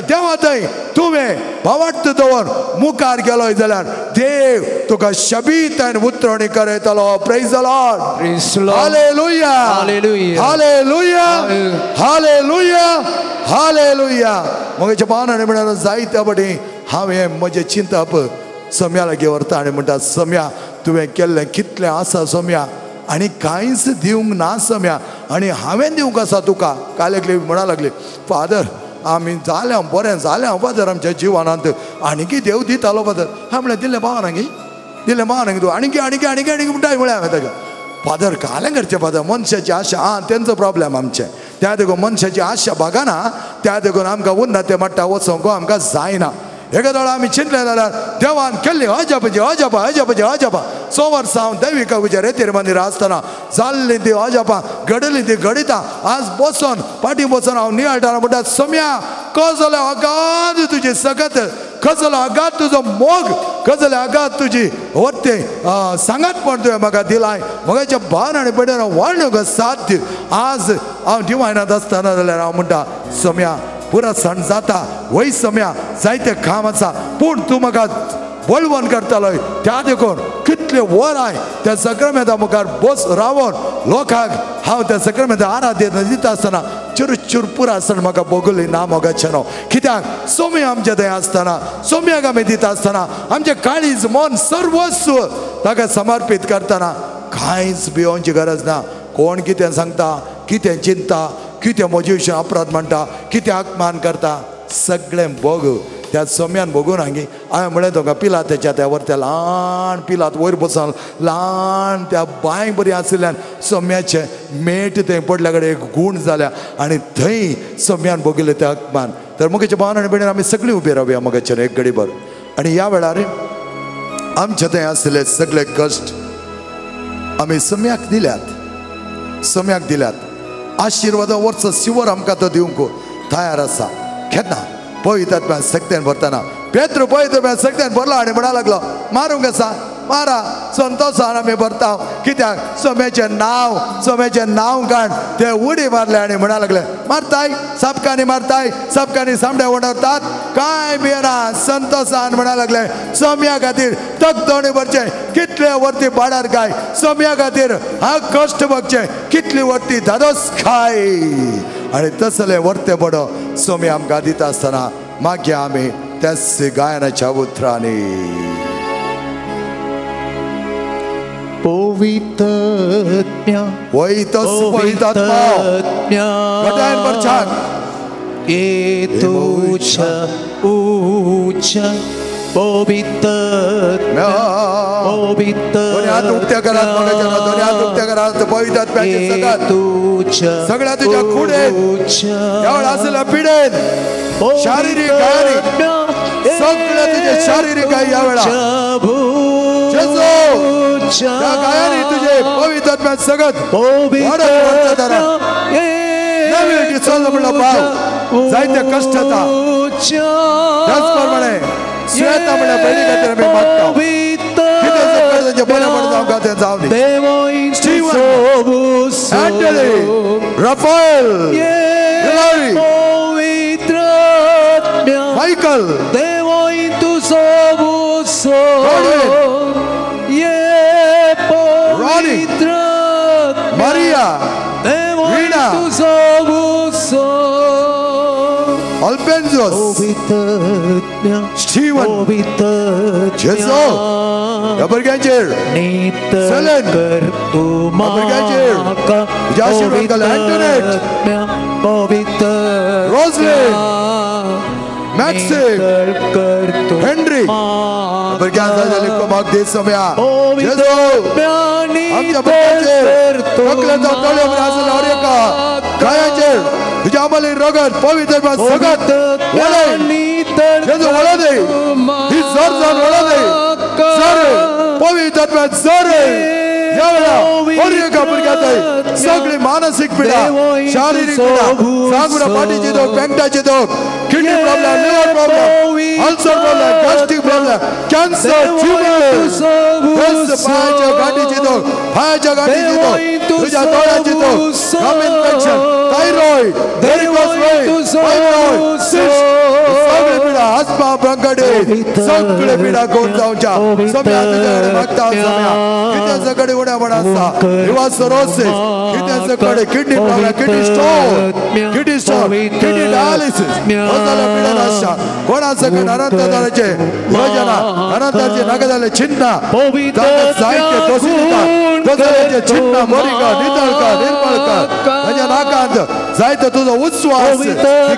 S2: देवा थंय तुवें भावार्थ दवर मुखार गेलोय जाल्यार देव तुका शबीत आनी उतरणी करयतलो. Praise the Lord. Hallelujah, hallelujah, hallelujah, hallelujah. म्हगेच्या भावान आनी म्हणल्यार जायत्या फावटी हांवें म्हजें चिंतप सोम्या लागीं व्हरता आनी म्हणटा, सोम्या तुवें केल्लें कितलें आसा सोम्या, आनी कांयच दिवंक ना सोम्या, आनी हांवें दिवंक आसा तुका. काल एकली म्हणा लागली, फादर आमी जालें बरें जालें फादर आमच्या जिवनांत, आनीकी देव दितालो फादर. हांवें म्हणलें, दिल्लें भावान गी, दिल्लें भावान गी तूं आनीकी आनीकी आनीकी आनीकी म्हणटा म्हळ्यार हांवें ताका. फादर कालें करचें फादर, मनशाची आशा आं तेंचो प्रॉब्लेम आमचें. त्या देखून मनशाची आशा भागना, त्या देखून आमकां उन्नते मट्टा वचोंक आमकां जायना. एका दोळा आमी चिंतलें जाल्यार देवान केल्ली अजापाची अजापा अजापाची अजापा. 100 वर्सां हांव दैविका उज्या रेतीर मंदिर आसतना जाल्लीं ती अजापां घडलीं ती घडितां. आज बसोन फाटीं बसोन हांव नियाळटाना म्हणटा, सोम्या कसलो अगाध तुजी सगत, कसलो अगाध तुजो मोग, कसले अगाध तुजी वरते सांगातपण तुवें म्हाका दिलाय. म्हगेच्या भान आनी भयणीन वाडणूक साध्य. आज हांव डिवायनांत आसतना जाल्यार हांव म्हणटा, सोम्या पुरा सण जाता वय, सोम्या जायते काम आसा, पूण तूं म्हाका बळवंत करतालोय. त्या देखून कितले वरां त्या सक्रमेंता मुखार बस रावन लोकांक हांव त्या सक्रमेंता आराधेत दिता आसतना चुरचूर पुरा आसतना म्हाका भोगली ना मोगाचें न्हू. कित्याक सोमी आमच्या थंय आसतना, सोम्याक आमी दिता आसतना आमचें काळीज मन सर्वस्व ताका समर्पीत करतना कांयच भियोवची गरज ना. कोण कितें सांगता, कितें चिंता, कितें म्हजे विशीं अपराध म्हणटा, कितें अपमान करता, सगळें भोग त्या सोम्यान भोगून हांगी. हांवें म्हळें तुका पिलातेच्या त्या वर त्या ल्हान पिलात वयर बसून ल्हान त्या बांय बरी आशिल्ल्यान सोम्याचें मेट थंय पडल्या कडेन एक गूण जाल्या आनी थंय सोम्यान भोगिल्लें तें अपमान. तर मुखेच्या भावन आनी भयणीन आमी सगळीं उबी रावया मोगाचें एक घडीभर. आनी ह्या वेळार आमचे थंय आशिल्ले सगळे कश्ट आमी सोम्याक दिल्यात, सोम्याक दिल्यात. आशिर्वादा वर्स शिवर आमकां तो दिवंक तयार आसा. केन्ना पवित्र आत्म्यान शक्त्यान भरतना पेत्र पवित्र आत्म्यान शक्त्यान भरलो आनी म्हणा लागलो मारूंक आसा मारा, संतोशान आमी भरता. कित्याक सोम्याचें नांव, सोम्याचें नांव काण ते उडी मारले आनी म्हणा लागले मारताय सापकांनी, मारताय सापकांनी, सामड्या वडवतात कांय भियेना. संतोशान म्हणा लागले सोम्या खातीर तकदोणी भरचें, कितले वरती बाडार काय सोम्या खातीर हा कश्ट भोगचें, कितली वरती धादोस खाय. आनी तसले वरते बडो सोमी आमकां दिता आसतना मागीर आमी त्याच गायनाच्या उतरांनी
S3: पवित्रत्म्या
S2: वयतच पवित्रात्मा घटायन भरच्याक
S3: येतुच्या उच्च पवित्रत्म्या पवित्र.
S2: दोन्ही हात उक्ते करात मोगाच्या, दोन्ही हात उक्ते करात. पवित्रात्म्याचे सगळ्यात सगळ्या तुझ्या कुडेन त्यावेळ आशिल्ल्या पिडेन शारिरीक गायरीक सगळ्या तुझे शारिरीक गाय ह्या वेळा त्या गायांनी तुझे पवित्र आत्म्यान सगळं म्हणलं भाव जायते कश्ट येता. त्याच प्रमाणे श्वेता म्हणल्या पयली खातीर आमी मागता कितें सगळें तांचें बरें पडटा आमकां तें जावं दी. Steven, Anthony, Raphael, Hillary, Michael, Ronnie, Maria, Rina, Alphonsus, Steven, Jesu, ह्या भुरग्यांचेर सेलन, ह्या भुरग्यांचेर तुज्या आशिर्वाद घाल. Antoinette, Roslin, Maxim, Henry, भुरग्यांक जाय जाल्यार कोमाक दे सोम्या. जेजू आमच्या भुरग्यांचेर तकलेंत तळयो म्हळ्यार आसलेल्या हर एका गायांचेर तुज्या आमली रगत पवित्र सगत वळय. जेजू वळो दे, ही जर जावन वळो दे, जर पवित्र जर ह्या वेळा हर एका भुरग्याक सगळी मानसीक पिडा, शारिरीक पिडा, सांगुडा फाटीची दोख, पेंटाची दोख, kidney problem, liver problem, ulcer problem, gastric problem, cancer, tumour, पांयाच्या गांठीची दोख, पांयाच्या गांठीची दोख, तुझ्या दोळ्याची दोख, gum infection, thyroid, varicose vein, fibroid, cyst, सगळे पिडा, आस्मा, ब्रंकायटीस, सगळे पिडा कोण जावच्या सोम्या तुझ्याकडे मागता. सोम्या कितें सगळे उण्या आसा, लिव्हर कितें सगळे kidney problem, kidney stone, kidney stone, kidney dialysis, पिडा आसता कोणा सगळे अनंत जाल्याचे योजना, अनंताचे नाका जाल्ले चिन्ह जायते तोसी दितात, तसल्याचे चिन्ह मोरिका, नितळकर, निर्मळकर, ताच्या नाकांत जायते तुजो उस्वास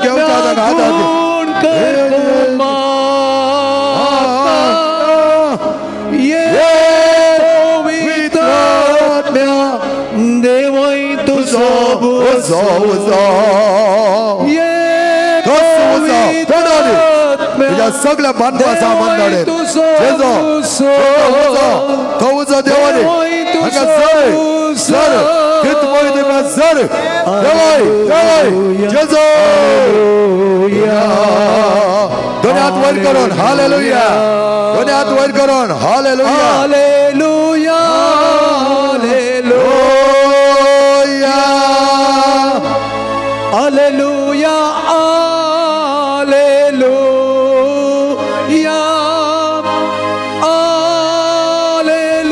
S2: घेवच्या हातात. तुझ्या सगळ्या बांदपासा बांदडे जेजो तो उजो देवानी हांगा सर सर कित मोहित सर देवाय देवाय जेजो. दोन्ही हात वयर करून हालेलुया, दोन्ही हात वयर करून हालेलुया,
S3: हालेलुया, हालेलुया, हालेलुया, हालेलुया,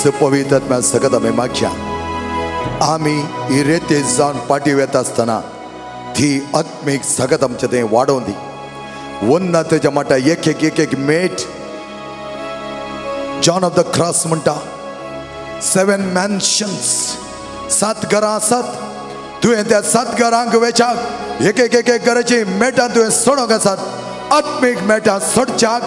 S2: त्याच पवित्र सगळं आमी मागया. आमी ही रेते जावन पाटी वेता आसतना ती आत्मीक सगळं आमचें तें वाडोवन दी. उन्नतेच्या माटा एक एक एक एक मेट जॉन ऑफ the cross म्हणटा 7 मॅन्शन्स 7 घरां आसात. तुवें त्या 7 घरांक वेच्याक एक एक एक एक घराची मेटां तुवें सोडोंक आसात. आत्मीक मेटां सोडच्याक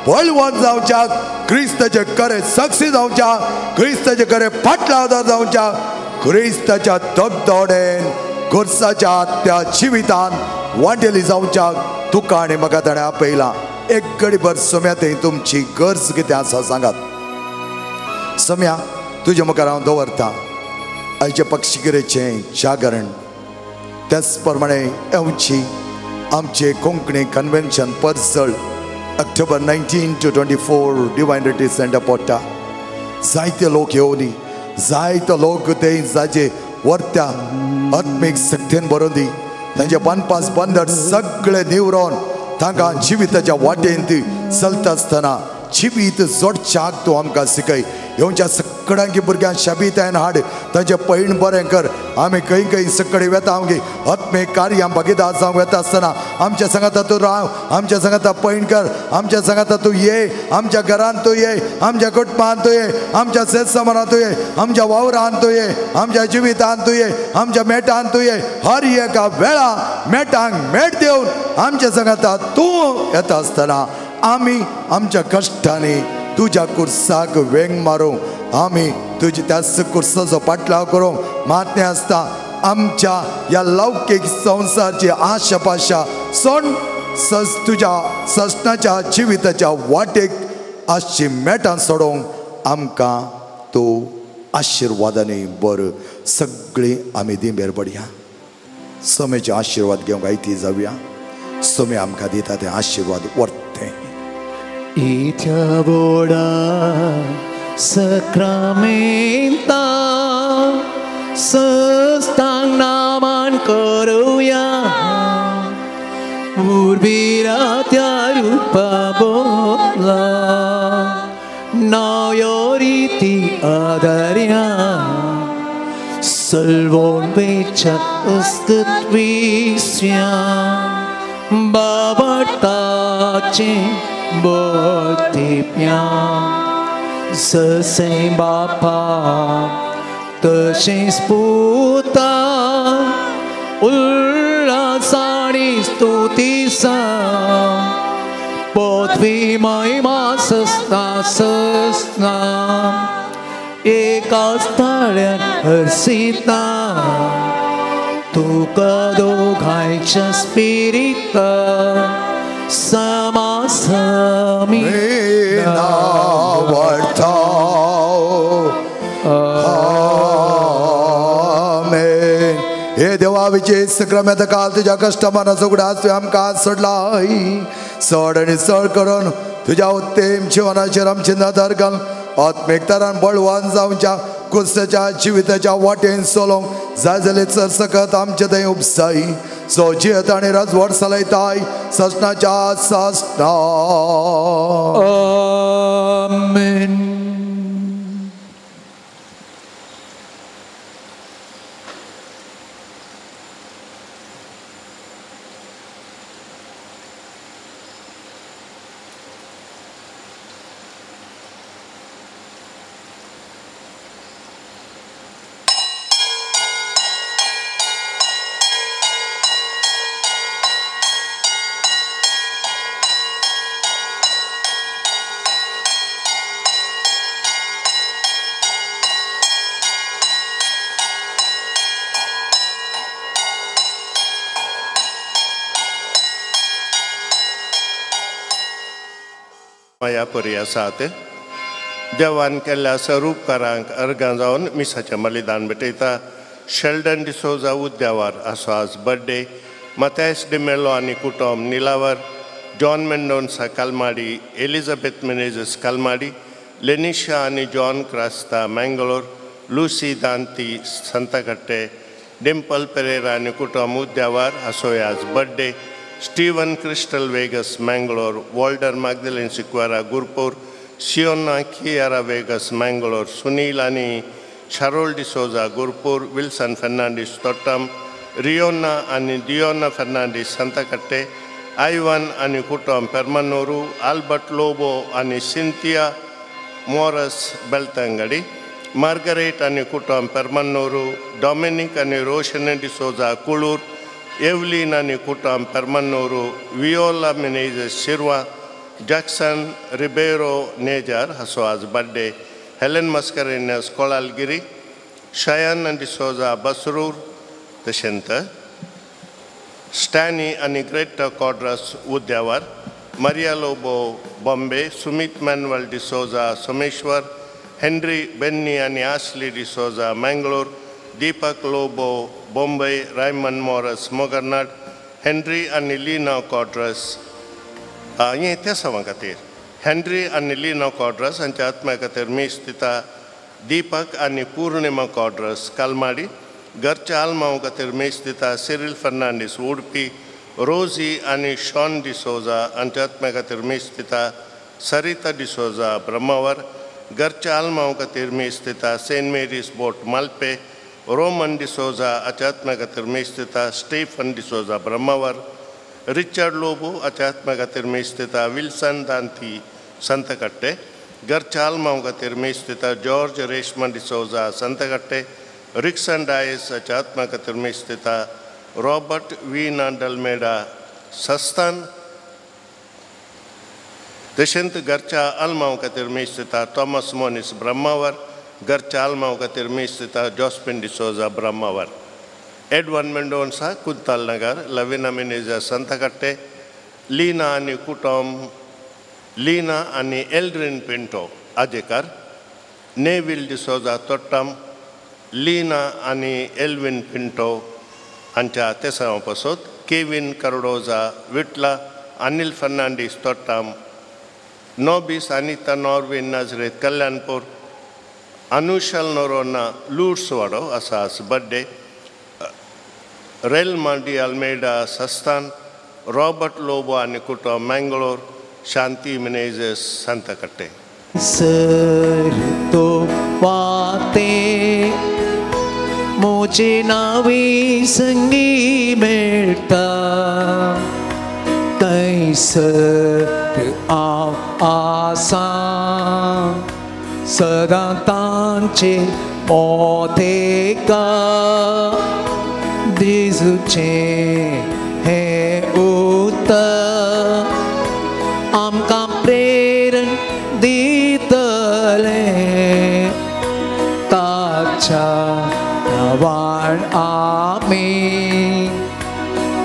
S2: बळवंत जावच्याक क्रिस्ताचे करे साक्षी जावच्या क्रिस्ताचे करे फाटलावदार जावच्या क्रिस्ताच्या दगदोडेन खुर्साच्या त्या जिवितान वांटेली जावच्याक तुका आनी म्हाका ताणें आपयला. एक घडीभर सम्या थंय तुमची गरज कितें आसा सांगात. सम्या तुजे मुखार हांव दवरता आयचे पक्षिगिरेचें जागरण, त्याच प्रमाणे येवची आमचे Konkani convention पर्जळ October 19 to 24 divine retreat centre पडटा. जायते लोक येवनी, जायते लोक ते जाचे वर्त्या आत्मीक शक्तीन भरून दी. तांचे पानपास बंदर सगळे निवरोन तांकां जिविताच्या वाटेन ती चलता आसतना जिवीत जोडच्याक तूं आमकां शिकय. येवच्या सगळ्यांकी भुरग्यांक शाबीतायन हाड, तांचें पैण बरें कर. आमी खंय खंय सगळे वेता आमगे आत्मीक कार्यां भागीदार जावंक वेता आसतना आमच्या सांगाता तूं राव, आमच्या सांगाता पैण कर, आमच्या सांगाता तूं ये, आमच्या घरांत तूं ये, आमच्या कुटुंबांत तूं ये, आमच्या शेतसमारांत तूं ये, आमच्या वावरांत तूं ये, आमच्या जिवितांत तूं ये, आमच्या मेटांत तूं ये. हर एका वेळा मेटांक मेट दिवन आमच्या सांगाता तूं येता आसतना आमी आमच्या कश्टांनी तुज्या कुर्साक वेंग मारूंक, आमी तुजी त्याच कुर्साचो पाटलाव करूंक मातणे आसता. आमच्या ह्या लौकीक संवसारची आशा पाशा सोड सस तुज्या ससनाच्या जिविताच्या वाटेक आसची मेटां सोडोवंक आमकां तूं आशिर्वादांनी बरं. सगळीं आमी दिंबेर पडया, समेचे आशिर्वाद घेवंक आयती जावया. समे आमकां दिता ते आशिर्वाद वर्ते.
S3: इथ्या बोडा सक्रामेंता सस्तांग नामान करूया उर्बिरा त्या रूपा बोला नव्यो रिती आदार्या सल्वोन वेच्या अस्तित्विस्या बाबटाचे बोलते जसे बापा तशेंच पुता उल्हास आनी स्तुतीसा पृथ्वी महिमा सस्ना सस्ना एका स्थाळ्यान हर्षिता तुका दोघांच्या स्पिरिता समासमी
S2: नावडता. आमेन. हे देवा विजय सक्रम्यात काल तुझ्या कश्टमानाचो उगडास तुवें आमकां सोडला. चड आनी चड करून तुज्या उत्तम जिवनाचेर आमची नदर घाल. आत्मीक तरान बळवान जावच्या कुस्ताच्या जिविताच्या वाटेन चलोवंक जाय जाल्यार चड सकत आमचे थंय उपसाय. सो जियत आनी राजवट चलयताय ससनाच्या ससना.
S3: आमेन.
S1: माया परी आसात देवान केल्ल्या स्वरूपकारांक अर्गां जावन मिसाचें बलिदान भेटयता. शेल्डन डिसोजा उद्यावर आसो आज बर्थडे. मथायस डिमेलो आनी कुटुंब निलावर, जॉन मेंडोन्सा कालमाडी, एलिझाबेथ मेनेजस कालमाडी, लेनिशा आनी जॉन क्रास्ता मँगलोर, लुसी दांती संताकट्टे, डिम्पल पेरेरा आनी कुटुंब उद्यावर आसो आज birthday. Steven Crystal Vegas Mangalore, Walder Magdalene Sequeira Gurpur, Siona Kiara Vegas Mangalore, Sunil आनी Sharol D'Souza Gurpur, Wilson Fernandes Thottam, Riona आनी दियोना फर्नांडीस संतकट्टे, आयवन आनी कुटुंब पेर्मनोरू, आल्बर्ट लोबो आनी सिंथिया मोरस बेलतंगडी, मार्गरेट आनी कुटुंब पेर्मनोरू, डॉमिनिक आनी रोशन डिसोजा कुळूर, एवलीन आनी कुटुंब पेर्मनोरू, वियोला मिनेजस शिरवा, जॅक्सन रिबेरो नेजार हाचो आज बर्थडे, हेलन मस्करेन्यस कोळालगिरी, शयान डिसोजा बसरूर, तशेंच स्टॅनी आनी Greta Quadras Udyavar, Maria Lobo Bombay, Sumit Manuel D'Souza Someshwar, Henry Benny आनी Ashley D'Souza Mangalore, Deepak Lobo Bombay, Raymond Morris Mogarnad, Henry आनी लीना कॉड्रस हें तेसांवा खातीर, हेनरी आनी लीना कॉड्रस हांच्या आत्म्या खातीर मीस दिता दीपक आनी पूर्णिमा कॉड्रस कालमाडी, घरच्या आल्मांव खातीर मीस दिता सिरील फर्नांडीस उडपी, रोजी आनी शॉन डिसोजा हांच्या आत्म्या खातीर मीस दिता सरिता डिसोजा ब्रह्मावर, घरच्या आल्मांव खातीर मीस दिता Saint Mary's boat Malpe, Roman D'Souza हाच्या आत्म्या खातीर मीस दिता स्टीफन डिसोजा ब्रह्मावर, रिचर्ड लोबो हाच्या आत्म्या खातीर मीस दिता विल्सन दांती संतकट्टे, घरच्या आल्मांव खातीर मीस दिता जॉर्ज रेशमा डिसोजा संतकट्टे, रिक्सन डायस हाच्या आत्म्या खातीर मीस दिता रॉबर्ट वीना डल्मेडा सस्तान, तशेंच घरच्या आल्मांव खातीर मीस दिता थॉमस मोनीस ब्रह्मावर, घरच्या आल्मांव खातीर मीस दिता जॉस्पिन डिसोजा ब्रह्मावर, एडवन मेंडोन्सा कुंताल नगर, लविना मिनेजा संतकट्टे, लीना आनी कुटुंब, लीना आनी एल्ड्रीन पिंटो आजेकर, नेविल डिसोजा तोट्टम, लीना आनी एल्विन पिंटो हांच्या तेसांवा पासत, केविन कर्डोजा विटला, अनिल फर्नांडीस तोट्टम, नोबीस अनिता नॉर्विन नाजरेत कल्याणपूर, अनुशल नोरोना लूर्सवाडो आसा आज birthday, Relma de Almeida Sastan, Robert Lobo आनी कुटुंब मंगलोर, शांती मिनेजस संतकट्टे.
S3: सर तो वाते मोजे नावी संगी मेळटा, थंयसर हांव आसा सदां तांचे मोतेका जेजूचें हें उतर आमकां प्रेरण दितलें, ताच्या नांवान आमी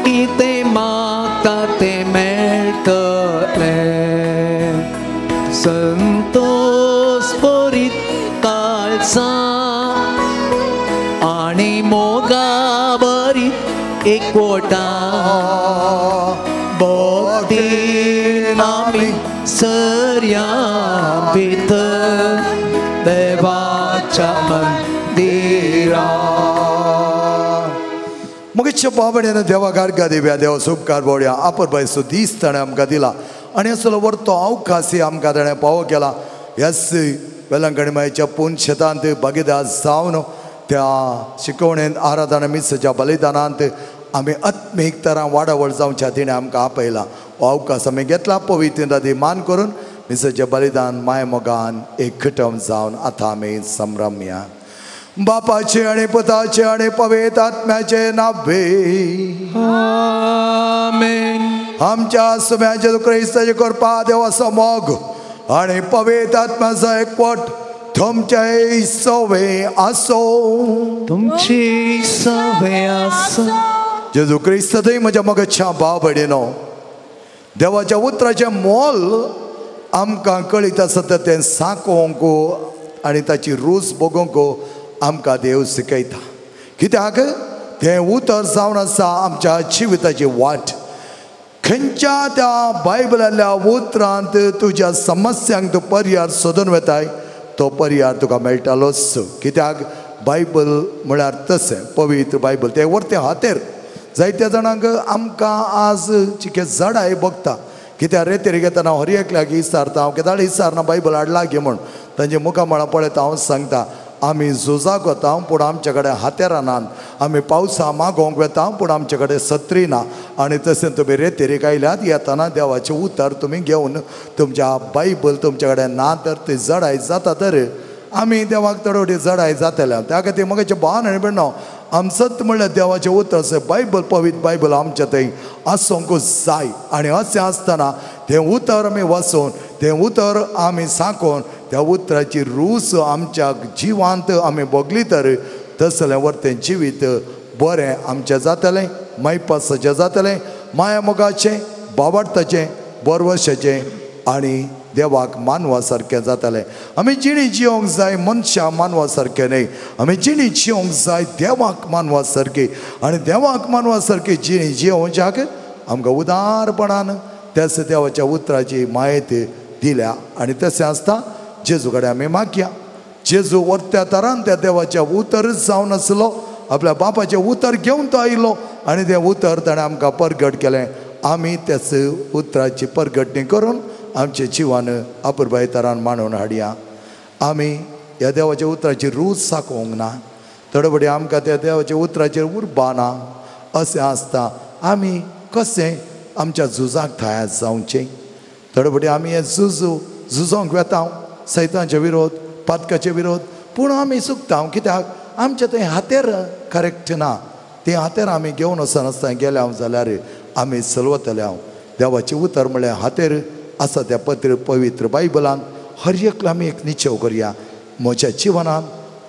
S3: कितें मागता तें मेळटलें, संतोष भरीत काळजां आनी मोगा भरीत एकवटा, भक्तीन आमी सरया भितर देवाच्या मंदिरां.
S2: मगेच्या बाबड्यान देवा गार्गा दिव्या देवा सुपकार बोड्या आपर बायसो दीस ताणें आमकां दिला आनी असलो वरतो अवकाशी आमकां ताणें पावो केला. ह्याच वेलंकणी मायच्या पूर्ण शेतांत भागीदार जावन त्या शिकवणेंत आराधना मिसाच्या बलिदानांत आमी आत्मीक तरां वाडावळ जावच्या तिणें आमकां आपयला. हो अवकाश आमी घेतला पवित्र दादी मान करून मिसाचें बलिदान मायमोगान एक खटम जावन आतां आमी संभ्रमया. बापाचे आणि पुताचे आणि पवित्र आत्म्याचे नावे
S3: आमेन.
S2: आमच्या सुम्याचे क्रिस्ताचे कृपा देवाचो मोग आणि पवित्र आत्म्याचो एकवट तुमचे सवे आसो,
S3: तुमची सवे आसो.
S2: जेजू क्रिस्त थंय म्हज्या मोगाच्या भाव भयणीनो, देवाच्या उतराचें मोल आमकां कळीत आसा तें सांकोवंक आनी ताची रूच भोगोवंक आमकां देव शिकयता. कित्याक तें उतर जावन आसा आमच्या जिविताची वाट. खंयच्या त्या बायबलांतल्या उतरांत तुज्या समस्यांक तूं पर्याय सोदून वेताय तो पर्याय तुका मेळटालोच. कित्याक बायबल म्हळ्यार तशें पवित्र बायबल तें वरतें हातेर. जायत्या जाणांक आमकां आज चिके जडाय भोगता. कित्याक रेतेर घेतना हर एकल्याक इसारता हांव केदाळ इसारना बायबल हाडला गे म्हूण तांचे मुखामळां पळयता हांव सांगता आमी झुजाक वता पूण आमचे कडेन हातेरां नात, आमी पावसा मागोवंक वता पूण आमचे कडेन सत्री ना. आनी तशें तुमी रेतेरीक आयल्यात येतना देवाचें उतर तुमी घेवन तुमच्या बायबल तुमचे कडेन ना तर ती जडाय जाता तर आमी देवाक थोडे जडाय जातले. त्या खातीर म्हजें भान आनी भयणो आमचोच म्हणल्यार देवाचें उतर अशें बायबल पवित्र बायबल आमच्या थंय आसूंकूच जाय. आनी अशें आसतना तें उतर आमी वाचून तें उतर आमी सांगून त्या उतराची रूच आमच्या जिवांत आमी भोगली तर तसलें वरतें जिवीत बरें आमचें जातलें, मायपासाचें जातलें, माया मोगाचें, बावडताचें, बरवशाचें आनी देवाक मानवा सारकें जातलें. आमी जिणी जिवंक जाय मनशां मानवा सारकें न्हय, आमी जिणी जिवंक जाय देवाक मानवा सारकी. आनी देवाक मानवा सारकी जिणी जिवंच्याक आमकां उदारपणान त्याच देवाच्या उतराची म्हायती दिल्या. आनी तशें आसता जेजू कडेन आमी मागया. जेजू वरत्या तरान त्या देवाचें उतरच जावन आसलो, आपल्या बापाचें उतर घेवन तो आयलो आनी तें उतर ताणें आमकां परगट केलें. आमी त्याच उतराची परगटणी करून आमचे जिवान अपुरबाय तरान मांडून हाडया. आमी ह्या देवाच्या उतराची रूच साकोवंक ना, थोडे फावटी आमकां त्या देवाच्या उतराचेर उर्बा ना. अशें आसता आमी कशें आमच्या झुजाक तयार जावचें. थोडे फावटी आमी हें झुजोंक वेता सैतांचे विरोध, पातकाचे विरोध, पूण आमी चुकता. कित्याक आमचें थंय हातेर करेक्ट ना, तें हातेर आमी घेवन वचनासतना गेले जाल्यार आमी चलवतले. हांव देवाचें उतर म्हणल्यार हातेर आसा त्या पत्र पवित्र बायबलान हर एकलो आमी एक निश्चय करया, म्हज्या जिवनान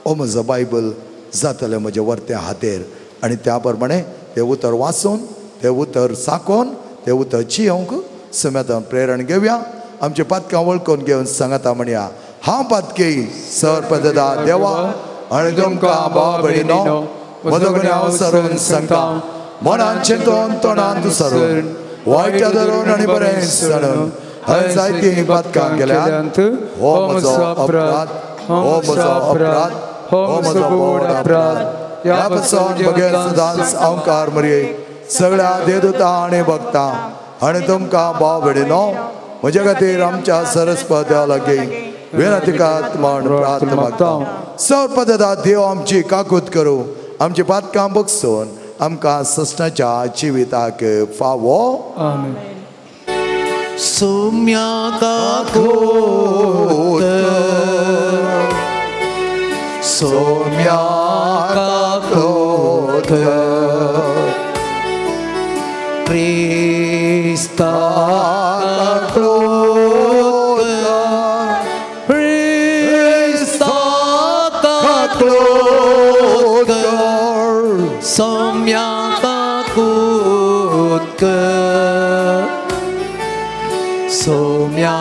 S2: हो म्हजो बायबल जातलें म्हजें वरतें हातेर. आनी त्या प्रमाणे तें उतर वाचून तें उतर साकोवन तें उतर जियोंक समेतान प्रेरण घेवया. आमचे पातकां वळखून घेवन सांगता म्हणया, हांव पातकी सर पददा देवा आनी तुमकां भाव भयणीनो म्हजो गुन्यांव सरून सांगता, मनान चिंतून तोंडान सरून वायट धरून आनी बरें सणून हांवें जायतीं पातकां केल्यांत. हो म्हजो अपराध, हो म्हजो अपराध, हो म्हजो व्हड अपराध. ह्या पसून बगैर सदांच अहंकार मरये सगळ्या देवदूतां आनी भक्तां आनी तुमकां भाव भयणीनो म्हज्या खातीर आमच्या सरस्पत्या लागीं विनंतीकात म्हण प्रार्थना मागता. सर्वपदा देव आमची काकूत करूं, आमची पातकां बगसून आमकां सस्नाच्या जिविताक फावो.
S3: सोम्या काकूत,
S2: सोम्या काकूत,
S3: क्रिस्ता काकूत, क्रिस्ता काकूत, सोम्या काकूत, सोम्या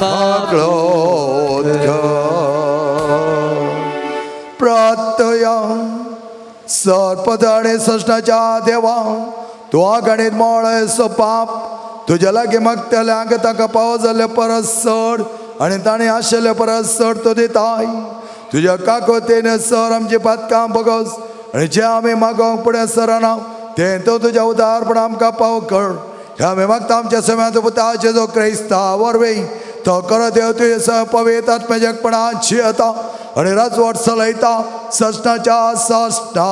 S2: काकूत. प्रार्थया सर्पदाणे सृष्टाच्या देवा, तूं आगणीत मळसो पाप तुज्या लागीं मागतल्यांक ताका पावो जाल्ले परस चड आनी ताणें आशिल्ले परस चड तूं दिताय. तुज्या काकोतेन सर आमची पातकां बगस आनी जें आमी मागोवंक फुडें सरना तें तूं तुज्या उदारपण आमकां पाव कर. ह्या आमी मागता आमच्या सम्यांत पुता जेजू क्रिस्ता वरवीं तो करत देव तुजें पवित्र आत्म्याच्यापणान जियेता आनी राजवट चलयता सस्नाच्या सस्ना.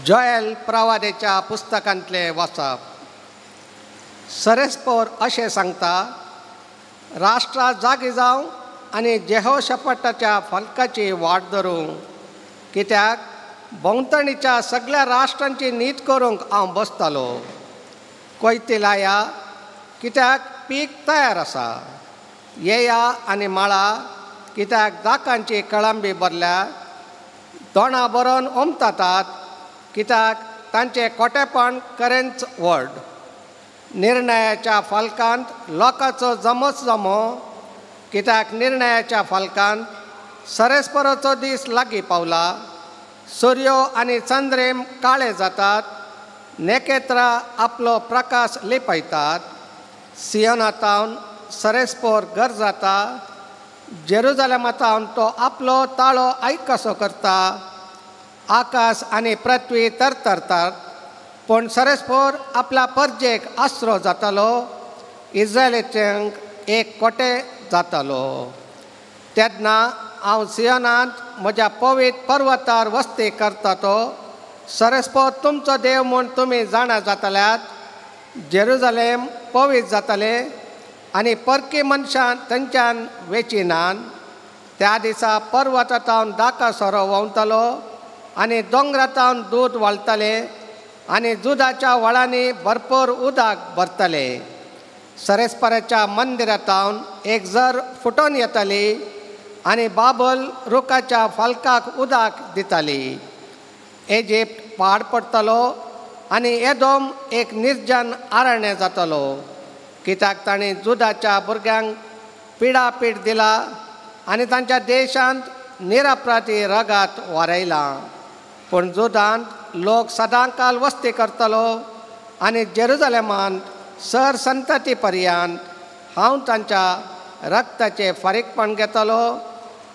S6: जॉयल प्रवादेच्या पुस्तकांतले वाचप. सरेस्पोर अशें सांगता, राष्ट्रां जागी जावं आनी जेहोशपटाच्या फलकाची वाट धरूं, कित्याक भोंवतणीच्या सगळ्या राष्ट्रांची नीत करूंक हांव बसतालो. कोयती लाया, कित्याक पीक तयार आसा. येया आनी माळा, कित्याक दाकांची कळंबी भरल्या. दोणां बरोवन ओमतात, कित्याक तांचें कोटेपण करेंच व्हड. निर्णयाच्या फालकांत लोकांचो जमोच जमो, कित्याक निर्णयाच्या फालकांत सरेस्पराचो दीस लागीं पावला. सुर्यो आनी चंद्रीम काळे जातात, नेकेत्रां आपलो प्रकाश लिपयतात. सियोनातावन सरेस्पोर घर जाता, जेरुजालेमातावन तो आपलो ताळो आयकसो करता. आकाश आनी पृथ्वी तरतरतात, पूण सरेस्पोर आपल्या परजेक आसरो जातालो, इज्रायलाच्यांक एक कोटे जातालो. तेन्ना हांव सियोनांत म्हज्या पवित्र पर्वतार वस्ती करता तो सरेस्पोर तुमचो देव म्हूण तुमी जाणा जातल्यात. जेरुजलेम पवित्र जातले आनी परकी मनशान थंयच्यान वेचिनान. त्या दिसा पर्वतांत दाका सोरो व्हांवतलो आनी दोंगरांत दूद व्हाळटले आनी जुदाच्या व्हाळांनी भरपूर उदक भरतले. सरेस्पराच्या मंदिरांत एक जर फुटून येताली आनी बाबल रुखाच्या फालकाक उदक दिताली. इजिप्त पाड पडटलो आनी एदोम एक निर्जन आरण्य जातलो, कित्याक ताणें जुदाच्या भुरग्यांक पिडापीड दिला आनी तांच्या देशांत निरपराधी रगात वारयलां. पूण जुदांत लोक सदांकाल वस्ती करतलो आनी जेरुजलेमांत सर संतती पर्यंत हांव तांच्या रक्ताचें फारीकपण घेतलो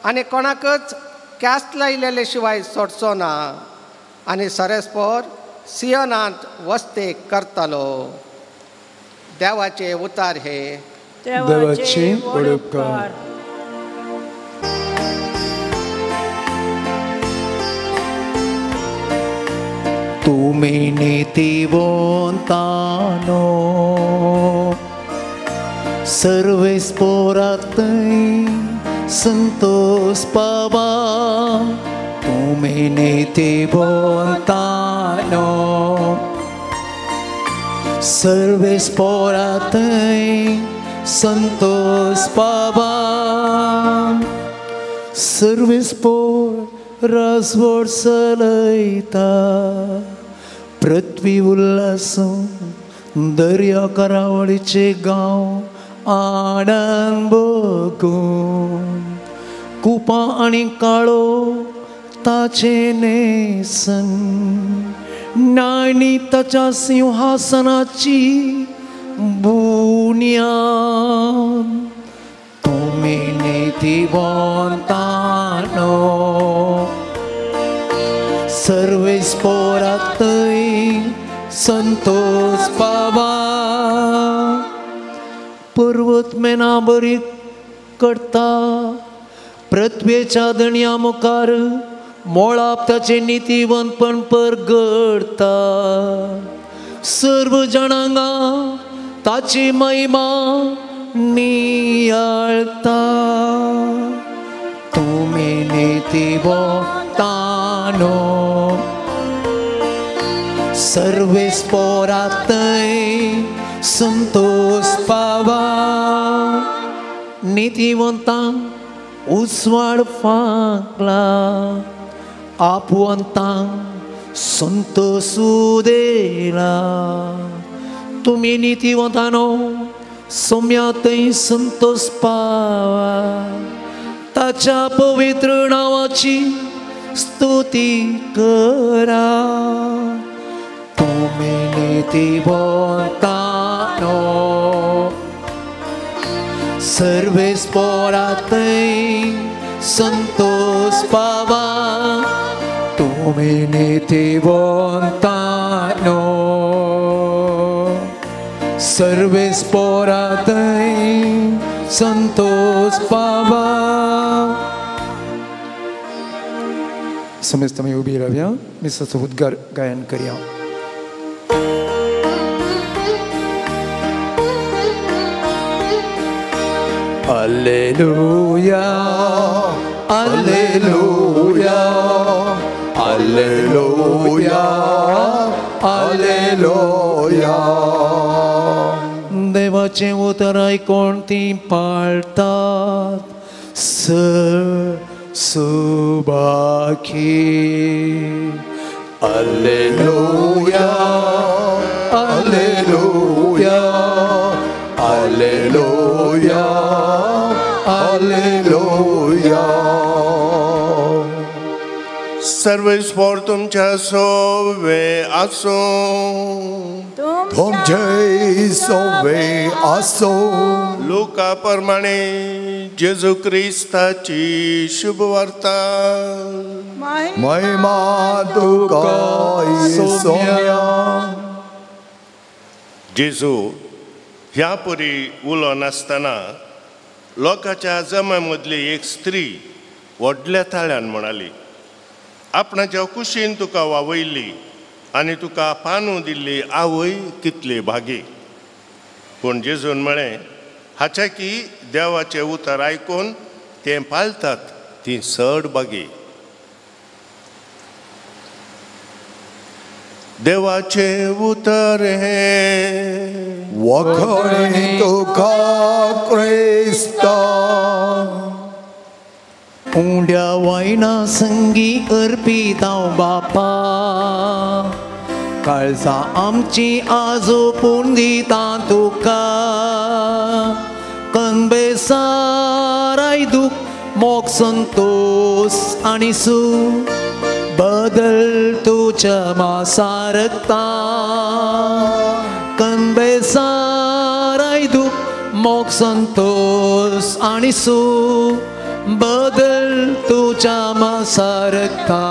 S6: आनी कोणाकच कॅस लायलेले शिवाय सोडचो ना आनी सरेस्पोर सियोनांत वस्ती करतलो. देवाचे उतार हे.
S4: देवाचे व्हड उपकार.
S3: तुमी नीतिवंतानो सर्वेस्पोरातय संतोष पावा. तुमी नीतिवंतानो सर्वेस्पोरातय संतोष पावा. सर्वेस्पोर रासवड चलयता, पृथ्वी उल्हासून दर्या करावळीचे गांव आनंद भोगून. कुपां आनी काळो ताचे न्हेसन, नाणी ताच्या सिंहासनाची बुन्याद. तुमी नीतिवंतानो सर्वेस्पोरातय संतोष पावा. पर्वत मेना बरी करता, पृथ्वेच्या दणया मुखार मोळाप ताचें नितीवंतपण परगडता. सर्व जणांगा ताची महिमा नियाळता. तुमी नीतिवंतानो सर्वेस्पोरातय संतोष पावा. नितीवंतांक उजवाड फांकला, आपवंतांक संतोष दिला. तुमी नितीवंतानो सोम्यातय संतोष पावा. ताच्या पवित्र नांवाची स्तुती करा. तुमी नीतिवंतानो सर्वेस्पोरातय संतोष पावा. तुमी नीतिवंतानो सर्वेस्पोरातय संतोष पावा.
S4: समेस्त आमी उबी रावया, मिसाचो उद्गार गायन करया.
S5: Alleluia, Alleluia, Alleluia, Alleluia.
S3: देवाचें उतर आयकून तीं पाळटात सुबाखी.
S5: Alleluia, Alleluia, Alleluia, Alleluia.
S1: सर्वेस्पोर तुमच्या सोवे आसूं.
S2: तुमचे सोवे आसूं.
S1: लुका प्रमाणे जेजू क्रिस्ताची शुभवार्ता.
S2: महिमा तुका सोम्या.
S1: जेजू ह्या परी उलो नासतना लोकांच्या जमा मदली एक स्त्री व्हडल्या ताळ्यान म्हणाली, आपणाच्या कुशीन तुका वावयल्ली आनी तुका पानू दिल्ली आवय कितली भागी. पूण जेजून म्हळें, हाच्या की देवाचें उतर आयकून तें पाळतात ती चड भागी. देवाचें उतर हें
S2: वखणी तुका क्रिस्ता.
S3: उंड्या वायना संगी अर्पितां बापा, काळजा आमची आजोपूण दिता तुका. कनबेसाराय दूख मोग संतोष आनी सूख बदल तुज्या मासारता. कनबेसाराय दूख मोग संतोष आनी सूख बदल तुज्या मासारता.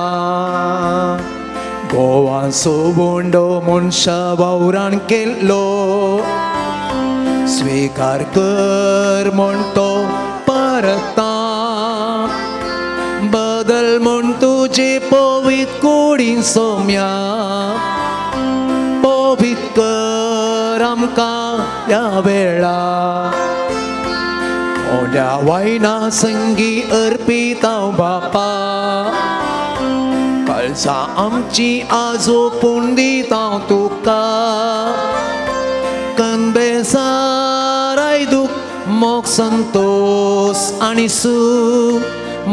S3: गोवांचो बोंडो मनशा वावरान केल्लो स्वीकार कर म्हण तो परता. बदल म्हण तुजे पवीत कुडीन सोम्या पवीत कर आमकां ह्या वेळा. ओल्या वायना संगी अर्पितां बापा, काळजा आमची आजोपूण दिता तुका. कनबेसाराय दूख मोग संतोष आनी सूख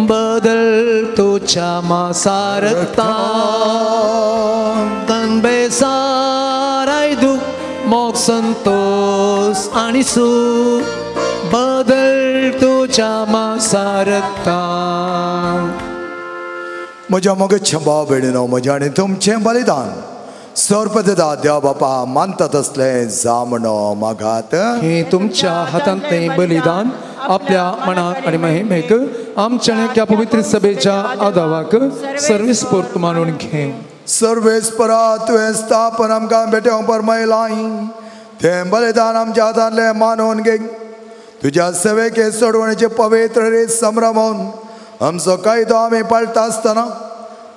S3: बदल तुज्या मासारता. कनबेसाराय दूख मोग संतोष आनी सूख बदल तुज्या मासारता.
S2: म्हज्या मोगेच्या भाव भयणीनो, म्हजें आनी तुमचें बलिदान सर्वदा देव बापा मानतात असलें जामणो मागात.
S4: हे तुमच्या हातांतलें बलिदान आपल्या मनाक आनी महिमेक आमच्या ह्या पवित्र सभेच्या आदावाक सर्वीस पोर्त मानून घे.
S2: सर्वेस्परा तुवें स्थापन आमकां भेटेवंक परमयलाय तें बलिदान आमच्या हातांतलें मानून घे. तुज्या सेवेके सोडवणेचे पवित्र रीत संभ्रमून आमचो कायदो आमी पाळटा आसतना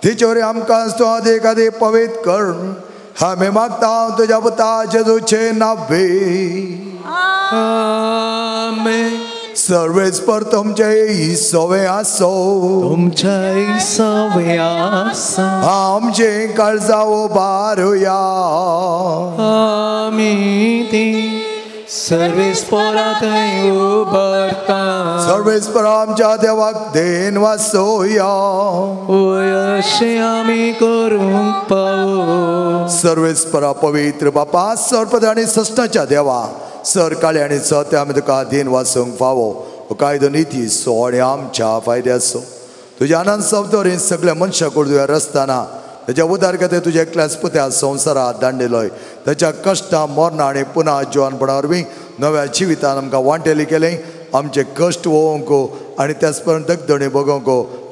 S2: तिचोरी आमकां तूं आदीक आदी पवित्र कर. आमी मागता तुज्या पुता जेजूचे नावे.
S4: आमेन.
S2: सर्वेस्पर तुमचे सवे आसो,
S3: तुमचे सवे आसो.
S2: आमचे काळजा उबारुया.
S3: आमी ती सर्वेस्परा थंय उबारता.
S2: सर्वेस्पर आमच्या देवाक देन वासोया.
S3: वय अशें आमी करूंक पावो.
S2: सर्वेस्परा पवित्र बापा सर्पद आनी सश्टाच्या देवा सर काळे आनी सत्य आमी तुका देन वासूंक फावो. कायदो निती सो आनी आमच्या फायद्याचो तुज्या आनंद संवतरी सगळ्या मनशाक तुवें रचतना ताच्या उदारगते तुज्या एकल्याच पुत्या संवसारात दांडिलोय. ताच्या कश्टां मरणां आनी पुना जिवनपणा वरवीं नव्या जिवितान आमकां वांटेली केलें. आमचे कश्ट वोवंक आनी त्याच पर्यंत दगदणी भोगोवंक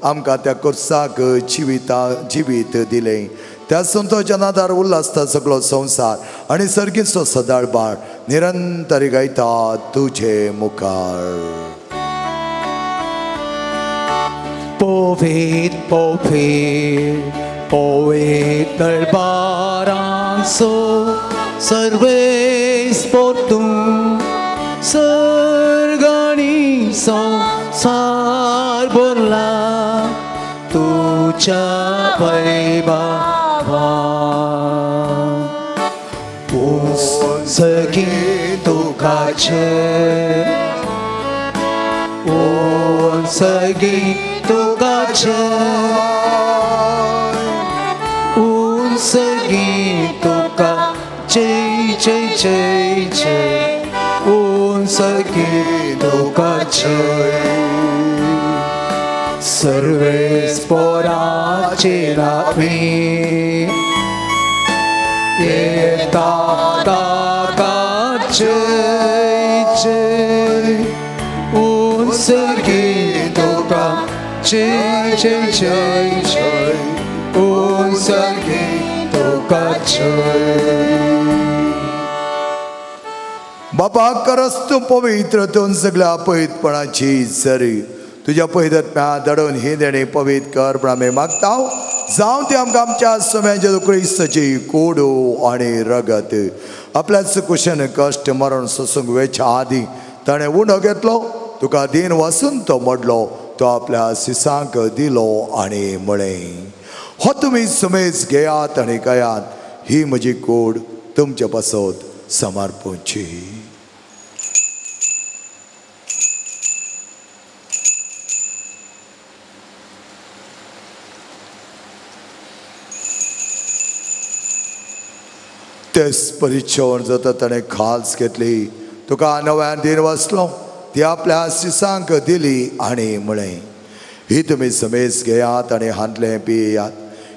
S2: आमकां त्या कोर्साक जिवीत दिलें. त्या संतोच्या नादार उल्हासता सगळो संवसार आनी सर्गीचो सदाळ बाळ निरंतर गायता तुजे मुखार.
S3: पवीत पवीत पवीत दरबारांचो सर्वेस्पर तूं सर्गांनी संवसार भरला तुज्या वैभवान. सगळीं तुका जय, सगळीं तुका जय, सगळीं तुका जय जय जय जय, सगळीं तुका जय. सर्वेस्पराचे नावे येता ताका जय जय, सगळीं तुका जय जय जय जय, सगळीं तुका जय.
S2: बापा करस तूं पवित्र तूं सगळ्या पवित्रपणाची सरी तुज्या पवित्र दडून ही देणी पवित्र कर म्हण आमी मागता. जावं ते आमकां आमच्या सम्या क्रिस्ताची कोडू आनी रगत. आपल्याच कुशन कश्ट मरण सोसूंक वेच्या आदी ताणें उणो घेतलो, तुका दीन वासून तो मोडलो, तो आपल्या सिसांक दिलो आनी म्हळें, हो तुमी समेज घेयात आनी गायात, ही म्हजी कोड तुमचे पासत समर्पणची. तेच परिच्छवन जाता ताणें खास घेतली, तुका नव्यान दीन वाचलो, ती आपल्या सिसांक दिली आनी म्हळें, ही तुमी समेज घेयात आनी हांतलें पियात,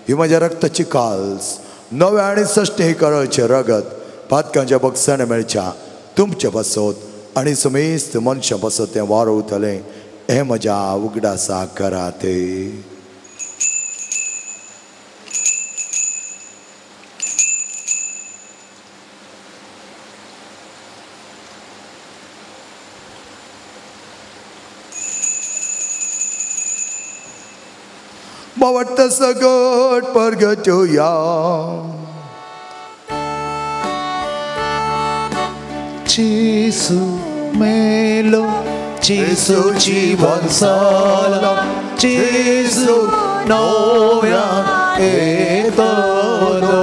S2: ही म्हज्या रक्ताची काल्स, नव्या आनी सश्टी करचे रगत पातकांच्या बक्षाण मेळच्या तुमचे पासत आनी समेस्त मनशां पासत तें वारवतलें, हें म्हज्या उगडासा करात. बावट्ट सगट परगटया.
S3: जेसू मेलो, जेसू जीवन साला, जेसू नव्यान येतलो.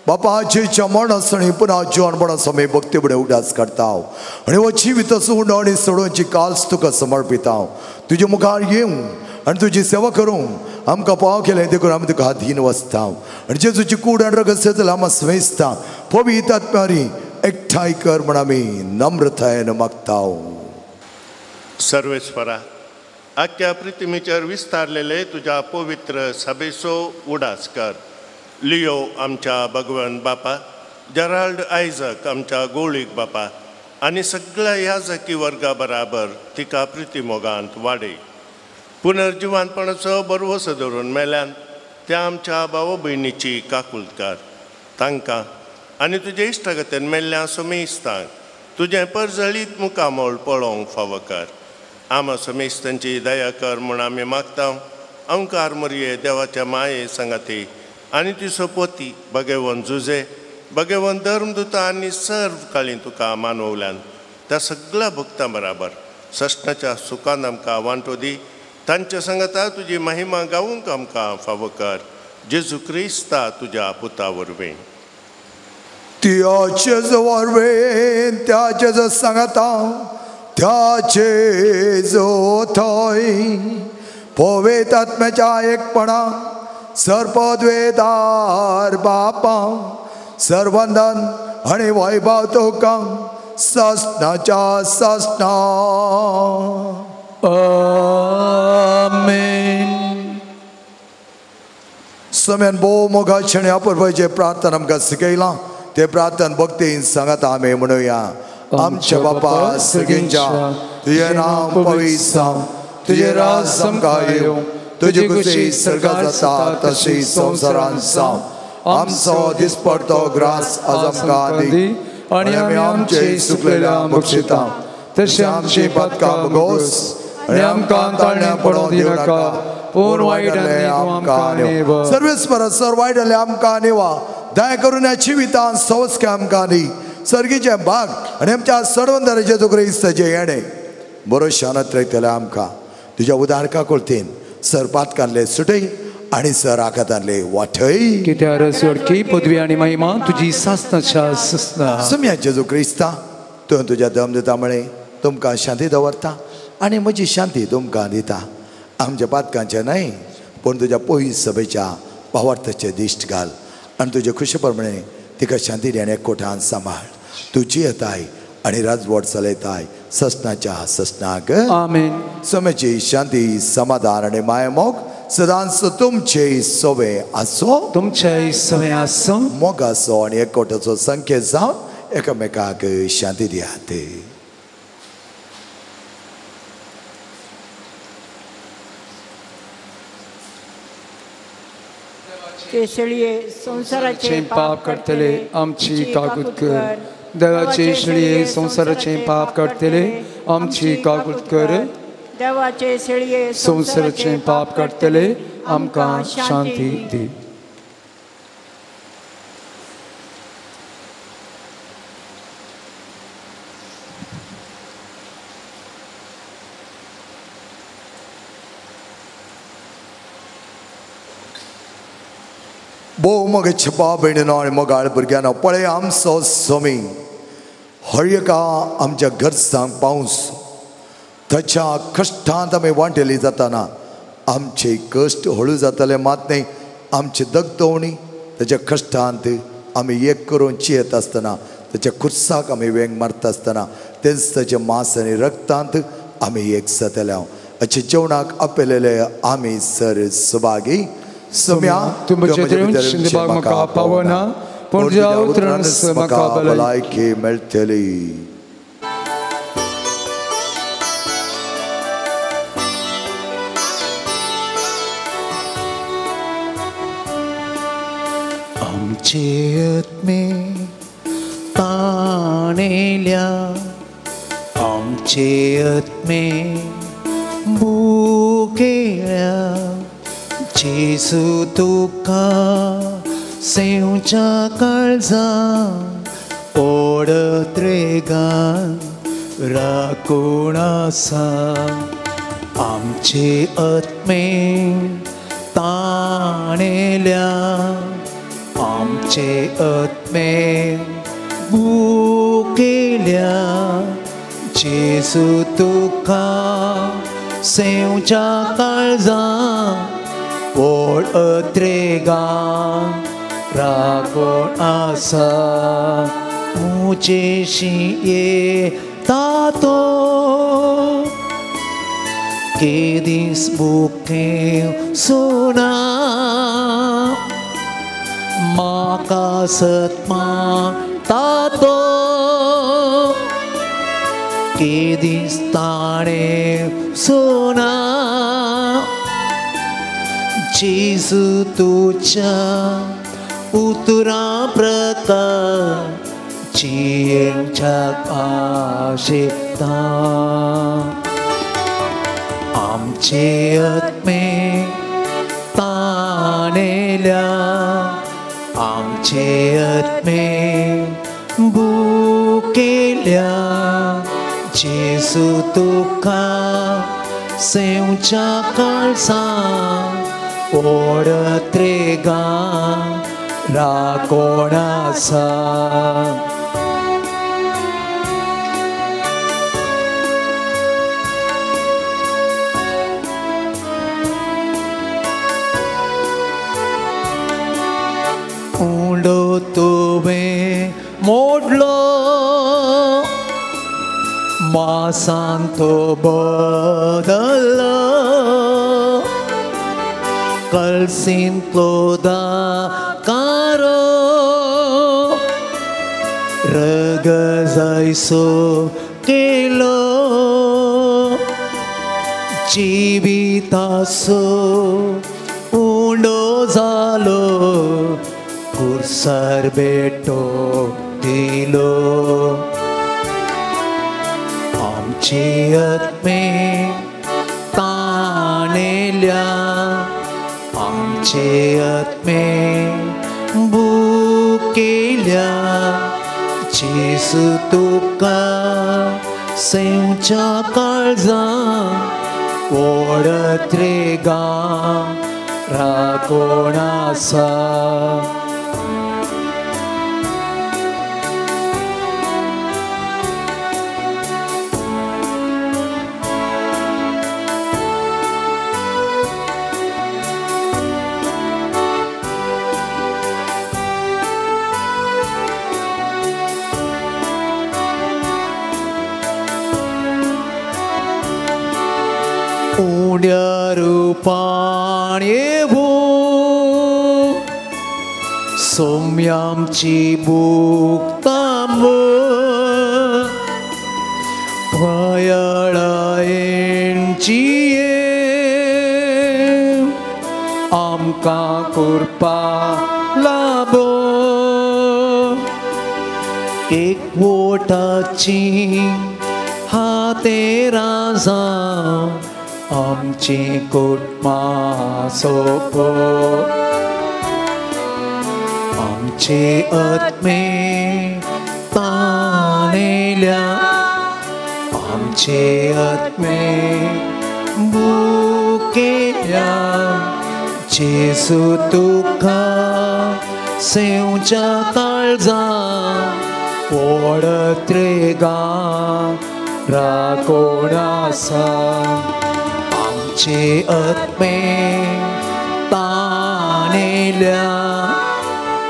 S2: बापाचे मरणास आनी पुन्हा जिवनपणाचो आमी भक्ती फुडें उगडास करता आनी हो जिवीत उंडो आनी सोडोवची काल्स तुका समर्पिता. तुजे मुखार येवं आनी तुजी सेवा करूंक आमकां पाव केलें देखून आमी तुका अधीन वसता आनी जेजूची कूड आनी रगत जाल्यार आमकां स्वेसता. पवित्र आत्म्यारी एकठांय कर म्हण आमी नम्रतायेन मागता.
S1: सर्वेस्परा, आख्या पृथ्वीचेर विस्तारलेले तुज्या पवित्र सभेचो उडास कर. लियो आमच्या भगवान बापा, जेराल्ड आयजक आमच्या गोळीक बापा आनी सगळ्या याजकी वर्गा बराबर तिका प्रितीमोगांत वाडय. पुनर्जिवानपणाचो बरवसो धरून मेल्यान त्या आमच्या भाव भयणीची काकुळकार. तांकां आनी तुजे इश्टागतीन मेल्ल्या समेस्तांक तुजें परजळीत मुखामळ पळोवंक फावो कर. आमा समेस्तांची दया कर म्हूण आमी मागता. अंकार मरये देवाच्या माये सांगाती आनी तुजो पोती भगेवन जुजे भगेवन धर्मदुता आनी सर्व काळी तुका मानवल्यान त्या सगळ्या भक्तां बराबर सश्णाच्या सुखान आमकां वांटो दी. तांच्या सांगाता तुजी महिमा गावूंक आमकां फावो कर. जेजू क्रिस्ता तुज्या पुता वरवीं.
S2: त्याचेच वरवीं, त्याचेच सांगाता, त्याचे जोथय पवित्र आत्म्याच्या एकपणा सर्पद्वेदार बापा सर्वंदन आनी वैभव तुका ससनाच्या ससना.
S4: आमेन.
S2: सम्यान भोव मोगाचें आनी अपुरबायेचें प्रार्थना आमकां शिकयलां. ते प्रार्थना भक्तीन सांगात आमी म्हणुया. आमच्या बापा सगळ्यांच्या तुजें नांव पवित्र जावं, तुजें राज आमकां येवं, तुजी खुशी स्वर्गांत जाता तशी संवसारांत जावं. आमचो दिसपडतो ग्रास आज आमकां दी आनी आमी आमचे चुकलेल्या बक्षिता
S4: तशें आमची पातकां भोगोस आनी आमकां ताळण्या पडोवंक दिनाका, पूण वायटांतलें आमकां निवा.
S2: सर्वेस्परा सर वायटांतलें आमकां निवा. दया करून ह्या जिवितांत सवस्के आमकां दी. सर्गीचें भाग आनी आमच्या सर्वंदराचें तुका क्रिस्ताचें येणें बरो शानत रयतलें आमकां. तुज्या उदारका कोळतीन सर पातकांतले सुटय आनी सर आकातांतले वाटय.
S4: कित्याक रसवडकी पदवी आनी महिमा तुजी सासनाच्या सासना.
S2: सम्या जेजू क्रिस्ता तूं तुज्या दम दिता म्हळें तुमकां शांती दवरता आनी म्हजी शांती तुमकां दिता. आमच्या पातकांचें न्हय पूण तुज्या पयस सभेच्या भावार्थाचें दिश्ट घाल आनी तुजे खुशे प्रमाणे तिका शांती दी आनी एकवटान सांबाळ. तूं जियेताय आनी राजवट चलयताय ससनाच्या ससनाक.
S4: आमेन.
S2: सम्याची शांती समाधान आनी मायामोग सदांच तुमचे सवे आसो,
S4: तुमचे सवे आसो.
S2: मोगाचो आनी एकवटाचो संकेत जावन एकामेकाक शांती दियात.
S7: संसाराचे
S4: पाप करतले आमची काकूत कर. देवाचे शेळये संवसाराचें पाप काडटले आमची काकूत कर.
S7: देवाचे शेळये
S4: संवसाराचें पाप काडटले आमकां शांती दी.
S2: भोव मोगाचे भाव भयणीनो आनी मोगाळ भुरग्यांनो, पळय आमचो स्वामी हर एका आमच्या गरजांक पावस ताच्या कश्टांत आमी वांटेली जाताना आमचे कश्ट हळू जातले मात न्हय, आमची दगदवणी ताच्या कश्टांत आमी एक करून चियेत आसतना ताच्या खुर्साक आमी वेंग मारता आसतना तेंच ताच्या मांस आनी रक्तांत आमी एक जातले. हाचे जेवणाक आपयलेले आमी सर सभागी. सम्या
S4: तुमचे म्हाका पावना पूण तुज्या उतरान म्हाका
S2: भलायकी मेळटली.
S3: आमचे आत्मे ताणेल्या आमचे आत्मे भुकेल्या जेजू तुका सेवच्या काळजा ओडत रेगान राखून आसा. आमचे आत्मे ताणेल्या आमचे आत्मे भुकेल्या जेजू तुका सेवच्या काळजा ओडत रेगान राखून आसा. मुजेशी येता तो केदीस भुकें सोना म्हाका सतमाता तो केदीस ताणें सोना. जेजू तुज्या उतरां प्रकार जियेवच्याक आशेता. आमचे आत्मे ताणेल्या आमचे आत्मे भुकेल्या जेजू तुका सेवच्या काळजा ओडत रेगान राखून आसा. उंडो तुवें मोडलो मासान तो बदल्लो कलसींतलो दाकारो रगजायसो केलो जिवितासो उंडो जालो कुर्सार बेटो दिलो. आमचे आत्मे ताणेल्या आमचे आत्मे भुकेल्या जेजू तुका सेवच्या काळजा ओडत रेगान राखून आसा. उण्या रुपान येवूं सोम्यामची भूक तांबो भयळायेन जिये आमकां करपा लाबो. एकवोटाची हातेरां जावं आमची कुटुंबां सोपो आमचे आत्मे तानेल्या आमचे आत्मे भुकेल्या जेजू तुका सेवच्या काळजा ओडत रे गा राकोण आसा आमचे आत्मे तानेल्या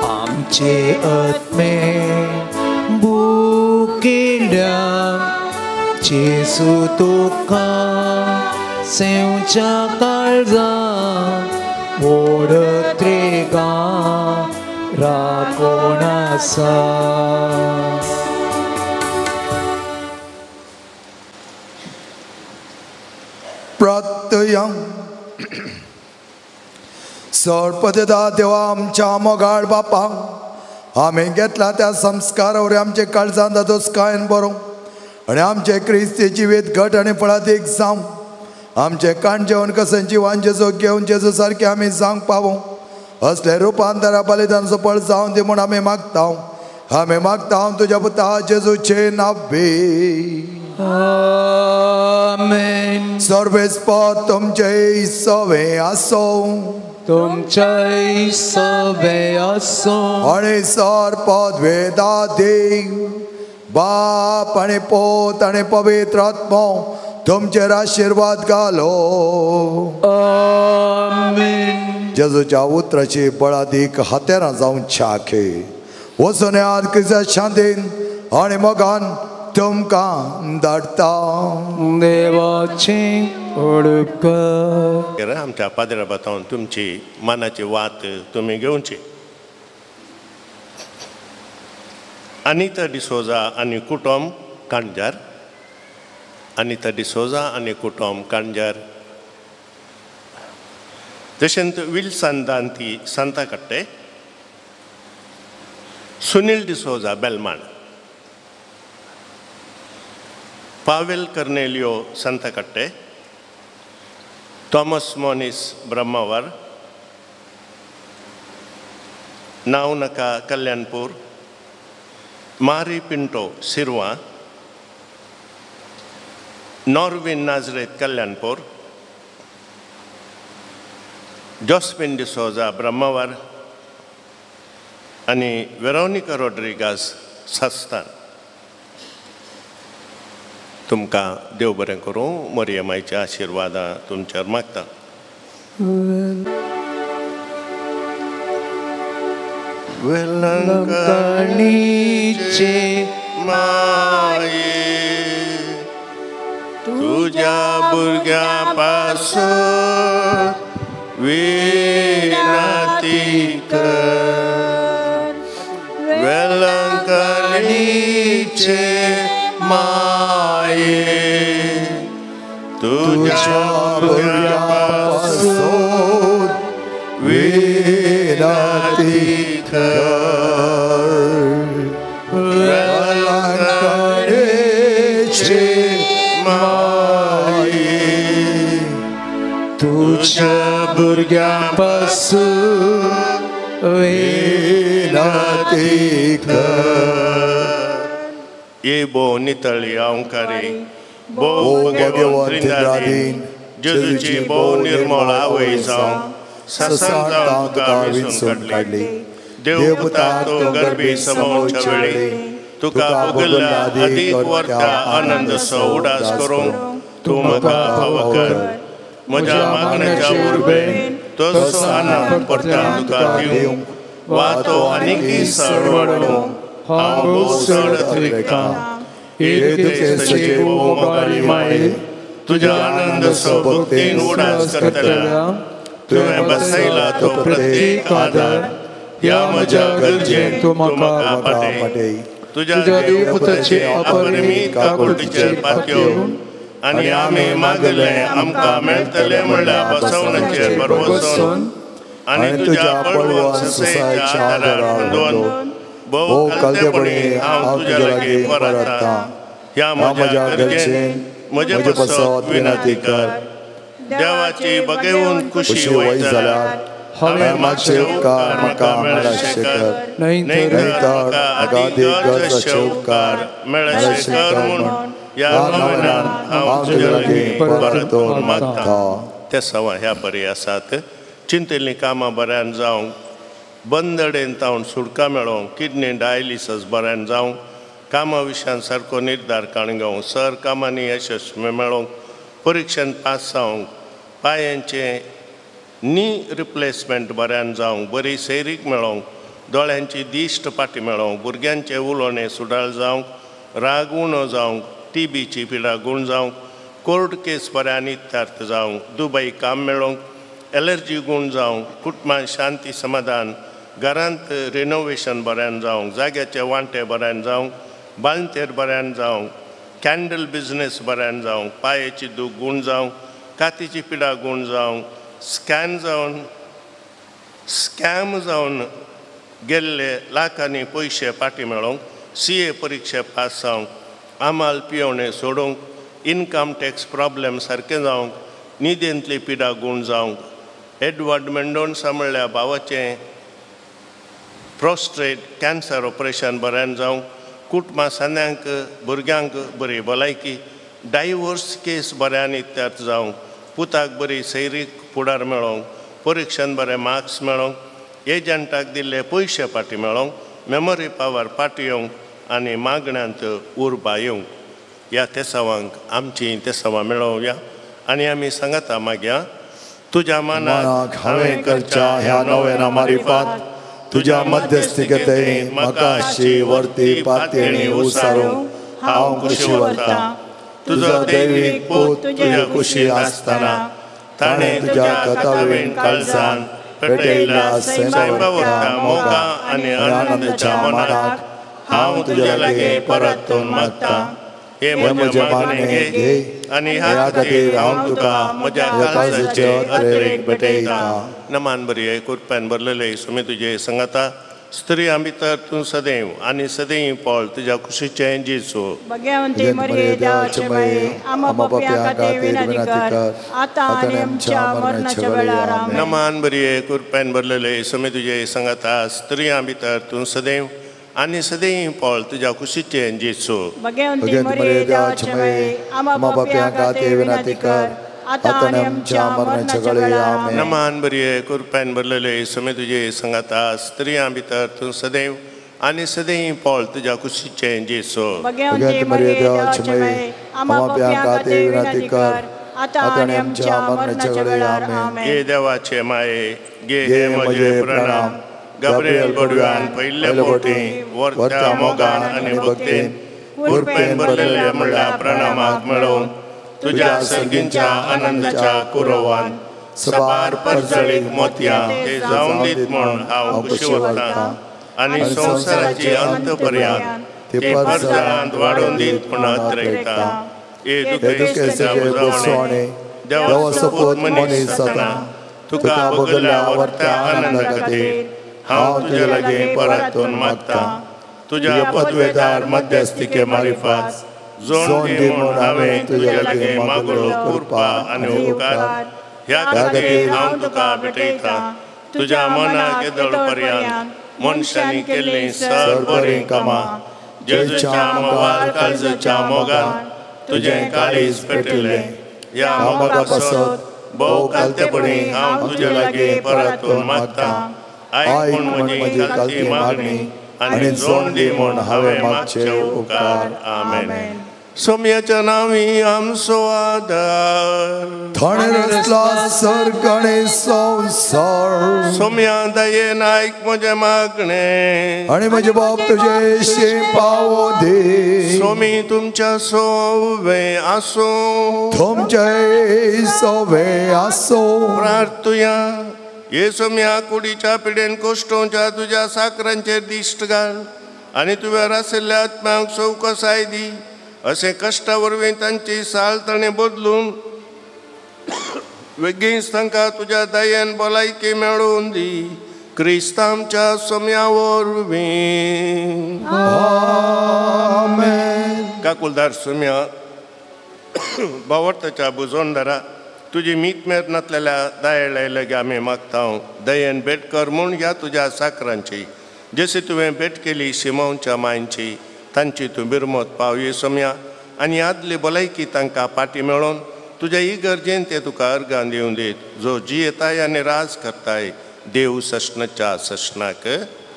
S3: आमचे आत्मे भुकेल्या जेजू तुका सेवच्या काळजा ओडत रे गा राकोण आसा.
S2: प्रत्ययं सर्पदा देवा आमच्या मोगाळ बापा आमी घेतला त्या संस्कारावर आमचे काळजान दोस्कायन बरो आनी आमचे क्रिस्ती जिवीत घट आनी फळादीक जावं आमचे काण जेवण कसन जिवान जेजो घेवन जेजो सारकें आमी जावंक पावूं असले रुपांतरा बलिदान सफळ जावन दी म्हूण आमी मागता आमी मागता तुज्या पुता जेजूचे नांवे.
S4: आमेन.
S2: सर्वेस्पर तुमचे सवे आसो
S4: तुमचे सवे आसो
S2: आनी सर पदवेदा देव बाप आनी पोत आनी पवित्र आत्मो तुमचेर आशिर्वाद घालो.
S4: आमेन.
S2: जेजूच्या उतराची बळादीक हातेरां जावन शाखे वचून याद क्रिस्ता शांतीन आनी मोगान तुमकां धाडटा.
S4: देवाची उपकार.
S1: आमच्या पाद्रा बातावन तुमची मनाची वात तुमी घेवची. अनिता डिसोजा आनी कुटुंब काणजार अनिता डिसोजा आनी कुटुंब काणजार. तशेंच विल्सन दांती सांताकट्टे सुनील डिसोजा बेलमाण पावेल कर्नेलियो सांताकट्टे थॉमस मोनीस ब्रह्मावर नावनका कल्याणपूर मारी पिंटो सिरवा नॉर्विन नाजरेत कल्याणपूर जॉस्पिन डिसोजा ब्रह्मावर आनी वेरोनिका रोड्रिगास सास्तान. तुमकां देव बरें करूं. मरियमायच्या आशिर्वादा तुमचेर मागता.
S4: वेलंकणीचे
S1: माये तुज्या भुरग्यां पासून विनंती कर वेलंकणीचे माये तुज्या भुरग्यां पासून विनंती कर वेलंकणीचे माये
S4: तुज्या भुरग्यां पासून
S2: विनंती कर.
S1: ये भोव नितळी अहंकारी भोव भगवंत त्रिंदादीन जेजूची भोव निर्मळ आवय जावं ससान जावन तुका विसून काडली. देव पुता तो गर्भी समोवच्या वेळी तुका भोगल्ल्या अदीक वर्ता आनंदसो उडास करूंक तूं म्हाका फावो कर. म्हज्या मागण्याच्या उर्बेन तसो आनंद परतान तुका दिवंक वा तो आनीकय सळ वाडोवंक हांव भोव चड अतिरिक्तां. तुझ्या आनंद भक्तीन उडास करतल्या तुवें बसयला तो प्रत्येक आदार ह्या म्हज्या गरजेन तूं म्हाका पाटय. तुज्या देवपुताचे अपरिमीत काकुळटीचेर पातयेवन आनी आमी मागलें आमकां मेळटलें म्हणल्यार बसवण्याचेर भरवसून आनी तुज्या बळवंत ससायेच्या आदारार अंदून भोव खालतेपणी हांव तुज्या लागीं परततां. ह्या म्हज्या गरजेन म्हजे पासत विनंती कर. देवाची बगेवन खुशी वय जाल्यार हांवें मागचे उपकार म्हाका मेळशे कर, न्हय तर म्हाका अदीक गरज उपकार मेळशे कर म्हूण ह्या नव्यान हांव तुज्या लागीं परतून मागतां. ते सवां ह्या बरी आसात. चिंतिल्लीं कामां बऱ्यान जावंक, बंदडेन तावन सुटका मेळोवंक, किडनी डायलिसीस बऱ्यान जावंक, कामा विशयान सारको निर्धार काडून घेवंक, सर कामांनी यशस्वी मेळोवंक, परिक्षेन पास जावंक, पांयांचें नी रिप्लेसमेंट बऱ्यान जावंक, बरी सैरीक मेळोवंक, दोळ्यांची दिश्ट पाटी मेळोवंक, भुरग्यांचें उलोवणें सुडाळ जावंक, राग उणो जावंक, टीबीची पिडा गूण जावंक, कोर्ट केस बऱ्यान इत्यार्थ जावंक, दुबई काम मेळोवंक, एलर्जी गूण जावंक, कुटुंबान शांती समाधान, घरांत रिनोवेशन बऱ्यान जावंक, जाग्याचे वांटे बऱ्यान जावंक, बालतेर बऱ्यान जावंक, कॅन्डल बिजनेस बऱ्यान जावंक, पांयेची दूख गूण जावंक, कातीची पिडा गूण जावंक, स्कॅम जावन गेल्ले लाखांनी पयशे फाटीं मेळोवंक, CA परिक्षे पास जावंक, आमाल पियोवणें सोडूंक, इनकम टॅक्स प्रॉब्लेम सारकें जावंक, न्हिदेंतली पिडा गूण जावंक, एडवर्ड मेंडोन्सा म्हणल्या भावाचें प्रोस्ट्रेट कॅन्सर ऑपरेशन बऱ्यान जावंक, कुटुंबा सांद्यांक भुरग्यांक बरी भलायकी, डायवोर्स केस बऱ्यान इत्यार्थ जावंक, पुताक बरी सैरीक फुडार मेळोवंक, परिक्षेन बरे मार्क्स मेळोवंक, एजंटाक दिल्ले पयशे फाटीं मेळोवंक, मेमोरी पावर फाटीं येवंक आनी मागण्यांत उर्बा येवंक. ह्या तेसावांक आमची तेसावां मेळोवया आनी आमी सांगता मागया. तुज्या मनाक
S2: हांवें करच्या ह्या नव्याना मारिफात तुज्या मध्यस्थिकते म्हाका अशी वर्ती पातयेणी उसारूंक हांव खुशी वरतां. तुजो दैवीक पूत तुज्या खुशी आसतना ताणें तुज्या कथावीण काळजान पेटयल्ल्या सैमावरता मोगा आनी आनंदाच्या मनाक हांव तुज्या लागीं परतून मागतां. हे म्हजें मागणें घे आनी ह्या खातीर हांव तुका म्हज्या काळजाचे अत्रेक भेटयतां.
S1: नमान बरी कुरप्यान भरलेले सुमी तुजे सांगाता, स्त्रियां भितर तूं सदैव आनी सदैव पळ तुज्या कुशीचें जेजू.
S7: भगवंती मरिये देवाचे माये, आम्हा पाप्यां खातीर विनंती कर, आतां आनी आमच्या मरणाच्या वेळार. आमेन.
S1: नमान बरी कुरप्यान भरलेले सुमी तुजे सांगाता, स्त्रियां भितर तूं सदैव आनी सदैव पळ तुज्या कुशीचें जेजू.
S7: भगवंती मरिये देवाचे माये, आम्हा पाप्यां खातीर विनंती कर, आतां आनी आमच्या मरणाच्या वेळार. आमेन.
S1: नमान बरी कुरप्यान भरलेले सुमी तुजे सांगाता, स्त्रियां भितर तूं सदैव आनी सदैव पळ तुज्या कुशीचें जेजू.
S7: भगवंती मरिये देवाचे माये, आम्हा पाप्यां खातीर विनंती कर, आतां आनी आमच्या मरणाच्या वेळार. आमेन.
S1: गे देवाचे माये, गे हे म्हजे प्रणाम. गाब्रिएल बडव्यान पयले फावटी वर्त्या मोगान आनी भक्तीन कुरपेन भरलेले म्हणल्या प्रणामाक मेळोवन तुज्या सर्गींच्या आनंदाच्या कुरवान सबार परजळीक मोतयां ते जावन दीत म्हूण हांव खुशी वतां आनी संवसाराची अंत पर्यंत ते परजळांत वाडोवन दीत म्हूण अत्रेकतां. हे दुखेस्ताच्या बुजवणे देवाचो पूत मनीस जाता तुका बगल्या वर्त्या आनंदा खातीर हांव तुज्या लागीं परतून मागतां. तुज्या पदवेदार मध्यस्थिके मारिफात जोड दी म्हूण हांवें तुज्या लागीं मागलो कृपा आनी उपकार. ह्या खातीर हांव तुका भेटयतां. तुज्या मनाक येदोळ पर्यंत मनशांनी केल्लीं सर बरीं कामां जेजूच्या मोगाल काळजाच्या मोगान तुजें काळीज पेटिल्लें. ह्या मोगा पासत भोव खालतेपणी हांव तुज्या लागीं परतून मागतां. आयक म्हूण म्हजी खालती मागणी आनी जोड दी म्हूण हांवें मागचे उपकार. आमेन. सोम्याच्या नांवी आमचो आदार,
S2: थंय रचला सर्ग आनी संवसार.
S1: सोम्या दयेन आयक म्हजें मागणें
S2: आनी म्हजे बाप तुजे शी पावो दी.
S1: सोमी तुमच्या सोवे आसूं,
S2: तुमचे सोवे आसूं.
S1: प्रार्थुया. हे सोम्या कुडीच्या पिडेन कोश्टोवच्या तुज्या साकरांचेर दिश्ट घाल आनी तुवें आशिल्ल्या आत्म्यांक चवकसाय दी. अशें कश्टा वरवीं तांची साल ताणें बदलून वेगींच तांकां तुज्या दयेन भलायकी मेळोवन दी. क्रिस्तांच्या सोम्या वरवीं.
S5: आमेन.
S1: काकुलदार सोम्या बावडताच्या बुजोंदारा तुजी मीत मेर नातलेल्या दयाळे लगे आमी मागता दयेन भेट कर म्हूण ह्या तुज्या साकरांची जशी तुवें भेट केली शिमोवच्या मांयची तांची तूं बिरमत पावये सोम्या आनी आदली भलायकी तांकां पाटी मेळोवन तुज्या इगर्जेन ते तुका अर्गां दिवन दीत जो जियेताय आनी राज करताय देव सश्णाच्या सश्णाक.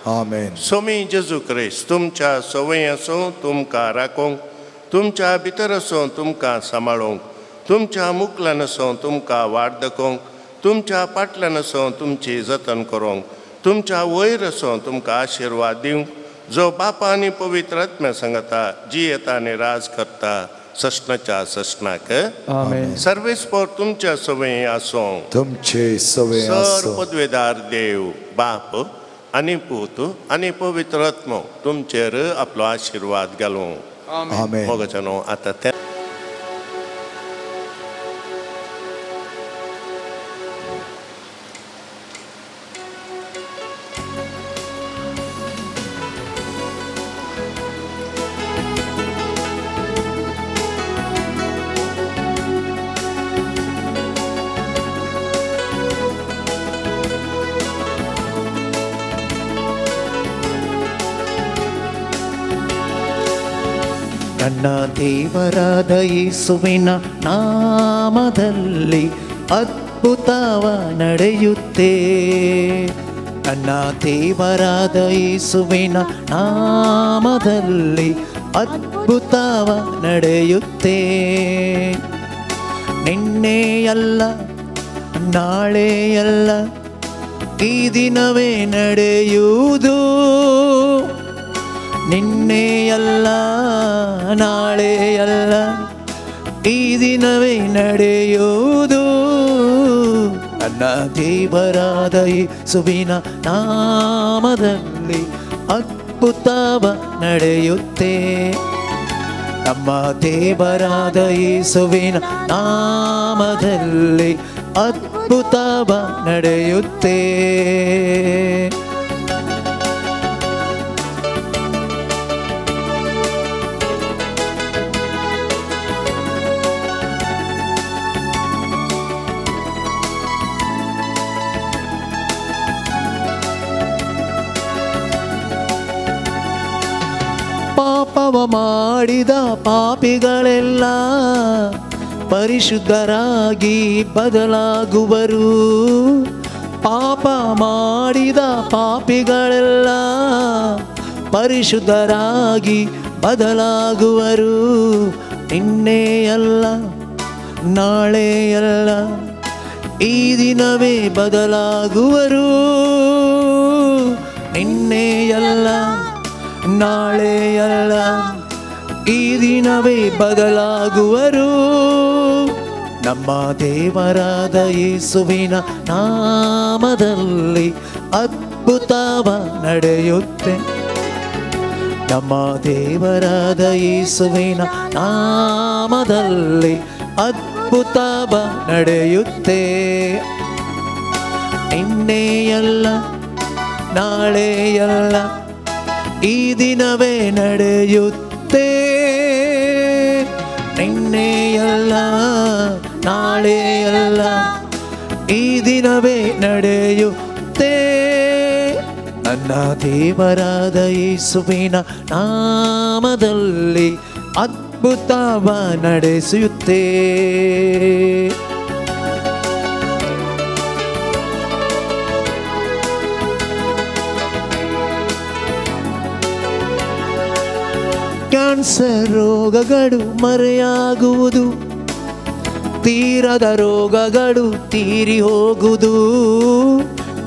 S2: आमेन.
S1: सोमी जेजू क्रिस्त तुमच्या संवय आसूं तुमकां राखूंक तुमच्या भितर आसूं तुमकां सांबाळूंक तुमच्या मुकल्यान आसूं तुमकां वाट दाखोवंक तुमच्या पाटल्यान आसूं तुमची जतन करूंक तुमच्या वयर आसूं तुमकां आशिर्वाद दिवंक जो बापा आनी पवित्र आत्म्या सांगता जियेता आनी राज करता सश्णाच्या सश्णाक.
S4: आमेन.
S1: सर्वेस्पोर तुमच्या संवय आसूं
S2: तुमचे सवय
S1: सर
S2: आसूं.
S1: पदवेदार देव बाप आनी पूत आनी पवित्र आत्मो तुमचेर आपलो आशिर्वाद घालूं.
S2: आमेन.
S1: मोगाच्यानो आतां ते
S3: ನನ್ನ ದೇವರಾದ ಯೇಸುವಿನ ನಾಮದಲ್ಲಿ ಅದ್ಭುತವ ನಡೆಯುತ್ತೆ. ನನ್ನ ದೇವರಾದ ಯೇಸುವಿನ ನಾಮದಲ್ಲಿ ಅದ್ಭುತವ ನಡೆಯುತ್ತೆ. ನಿನ್ನೆಯಲ್ಲ ನಾಳೆಯಲ್ಲ ಈ ದಿನವೇ ನಡೆಯುವುದು. ನಿನ್ನೆಯಲ್ಲ ನಾಳೆಯಲ್ಲ ಈ ದಿನವೇ ನಡೆಯುವುದು. ನನ್ನ ದೇವರಾದ ಯೇಸುವಿನ ನಾಮದಲ್ಲಿ ಅದ್ಭುತವ ನಡೆಯುತ್ತೆ. ನಮ್ಮ ದೇವರಾದ ಯೇಸುವಿನ ನಾಮದಲ್ಲಿ ಅದ್ಭುತವ ನಡೆಯುತ್ತೆ. ಪಾಪವ ಮಾಡಿದ ಪಾಪಿಗಳೆಲ್ಲ ಪರಿಶುದ್ಧರಾಗಿ ಬದಲಾಗುವರು. ಪಾಪ ಮಾಡಿದ ಪಾಪಿಗಳೆಲ್ಲ ಪರಿಶುದ್ಧರಾಗಿ ಬದಲಾಗುವರು. ನಿನ್ನೆಯಲ್ಲ ನಾಳೆಯಲ್ಲ ಈ ದಿನವೇ ಬದಲಾಗುವರು. ನಿನ್ನೆಯಲ್ಲ ನಾಳೆಯಲ್ಲ ಈ ದಿನವೇ ಬದಲಾಗುವರು. ನಮ್ಮ ದೇವರಾದ ಯೇಸುವಿನ ನಾಮದಲ್ಲಿ ಅದ್ಭುತವ ನಡೆಯುತ್ತೆ. ನಮ್ಮ ದೇವರಾದ ಯೇಸುವಿನ ನಾಮದಲ್ಲಿ ಅದ್ಭುತವ ನಡೆಯುತ್ತೆ. ನಿನ್ನೆಯಲ್ಲ ನಾಳೆಯಲ್ಲ ಈ ದಿನವೇ ನಡೆಯುತ್ತೆ. ನಿನ್ನೆಯಲ್ಲ ನಾಳೆಯಲ್ಲ ಈ ದಿನವೇ ನಡೆಯುತ್ತೆ. ನನ್ನ ದೇವರಾದ ಯೇಸುವಿನ ನಾಮದಲ್ಲಿ ಅದ್ಭುತವ ನಡೆಸುತ್ತೆ. ಕ್ಯಾನ್ಸರ್ ರೋಗಗಳು ಮರೆಯಾಗುವುದು, ತೀರದ ರೋಗಗಳು ತೀರಿ ಹೋಗುವುದು.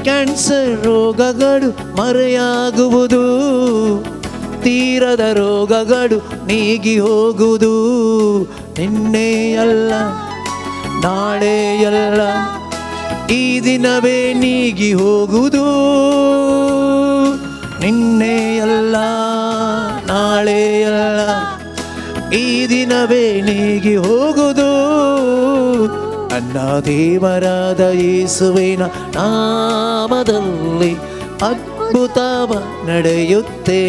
S3: ಕ್ಯಾನ್ಸರ್ ರೋಗಗಳು ಮರೆಯಾಗುವುದು, ತೀರದ ರೋಗಗಳು ನೀಗಿ ಹೋಗುವುದು. ನಿನ್ನೆಯಲ್ಲ ನಾಳೆಯಲ್ಲ ಈ ದಿನವೇ ನೀಗಿ ಹೋಗುವುದು. ನಿನ್ನೆಯಲ್ಲ ನಾಳೆಯಲ್ಲ ಈ ದಿನವೇ ನೀಗಿ ಹೋಗುವುದು. ನನ್ನ ದೇವರಾದ ಯೇಸುವಿನ ನಾಮದಲ್ಲಿ ಅದ್ಭುತವ ನಡೆಯುತ್ತೆ.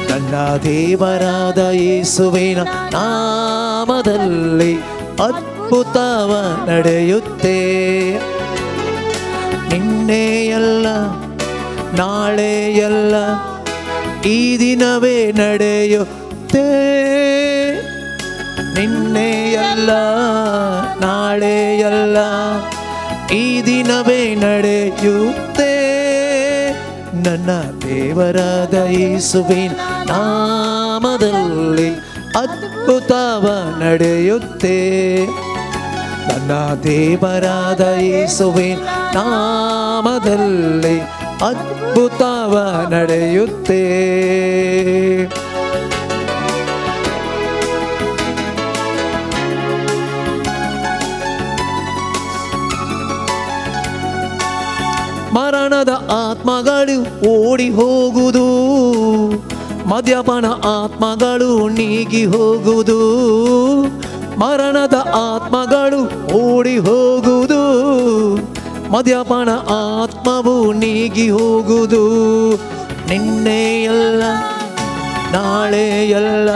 S3: ನನ್ನ ದೇವರಾದ ಯೇಸುವಿನ ನಾಮದಲ್ಲಿ ಅದ್ಭುತವ ನಡೆಯುತ್ತೆ. ನಿನ್ನೆಯಲ್ಲ ನಾಳೆಯಲ್ಲ ಈ ದಿನವೇ ನಡೆಯುತ್ತೆ. ನಿನ್ನೆಯಲ್ಲ ನಾಳೆಯಲ್ಲ ಈ ದಿನವೇ ನಡೆಯುತ್ತೆ. ನನ್ನ ದೇವರಾದ ಯೇಸುವಿನ ನಾಮದಲ್ಲಿ ಅದ್ಭುತವ ನಡೆಯುತ್ತೆ. ನನ್ನ ದೇವರಾದ ಯೇಸುವಿನ ನಾಮದಲ್ಲಿ ಅದ್ಭುತವ ನಡೆಯುತ್ತೆ. ಮರಣದ ಆತ್ಮಗಳು ಓಡಿ ಹೋಗುವುದು, ಮದ್ಯಪಾನ ಆತ್ಮಗಳು ನೀಗಿ ಹೋಗುವುದು. ಮರಣದ ಆತ್ಮಗಳು ಓಡಿ ಹೋಗುವುದು, ಮದ್ಯಪಾನ ಆತ್ಮವು ನೀಗಿ ಹೋಗುವುದು. ನಿನ್ನೆಯಲ್ಲ ನಾಳೆಯಲ್ಲ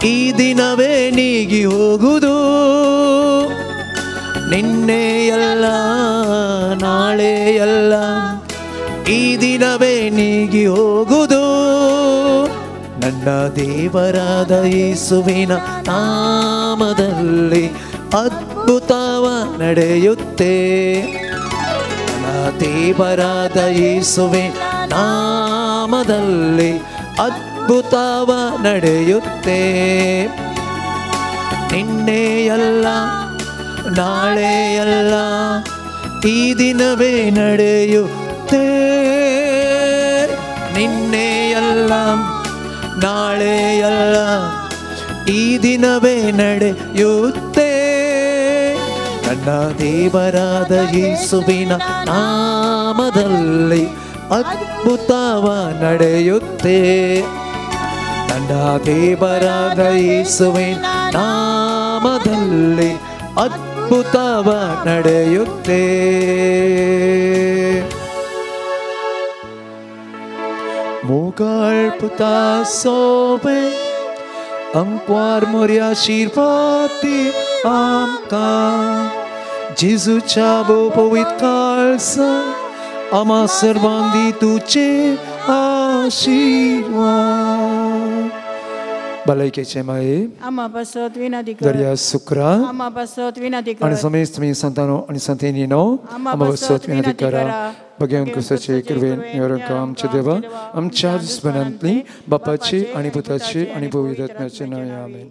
S3: ಈ ದಿನವೇ ನೀಗಿ ಹೋಗುವುದು. ನಿನ್ನೆಯಲ್ಲ ನಾಳೆಯಲ್ಲ ಈ ದಿನವೇ ನೀಗಿ ಹೋಗುವುದು. ನನ್ನ ದೇವರಾದ ಯೇಸುವಿನ ನಾಮದಲ್ಲಿ ಅದ್ಭುತವ ನಡೆಯುತ್ತೆ. ನನ್ನ ದೇವರಾದ ಯೇಸುವಿನ ನಾಮದಲ್ಲಿ ಅದ್ಭುತವ ನಡೆಯುತ್ತೆ. ನಿನ್ನೆಯಲ್ಲ ನಾಳೆಯಲ್ಲ ಈ ದಿನವೇ ನಡೆಯುತ್ತೆ. ನಿನ್ನೆಯಲ್ಲ ನಾಳೆಯಲ್ಲ ಈ ದಿನವೇ ನಡೆಯುತ್ತೆ. ನನ್ನ ದೇವರಾದ ಯೇಸುವಿನ ನಾಮದಲ್ಲಿ ಅದ್ಭುತವ ನಡೆಯುತ್ತೆ. ನನ್ನ ದೇವರಾದ ಯೇಸುವಿನ ನಾಮದಲ್ಲಿ ಅದ್ಭುತವ ನಡೆಯುತ್ತೆ. मोगाळपुता सोबे अंकवार मोर्या शिरपाती आमकां जेजूच्या भोव काळसा आमा सर्वांदी तुझे आशीर्वाद. भलायकेचे माये
S7: आमा पासत विनंती कर,
S4: दर्या सुक्रा
S7: आमा पासत विनंती कर,
S4: आनी समेस्त तुमी संतानो आनी संतेनीनो आमा पासत विनंती करा. भगवान क्रिस्ताचे कृपेन निवारण आमच्या देवा आमच्या दुस्मनांतली बापाची आणि पुताची आणि पवित्र आत्म्याचे नावे आमेन.